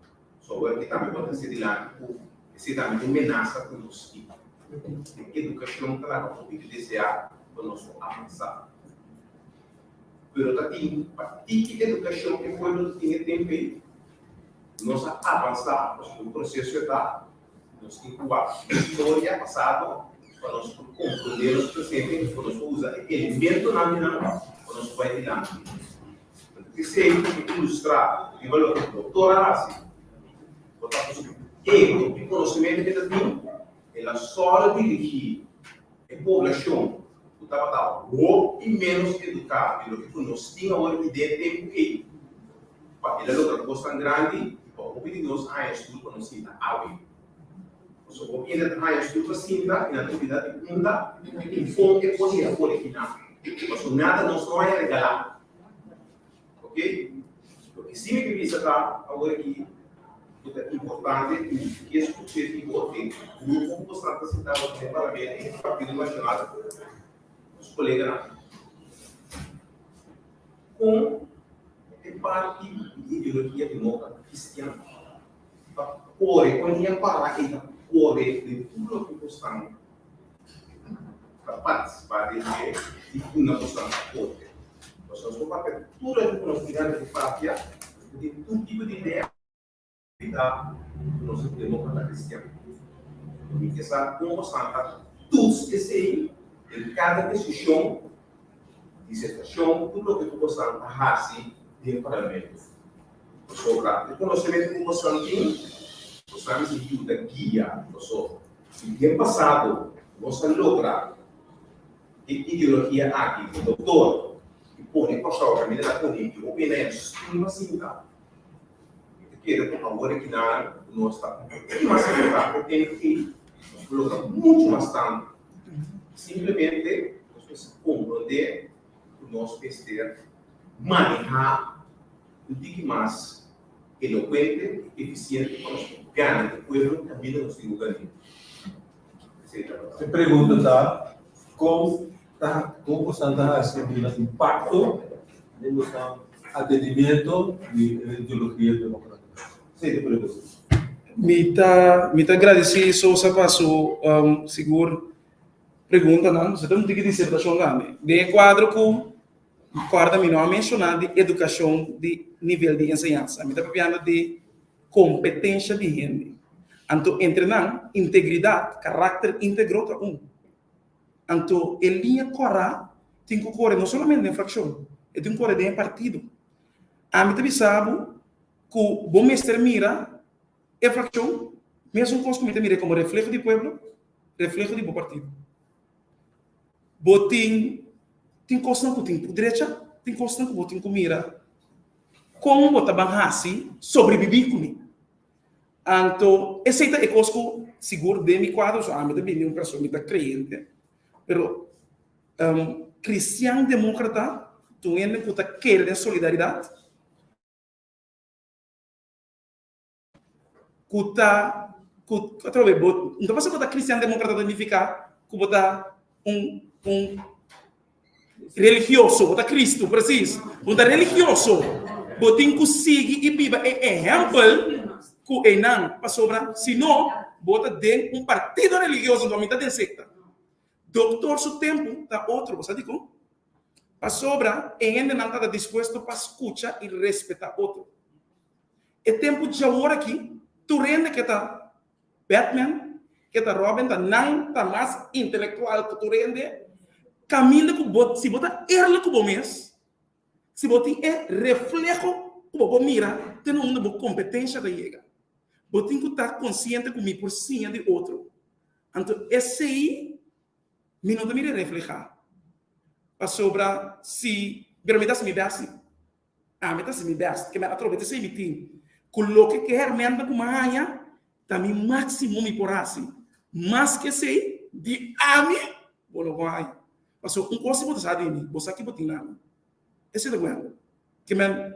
So awor aki tambe bo ta hasi dilanti ku esei tambe ta un menasa ku nos tin. E edukashon ta laga hopi di deseá pa nos por avansá. Pero ta tin pa tiki edukashon e pueblo ta tin e tempo ei, nos a avansá pasobra un proseso e ta. Nos tin ku wak historia, pasado, pa nos por komprondé nos presente i pa nos por usa e elementonan di nan pa nos por bai dilanti. Anto p'esei mi ta ilustrá riba loke doktor a hasi. Bo ta ku ego i konosementu ke ta tin, el a sòru dirigí e poblashon ku tabata hopi ménos eduká di loke ku nos tin awor i den e tempu ei, pa el a logra kosnan grandi i pa hopi di nos a haña stul pa nos sinta awe. Pasobra hopi hende ta haña stul pa sinta i nan ta olbida di unda i kon e kos ei a originá. Pasobra nada nos no haña regalá. Ok? Loke sí mi ke bisa ta awor aki ku ta importante ku ke skuché di bo den grupo ku bo sta ta sintá bo den parlamento i Partido Nashonal, nos koleganan, kon e parti di ideologia demókrata kristian ta kore, kon e para ei ta kore den tur loke bo stan ta partisipá den dje i duna bo stan aporte. Pasobra nos por papia tur loke ku nos mira den papia, nos por tin tur tipo di idea ta ku nos ta demókrata kristian. Mi ke sa kon bo stan ta toets esei den kada desishon, disertashon, tur loke ku bo stan ta hasi den parlamento. Pasobra e konosementu ku boso tin, boso a mester yuda guia boso. Si den pasado nos a logra e ideologia aki ku doktor i pone Kòrsou kaminda ta pone i hopi hende a stima sinta, mi ta kere ku awor e kinanan ku nos ta un poco mas eduká ku e tempu ei, nos por logra muchu mas tantu. Simplemente nos mester komprondé ku nos mester manehá un tiki mas elokuente i efisiente pa nos por gana e pueblo kaminda nos tin ku gana. Esei ta E pregunta ta, kon ta kon boso ta hasi duna impakto den boso atendimiento di e ideologia demokratiko? Esei ta e pregunta. Mi ta mi ta gradisí Sosa pa su sigur preguntanan. Esei ta un tiki disertashon tambe. Den e kuadro ku. Kòrda mi no a menshoná di edukashon di nivel di enseñansa. Mi ta papiando di kompetensha di hende. Anto entre nan, integridat, karakter íntegro ta un. Anto e liña kòrá tin ku kore no solamente den frakshon, e tin ku kore den e partido. Ami ta bisa bo ku bo mester mira e frakshon mesun kos ku mi ta mir'é komo refleho di pueblo, refleho di bo partido. Bo tin tin kosnan ku tin ku drecha, tin kosnan ku bo tin ku mira kon bo ta ban hasi sobrebibí ku mi. Anto esei ta e kos ku sigur den mi kuadro, so ami ta bini un persona, mi ta kreyente, pero kristian demokrata ta un hende ku ta kere den solidaridat, ku ta ku atrobe bo no ta pasobra bo ta cristian democrata ta nifica ku bo ta un un religioso bo ta cristo precies bo ta religioso bo tin ku sigui i biba e ehempel ku einan pasobra si no bo ta den un partido religioso no mi ta den secta doctor su tempu ta otro bo sa dikon pasobra e hendenan tabata dispuesto pa skucha i respeta otro. E tempu djawor aki, tur hende ke ta Batman, ke ta Robin, ta nan ta mas intelektual ku tur hende. Kaminda ku bo, si bo ta eerlijk ku bo mes, si bo tin e refleho ku bo por mira te na unda bo kompetensha ta yega. Bo tin ku ta konsiente ku mi por siña di otro. Anto esei mi no ta mira reflehá. Pasobra si, pero mi ta hasi mi bèst si. Ami ta hasi mi bèst, ke mi atrobe ta esei mi tin. Ku loke ku e hèrmèntnan ku mi a haña ta mi máksimo mi por hasi. Mas ku esei, di ami bo no por haña. Pasobra un kos si bo ta sa di mi, bo sa ki bo tin na mi. Esei ta bueno. Ke men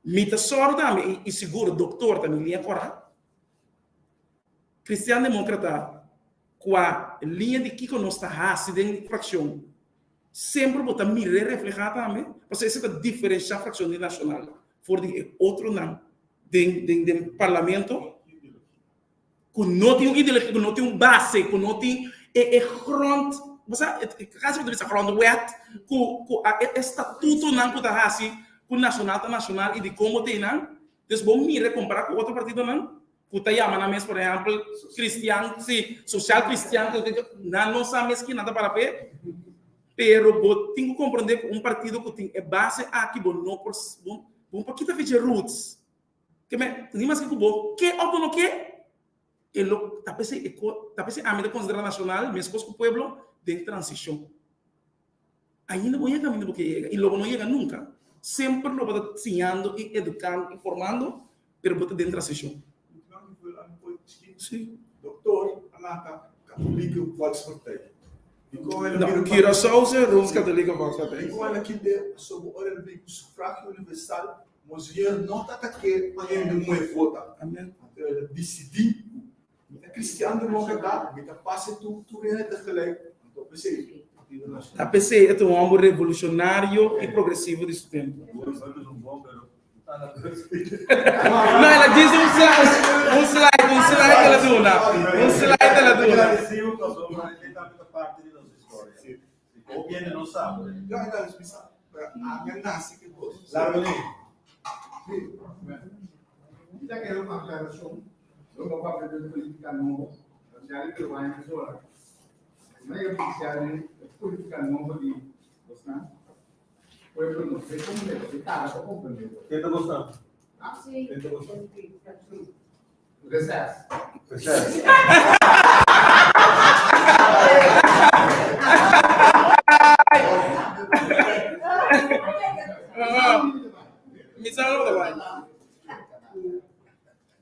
mi ta sòru tambe i sigur doktor ta mi liña kòrá. Kristian Demókrata kua liña di kiko nos ta hasi den frakshon Semper bo ta mir'é reflehá tambe, pasobra esei ta diferenshá frakshon di Nashonal for di e otronan den den den parlamento ku no tin un ideologia, ku no tin un base, ku no tin e e grond, bo sa, kasi bo ta bisa grondwet ku ku a e estatutonan ku ta hasi ku Nashonal ta Nashonal i dikon bo ta einan. Dus bo mira kompará ku otro partidonan ku ta yama nan mes, por ehèmpel, kristian, sí, sosial kristian, nan no sa mes kinan ta para p'e, pero bo tin ku komprondé ku un partido ku tin e base aki bo no por, bo no por kita fecha roots. Ke men, ni maske ku bo ke òf bo no ke, e lo, ta p'esei e ko, ta p'esei ami ta konsiderá Nashonal meskos ku pueblo den transishon. Ainda bo yega kaminda bo ke yega i lo bo no yega nunka. Semper lo bo ta siñando i edukando i formando, pero bo ta den transishon. Sí. Doktor a lanta Katholieke Volkspartij. Dikon el a No, bira Curaçaose Rooms-Katholieke Volkspartij. Dikon el a kinde pasobra ora el bin ku sufragio universal, Monseigneur no ta ta ke pa hende muhe vota. Amen. Anto el a disidí ku Mi ta cristian democrata, mi ta pasa tur tur hende tegelijk, anto p'esei Partido Nacional. Ta p'esei e ta un homber revolucionario y progresivo di su tempo. No, el a djis un un slide, un slide el a duna, un slide el a duna. Lo bo papia den politica nobo, Sociale Peruano mesora. Mira e oficial den e politica nobo di bosnan. Pueblo no sé comprende, e tarda pa comprende. Ken ta bosnan? Ah? Ken ta bosnan? Reces. Reces. Mi sa lo ta bai.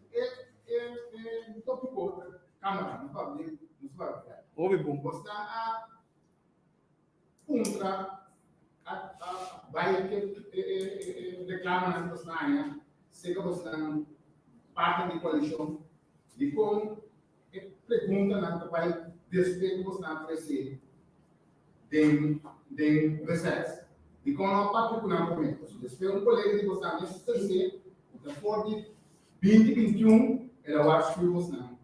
E e e tópiko Cámara, no papia, no se papia. Hopi bon. Bosnan a puntra a a bai ke e e e reklamanan ku bosnan haña seka bosnan parti di koalishon dikon e preguntanan ta bai despues ku bosnan a trese den den reses. Dikon no a papia ku nan promé? Pasobra despues un kolega di bosnan mes trese ku ta for di binti 21 el a warskiu bosnan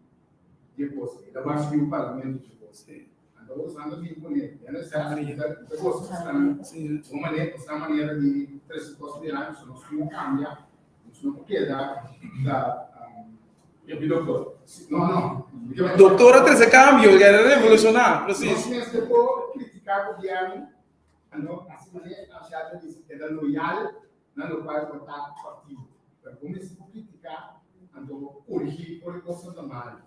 di e kos ei, el a warskiu parlamento di e kos ei. Anto usando bin kuné. Ya no sa, ta gosa esnan un manera, esnan manera di trese kos dilanti, so nos no kambia, nos no por keda ta Doctor. No, no. Doctor a trese kambio, el a revolushoná, presis. Nos mester por kritiká gobièrnu, anto hasi manera Francia ta bisa keda loyal na lokual ku ta partido. Pero bo mester por kritiká, anto korigí ora e kosnan ta mal.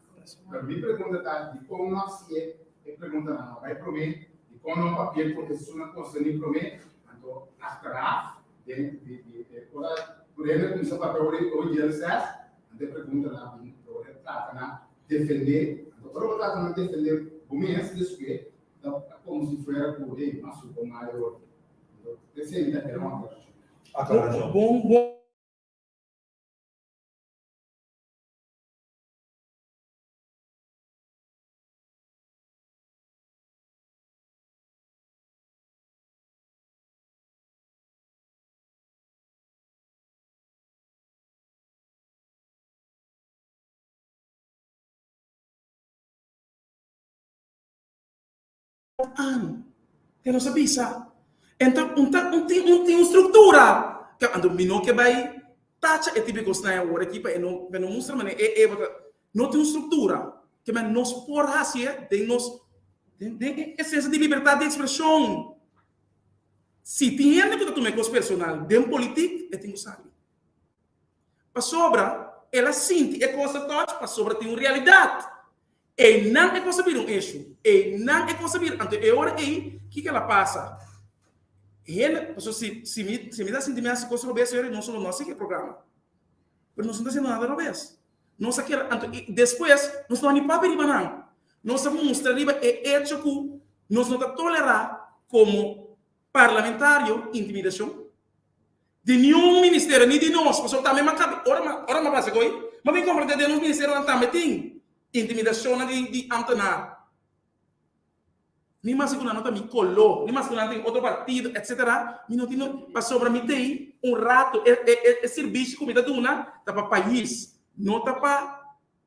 Pero mi pregunta ta, dikon no hasié e preguntanan no bai promé? Dikon no papia ku esunnan konserní promé? Anto achteraf, den di di e ora tur hende kuminsá papia ora ora di reses, anto e preguntanan a bin, anto ora e trata na defendé, anto ora bo trata na defendé bo mes despues ta komo si fuera ku hey, mas supo mal e ora. Anto esei ta e Aclaracion. Bon, bon. An, e nos a bisa. Enton un ta un tin un tin un struktura. Ke anto mi no ke bai tacha e tipo di kosnan awor aki pa e no pa e no mustra manera e e bo ta no tin un struktura. Ke men nos por hasié den nos den den e esensia di libertat di ekspreshon. Si tin hende ku ta tuma e kos personal den politik e tin ku sali. Pasobra el a sinti e kos ta touch pasobra tin un realidat. Einan e kos a bira un issue. Einan e kos a bira, anto e ora ei, kiko el a pasa? Hende, pasobra si, si mi, si mi ta sinti mi hasi kos robes, e ora ei nos lo no a sigui e programa. Pero nos no ta hasiendo nada robes. Nos a keda, anto i despues nos no a ni papia riba nan. Nos a mustra riba e echo ku nos no ta tolerá komo parlamentario intimidashon di niun ministerio, ni di nos, pasobra tambe m'a kabi, ora m'a, ora m'a pasa koe, m'a bin komprendé den nos ministerionan tambe tin intimidashonnan di di ambtenaar. Ni maske ku nan no ta mi koló, ni maske ku nan tin otro partido, etsetera, mi no tin no, pasobra mi t'ei un rato, e e e e sirbishi ku mi ta duna ta pa pais, no ta pa,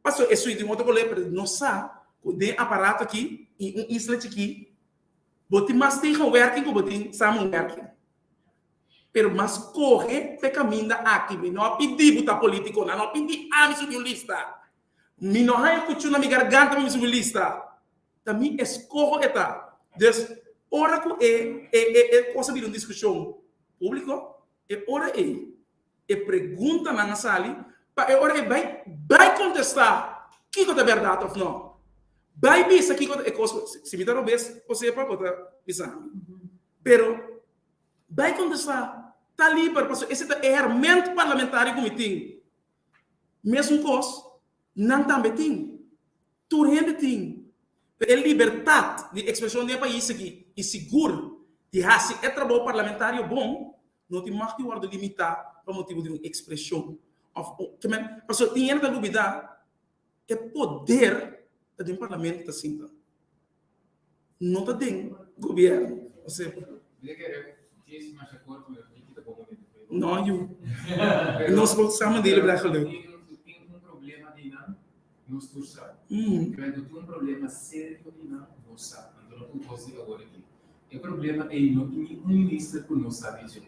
pasobra esun tin otro koló, pero nos sa ku den e aparato aki, i un isla chikí, bo tin mas tegenwerking ku bo tin samenwerking. Pero mas kohe p'e kaminda aki, mi no a pidi bo ta politiko, nan no a pidi ami subi un lista. Mi no haña kuchu na mi garganta pa mi subi un lista. Ta mi eskoho e ta. Dus, ora ku e e e e kos a bira un diskushon públiko, e ora ei e preguntanan a sali pa e ora ei bai bai kontestá kiko ta bèrdat òf nò. Bai bisa kiko ta e kos ku si mi ta robes, bo sepa bo ta bisa mi. Pero Bai kontestá, Ta liber, pasobra ese ta e hèrmènt parlamentario ku mi tin. Mesun kos, nan tambe tin. Tur hende tin. Pero e libertat di ekspreshon den e pais aki i sigur di hasi e trabou parlamentario bon, no tin mag di wòrdu limitá pa motibu di un ekspreshon òf un, ke men, pasobra tin hende ta lubidá e poder ta den parlamento ta sinta. No ta den gobierno. No yu. Nos por samen delen blijft geluk. Tin un problema di nan, nos tur sa. Pero tin un problema serio di nan, nos sa. Anto no ta un kos di awor aki. E problema ei no tin ni un minister ku no sa di dje.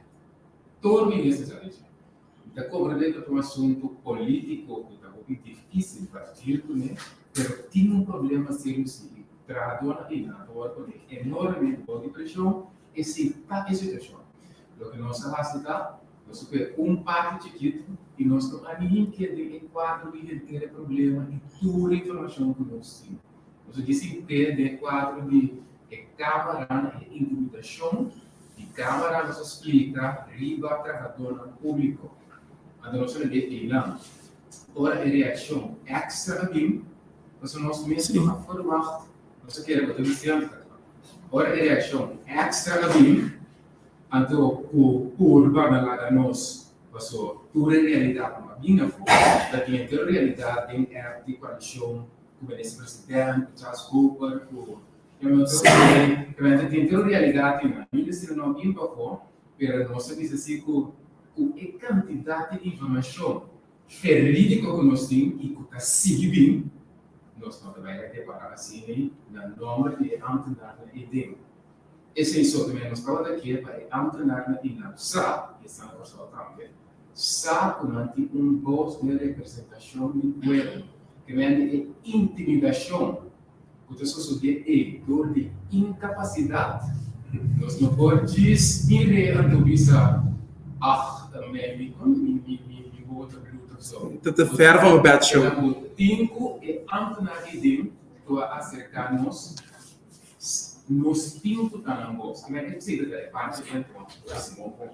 Tur minister sa di dje. Mi ta komprendé ku ta un asuntu polítiko ku ta hopi difísil pa deal kuné, pero tin un problema serio si i trahadónan ei nan ta wòrdu poné enormemente bou di preshon, esei ta e situashon. Loke nos a hasi ta, nos a kohe un parti chikitu i nos no a ni hinkié den e kuadro di henter e problema i tur e informashon ku nos tin. Nos a djis hinkié den e kuadro di e kámaranan, e intimidashon di kámara nos a splika riba trahadónan públiko. Anto nos a lei einan. Ora e reakshon èkstra a bin, pasobra nos mes no a ferwagt, nos a kere ku ta bisiante ta kla. Ora e reakshon èkstra a bin, anto ku purba na laga nos, pasobra tur e realidat no a bin afó, ta tin henter realidat den app di koalishon ku minister president, ku Charles Cooper, ku Realmente tin tur realidat tin nan. Minister no a bin pafó, pero nos a bisa si ku ku e kantidat di informashon verídiko ku nos tin i ku ta sigui bin, Nos no ta bai lag'é para asina na nòmber di e ámtenarnan ei den. Esei so tambe nos tabata ke pa e ámtenarnan ei nan sa, i esnan na Kòrsou tambe, sa ku nan tin un bos den representashon di pueblo. Ke mende e intimidashon ku ta sosodé ei dor di inkapasidat, nos no por djis mir'é anto bisa, Ach, ta mei mi kon mi mi mi wowo ta blut of so. Ta te ver van mijn bed show. Keda bo tin ku e ámtenar ei den ku a aserká nos, nos tin ku ta nan bos. Ke mei esei ta e parti entro Simon ku.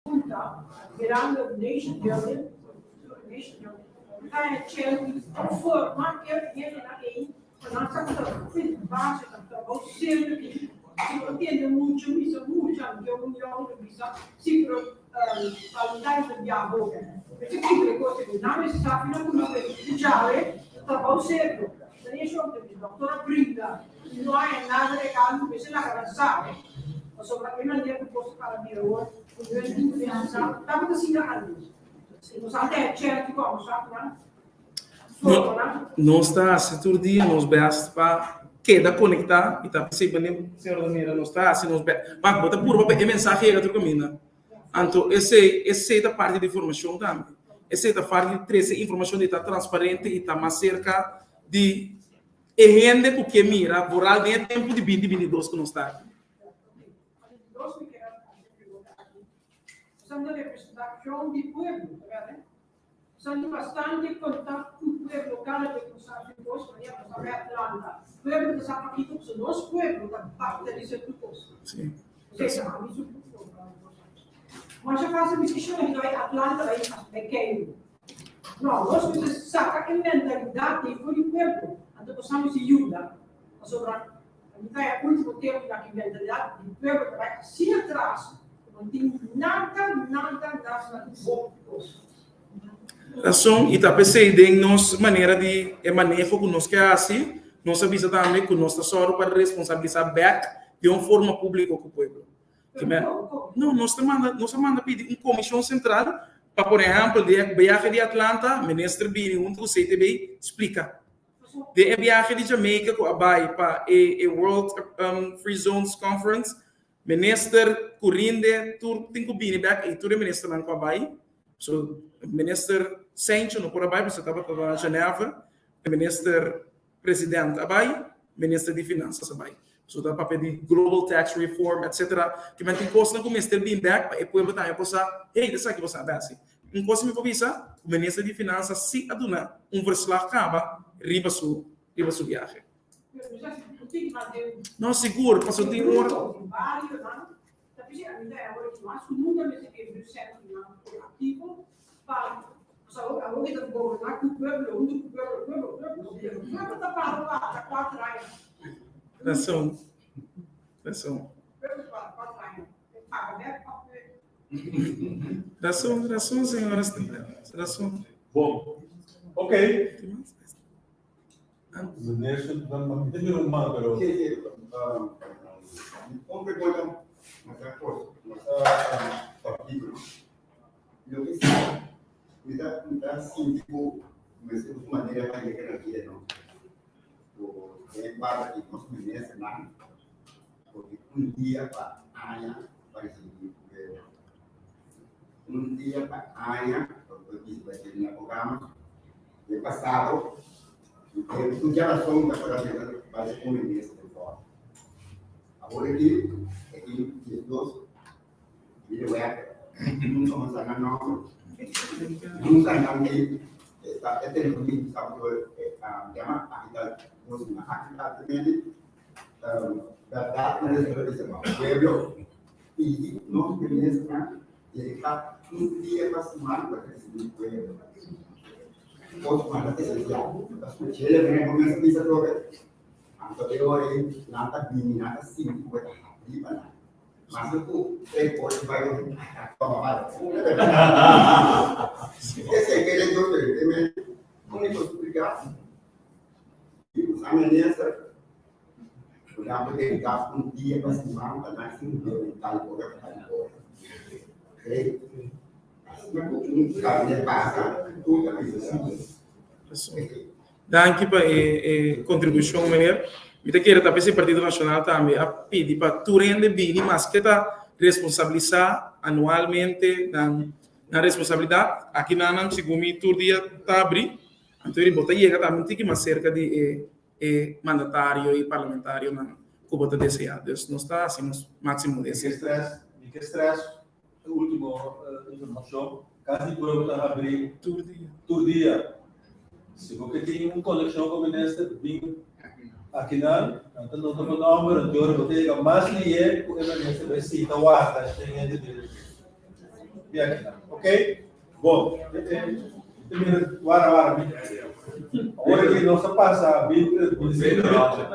Junta, mirando nation building, nation building, ta e chance di forma e hendenan ei pa nan sa ku ta base, ta trabou serio aki. Si bo tende mucho bisa mucha, anto un yòngu ta bisa, si pero Valentijn ta biaha hopi. Mester kibra e kos ei. Nan mester sa fina ku loke kuchare ta trabou serio. Ta nation ta bisa, doktor a brinda i no haña nada regalo, mester laga nan sabi. Pasobra e manera ku kos ta para bira awor, ku no es duru den nan sa, tabata asina antes. Nos a tene chèns di kòmbersá ku nan, foto nan. Nos ta hasi tur dia nos bèst pa keda konektá i ta p'esei manera señor ta mira nos ta hasi nos bèst. Wak, bo ta purba pa e mensahe yega tur kaminda. Anto esei, esei ta parti di formashon tambe. Esei ta parti di trese informashon di ta transparente i ta mas serka di E hende ku ke mira vooral den e tempu di binti 22 ku nos ta aki. Sí. No, nos mester saka e mentalidat ei for di pueblo, anto nos a mester yuda, pasobra mi ta e ultimo tempu na ki mentalidat di pueblo ta bai asina atras ku no tin nada, nada, nada na di bon kos. Rason i ta p'esei den nos manera di e maneho ku nos ke hasi, nos a bisa tambe ku nos ta sòru pa responsabilisá bèk den un forma públiko ku pueblo. No, nos ta manda, nos a manda pidi un komishon sentral pa por ehèmpel den e biahe di Atlanta, minister bini huntu ku CTB splika. Den e biahe di Jamaica ku a bai pa e e World Free Zones Conference, minister Curinde tur tin ku bini bèk i tur e ministernan ku a bai. So minister Sencho no por a bai pasobra e tabata na Genève, minister President a bai, Minister di Finanzas a bai. So ta papia di global tax reform etc. Ki men tin kosnan ku mester bin bek pa e pueblo tambe por sa, hey, esaki bo sa besi. Un kos mi por bisa, ku Minister di Finanzas si a duna un verslag kaba riba su riba su biahe. No, sigur, pasobra tin ora. Rason, rason. Rason, rason, señora Stella. Rason. Bon. Ok. Meneer, dan mi un man, pero. Sí, sí. Un pregunta mas mas kòrtiku, no? Loke sa, mi ta mi ta sinti ku mester busca manera pa yega na dia, no? Ku den kuadro di nos ministernan, porque un dia pa aña pa risibi pueblo. Un dia pa aña pa por bisa pa dje na programa. Den pasado, mi tempu un djarason ta por a mira bai un minister den fòrti. Awor aki e tin 12 medewerker. Nunka nos a nan nòmber. Nunka nan tin e telefon di sa por yama aki ta nos na aki ta tremendo. Bèrdat nan ta bisa pa pueblo pidi nos ministernan dediká un dia pa siman pa risibí pueblo. Otro mas ta esensial. Ta skuch'é e mester bisa atrobe. Anto e ora ei nan ta bini, nan ta sinti ku bo ta habrí pa nan. Mas ku e por bai toma bai. Esei ke den dos diferente úniko splika di usa minister ku nan por dediká un dia pa siman pa nan sinti tal ora pa tal ora. Oké? Asina ku un gabinete pasa, tur ta bisa si. Danki pa e kontribushon meneer. Mi ta kere ta p'esei Partido Nashonal tambe a pidi pa tur hende bini maske ta responsabilisá anualmente nan nan responsabilidat. Aki nan nan segun mi tur dia ta abrí. Anto bo ta yega tambe un tiki mas serka di e e mandatario i parlamentarionan ku bo ta deseá. Dus nos ta hasi nos máksimo den esei. Mi ke stress e ultimo informashon. Kas di Pueblo ta habrí tur dia. Tur dia. Si bo ke tin un konekshon ku minister, bin akinan, nan ta nota bo nòmber, anto ora bo ta yega mas lié ku e minister bai sinta warda shen hende bin akinan. Ok? Bon, mi ta mira, wara wara, mi awor aki nos a pasa 20 25 minuut.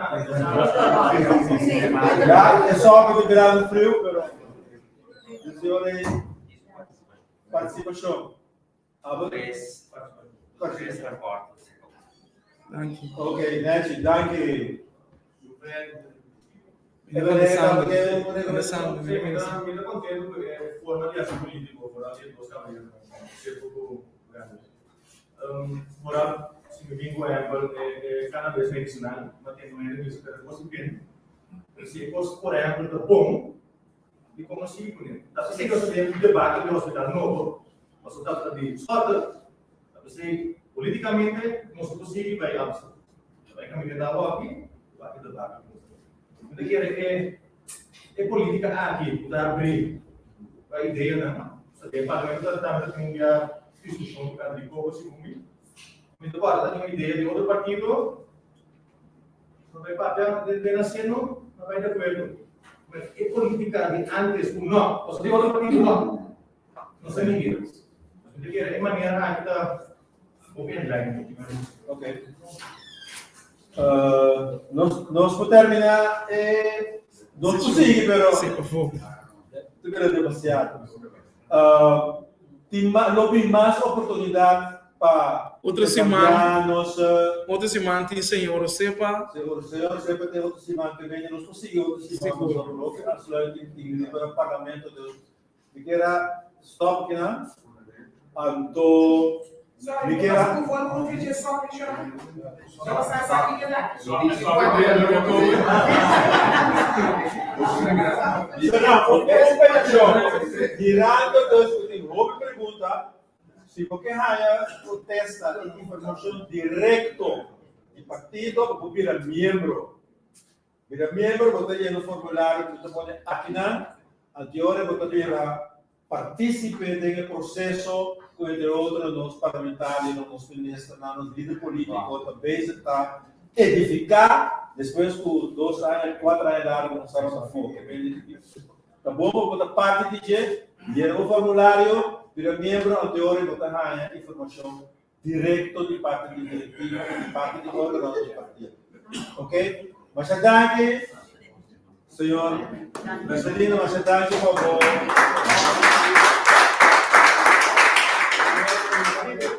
Ya e sòke ta birando friu, pero Señor e partisipashon. Abo Tres, tres rapòrt. Danki. Ok, Nancy, danki. Mi ta contento cu e forma di haci politico vooral di e dos caballeronan ser poco grandi. Vooral si mi bin cu ehempel e cannabis medicinal, ma tin un hende bisa pero cos di pin. Pero si e cos por ehempel ta bon, di con no sigui cune? Ta p'esey nos ta den un debate di hospital nobo, pasobra ta di Schotte, ta p'esey politicamente nos no por sigui bay Amsterdam. Ta bay caminda ta awor aki, debate debate. Mi ta kere e e politica aki ku ta abri pa ideanan, sa den parlamento ta tambe ta tin un dia diskushon tokante di koko segun mi. Mi ta kòrda ta tin un idea di otro partido, no bai papia den den aseno, no bai di akuerdo. Ma e politica di antes ku no, pasobra di otro partido no, no sa ninguno. Mi ta kere e manera aki ta hopi en lijn. Ok. Nos nos por terminá e nos por sigui pero Sí, por favor. Ta bira demasiado. Tin ma lo bin mas oportunidat pa Otro siman intercambiá nos otro siman tin señor Osepa. Señor señor Osepa tin otro siman ke bini nos por sigui otro siman Sigur. pasobra loke afsluiting tin riba parlamento dus Mi kier a stop kinan, anto mi kier a. Mirando dus ku tin hopi pregunta, si bo ke haña kontesta i informashon direkto di partido, bo por bira miembro. Bira miembro bo ta yena un formulario ku ta pone akinan, anteora bo ta bira partícipe den e proceso ku entre otro nos parlamentarionan, nos ministernan, nos lider politico ta bezig ta. edifiká despues ku dos aña, kuater aña largu nos tabata afó. Ta bon pa bo ta parti di dje, yena bo formulario, bira miembro anto e ora bo ta haña informashon direkto di parti di direktiva i di parti di órganonan di partido. Ok? Masha danki, señor Mercelina, masha danki pa bo.